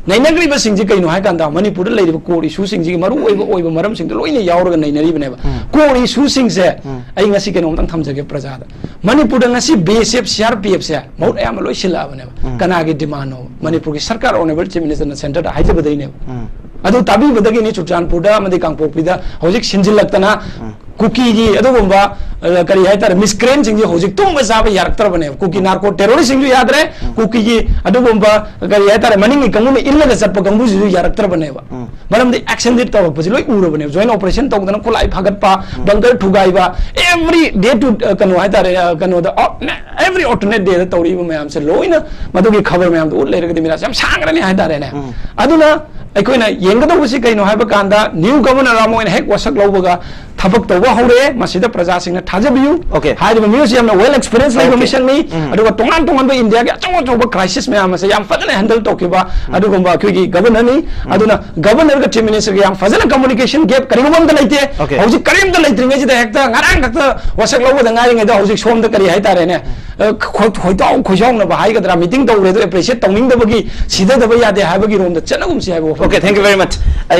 ꯅꯩꯅꯈ꯭ꯔꯤꯕꯁꯤꯡꯁꯤ ꯀꯩꯅꯣ ꯍꯥꯏ ꯀꯥꯟꯗ, ꯃꯅꯤꯄꯨꯔꯗ ꯂꯩꯔꯤꯕ ꯀꯣꯔ ꯏꯁꯨꯁꯤꯡꯁꯤꯒꯤ ꯃꯔꯨ ꯑꯣꯏꯕ, ꯑꯣꯏꯕ ꯃꯔꯝꯁꯤꯡꯗꯣ ꯂꯣꯏꯅ ꯌꯥꯎꯔꯒ ꯅꯩꯅꯔꯤꯕꯅꯦꯕ꯫ ꯎꯝ꯫ ꯀꯣꯔ ꯏꯁꯨꯁꯤꯡꯁꯦ ꯎꯝ꯫ ꯑꯩ ꯉꯁꯤ ꯀꯩꯅꯣꯝꯇꯪ ꯊꯝꯖꯒꯦ ꯄ꯭ꯔꯖꯥꯗ꯫ ꯃꯅꯤꯄꯨꯔꯗ ꯉꯁꯤ ꯕꯤ ꯑꯦꯁ ꯑꯦꯐ, ꯁꯤ ꯑꯥꯔ ꯄꯤ ꯑꯦꯐꯁꯦ ꯃꯍꯨꯠ ꯑꯌꯥꯝꯕ ꯂꯣꯏ ꯁꯤꯜꯂꯛꯑꯕꯅꯦꯕ꯫ ꯎꯝ꯫ ꯀꯅꯥꯒꯤ ꯗꯤꯃꯥꯟꯅꯣ? ꯃꯅꯤꯄꯨꯔꯒꯤ ꯁꯔꯀꯥꯔ, ꯑꯣꯅꯔꯦꯕꯜ ꯆꯤꯐ ꯃꯤꯅꯤꯁꯇꯔꯅ ꯁꯦꯟꯇꯔꯗ ꯍꯥꯏꯖꯕꯗꯩꯅꯦꯕ꯫ ꯎꯝ꯫ ꯑꯗꯨ ꯇꯥꯕꯤꯕꯗꯒꯤꯅꯤ ꯆꯨꯔꯆꯥꯟꯄꯨꯔꯗ ꯑꯃꯗꯤ ꯀꯥꯡꯄꯣꯛꯄꯤꯗ ꯍꯧꯖꯤꯛ ꯁꯤꯟꯖꯤꯜꯂꯛꯇꯅ ꯎꯝ꯫ ꯀꯨꯀꯤꯒꯤ ꯑꯗꯨꯒꯨꯝꯕ, ꯑ, ꯀꯔꯤ ꯍꯥꯏꯇꯥꯔꯦ, ꯃꯤꯁꯀ꯭ꯔꯦꯟꯁꯤꯡꯁꯤ ꯍꯧꯖꯤꯛ ꯇꯨꯝꯕ ꯆꯥꯕ ꯌꯥꯔꯛꯇ꯭ꯔꯕꯅꯦꯕ꯫ ꯀꯨꯀꯤ ꯅꯥꯔꯀꯣ ꯇꯦꯔꯣꯔꯤꯁꯁꯤꯡꯁꯨ ꯌꯥꯗ꯭ꯔꯦ, ꯎꯝ꯫ ꯀꯨꯀꯤꯒꯤ ꯑꯗꯨꯒꯨꯝꯕ, ꯀꯔꯤ ꯍꯥꯏꯇꯥꯔꯦ, ꯃꯅꯤꯡꯒꯤ ꯀꯥꯡꯕꯨꯅ ꯏꯜꯂꯒ ꯆꯠꯄ ꯀꯥꯡꯕꯨꯁꯤꯁꯨ ꯌꯥꯔꯛꯇ꯭ꯔꯕꯅꯦꯕ꯫ ꯎꯝ꯫ ꯃꯔꯝꯗꯤ ꯑꯦꯛꯁꯟꯗꯤ ꯇꯧꯔꯛꯄꯁꯤ ꯂꯣꯏ ꯎꯔꯕꯅꯦꯕ꯫ ꯖꯣꯏꯟ ꯑꯣꯄꯔꯦꯁꯟ ꯇꯧꯗꯅ ꯈꯨꯠꯂꯥꯏ ꯐꯥꯒꯠꯄ, ꯎꯝ꯫ ꯕꯪꯀꯔ ꯊꯨꯒꯥꯏꯕ, ꯑꯦꯚ꯭ꯔꯤ ꯗꯦ ꯇꯨ, ꯑ, ꯀꯩꯅꯣ ꯍꯥꯏꯇꯥꯔꯦ, ꯑ, ꯀꯩꯅꯣꯗ, ꯑ, ꯑꯦꯚ꯭ꯔꯤ ꯑꯣꯜꯇꯔꯅꯦꯠ ꯗꯦꯗ ꯇꯧꯔꯛꯏꯕ ꯃꯌꯥꯝꯁꯦ ꯂꯣꯏꯅ ꯃꯗꯨꯒꯤ ꯈꯕꯔ ꯃꯌꯥꯝꯗꯣ ꯎꯠ ꯂꯩꯔꯒꯗꯤ ꯃꯤꯔꯥꯁꯦ ꯌꯥꯝ ꯁꯥꯡꯈ꯭ꯔꯅꯤ ꯍꯥꯏꯇꯥꯔꯦꯅꯦ꯫ ꯎꯝ꯫ ꯑꯗꯨꯅ ꯑꯩꯈꯣꯏꯅ ꯌꯦꯡꯒꯗꯧꯕꯁꯤ ꯀꯩꯅꯣ ꯍꯥꯏꯕ ꯀꯥꯟꯗ, ꯅ꯭ꯌꯨ ꯒꯕꯔꯅꯔ ꯑꯃ ꯑꯣꯏꯅ ꯍꯦꯛ ꯋꯥꯁꯛ ꯂꯧꯕꯒ ꯊꯕꯛ ꯇꯧꯕ ꯍꯧꯔꯦ꯫ ꯃꯁꯤꯗ ꯄ꯭ꯔꯖꯥꯁꯤꯡꯅ ꯊꯥꯖꯕꯤꯌꯨ꯫ Okay. ꯍꯥꯏꯔꯤꯕ ꯃꯤꯑꯣꯏꯁꯤ ꯌꯥꯝꯅ ꯋꯦꯜ ꯑꯦꯛꯁꯄꯤꯔꯤꯌꯦꯟꯁ ꯂꯩꯕ Okay. ꯃꯤꯁꯛꯅꯤ꯫ ꯎꯝ. ꯑꯗꯨꯒ ꯇꯣꯉꯥꯟ ꯇꯣꯉꯥꯟꯕ ꯏꯟꯗꯤꯌꯥꯒꯤ ꯑꯆꯧ ꯑꯆꯧꯕ ꯀ꯭ꯔꯥꯏꯁꯤꯁ ꯃꯌꯥꯝ ꯑꯁꯦ ꯌꯥꯝ ꯐꯖꯅ ꯍꯦꯟꯗꯜ ꯇꯧꯈꯤꯕ ꯑꯗꯨꯒꯨꯝꯕ ꯑꯩꯈꯣꯏꯒꯤ ꯒꯕꯔꯅꯔꯅꯤ꯫ ꯑꯗꯨꯅ ꯒꯕꯔꯅꯔꯒ ꯆꯤꯐ ꯃꯤꯅꯤꯁꯇꯔꯒ ꯌꯥꯝ ꯐꯖꯅ ꯀꯝꯃꯨꯅꯤꯀꯦꯁꯟ ꯒꯦꯞ ꯀꯔꯤꯒꯨꯝꯕ ꯑꯝꯇ ꯂꯩꯇꯦ꯫ Okay. ꯍꯧꯖꯤꯛ ꯀꯔꯤꯝꯇ ꯂꯩꯇ꯭ꯔꯤꯉꯩꯁꯤꯗ ꯍꯦꯛꯇ ꯉꯔꯥꯡ ꯈꯛꯇ ꯋꯥꯁꯛ ꯂꯧꯕꯗ ꯉꯥꯏꯔꯤꯉꯩꯗ ꯍꯧꯖꯤꯛ ꯁꯣꯝꯗ ꯀꯔꯤ ꯍꯥꯏꯇꯥꯔꯦꯅꯦ, ꯑ, ꯈꯣꯏ-, ꯈꯣꯏꯗꯥꯎ ꯈꯣꯏꯖꯥꯎꯅꯕ ꯍꯥꯏꯒꯗ꯭ꯔꯥ, ꯃꯤꯇꯤꯡ ꯇꯧꯔꯦ ꯑꯗꯨ ꯑꯦꯄ꯭ꯔꯤꯁꯤꯌꯦꯠ ꯇꯧꯅꯤꯡꯗꯕꯒꯤ ꯁꯤꯗꯗꯕ ꯌꯥꯗꯦ ꯍꯥꯏꯕꯒꯤ ꯔꯣꯝꯗ ꯆꯠꯅꯒꯨꯝꯁꯤ ꯍꯥꯏꯕ ꯋꯥꯐꯝ꯫ Okay, thank you very much.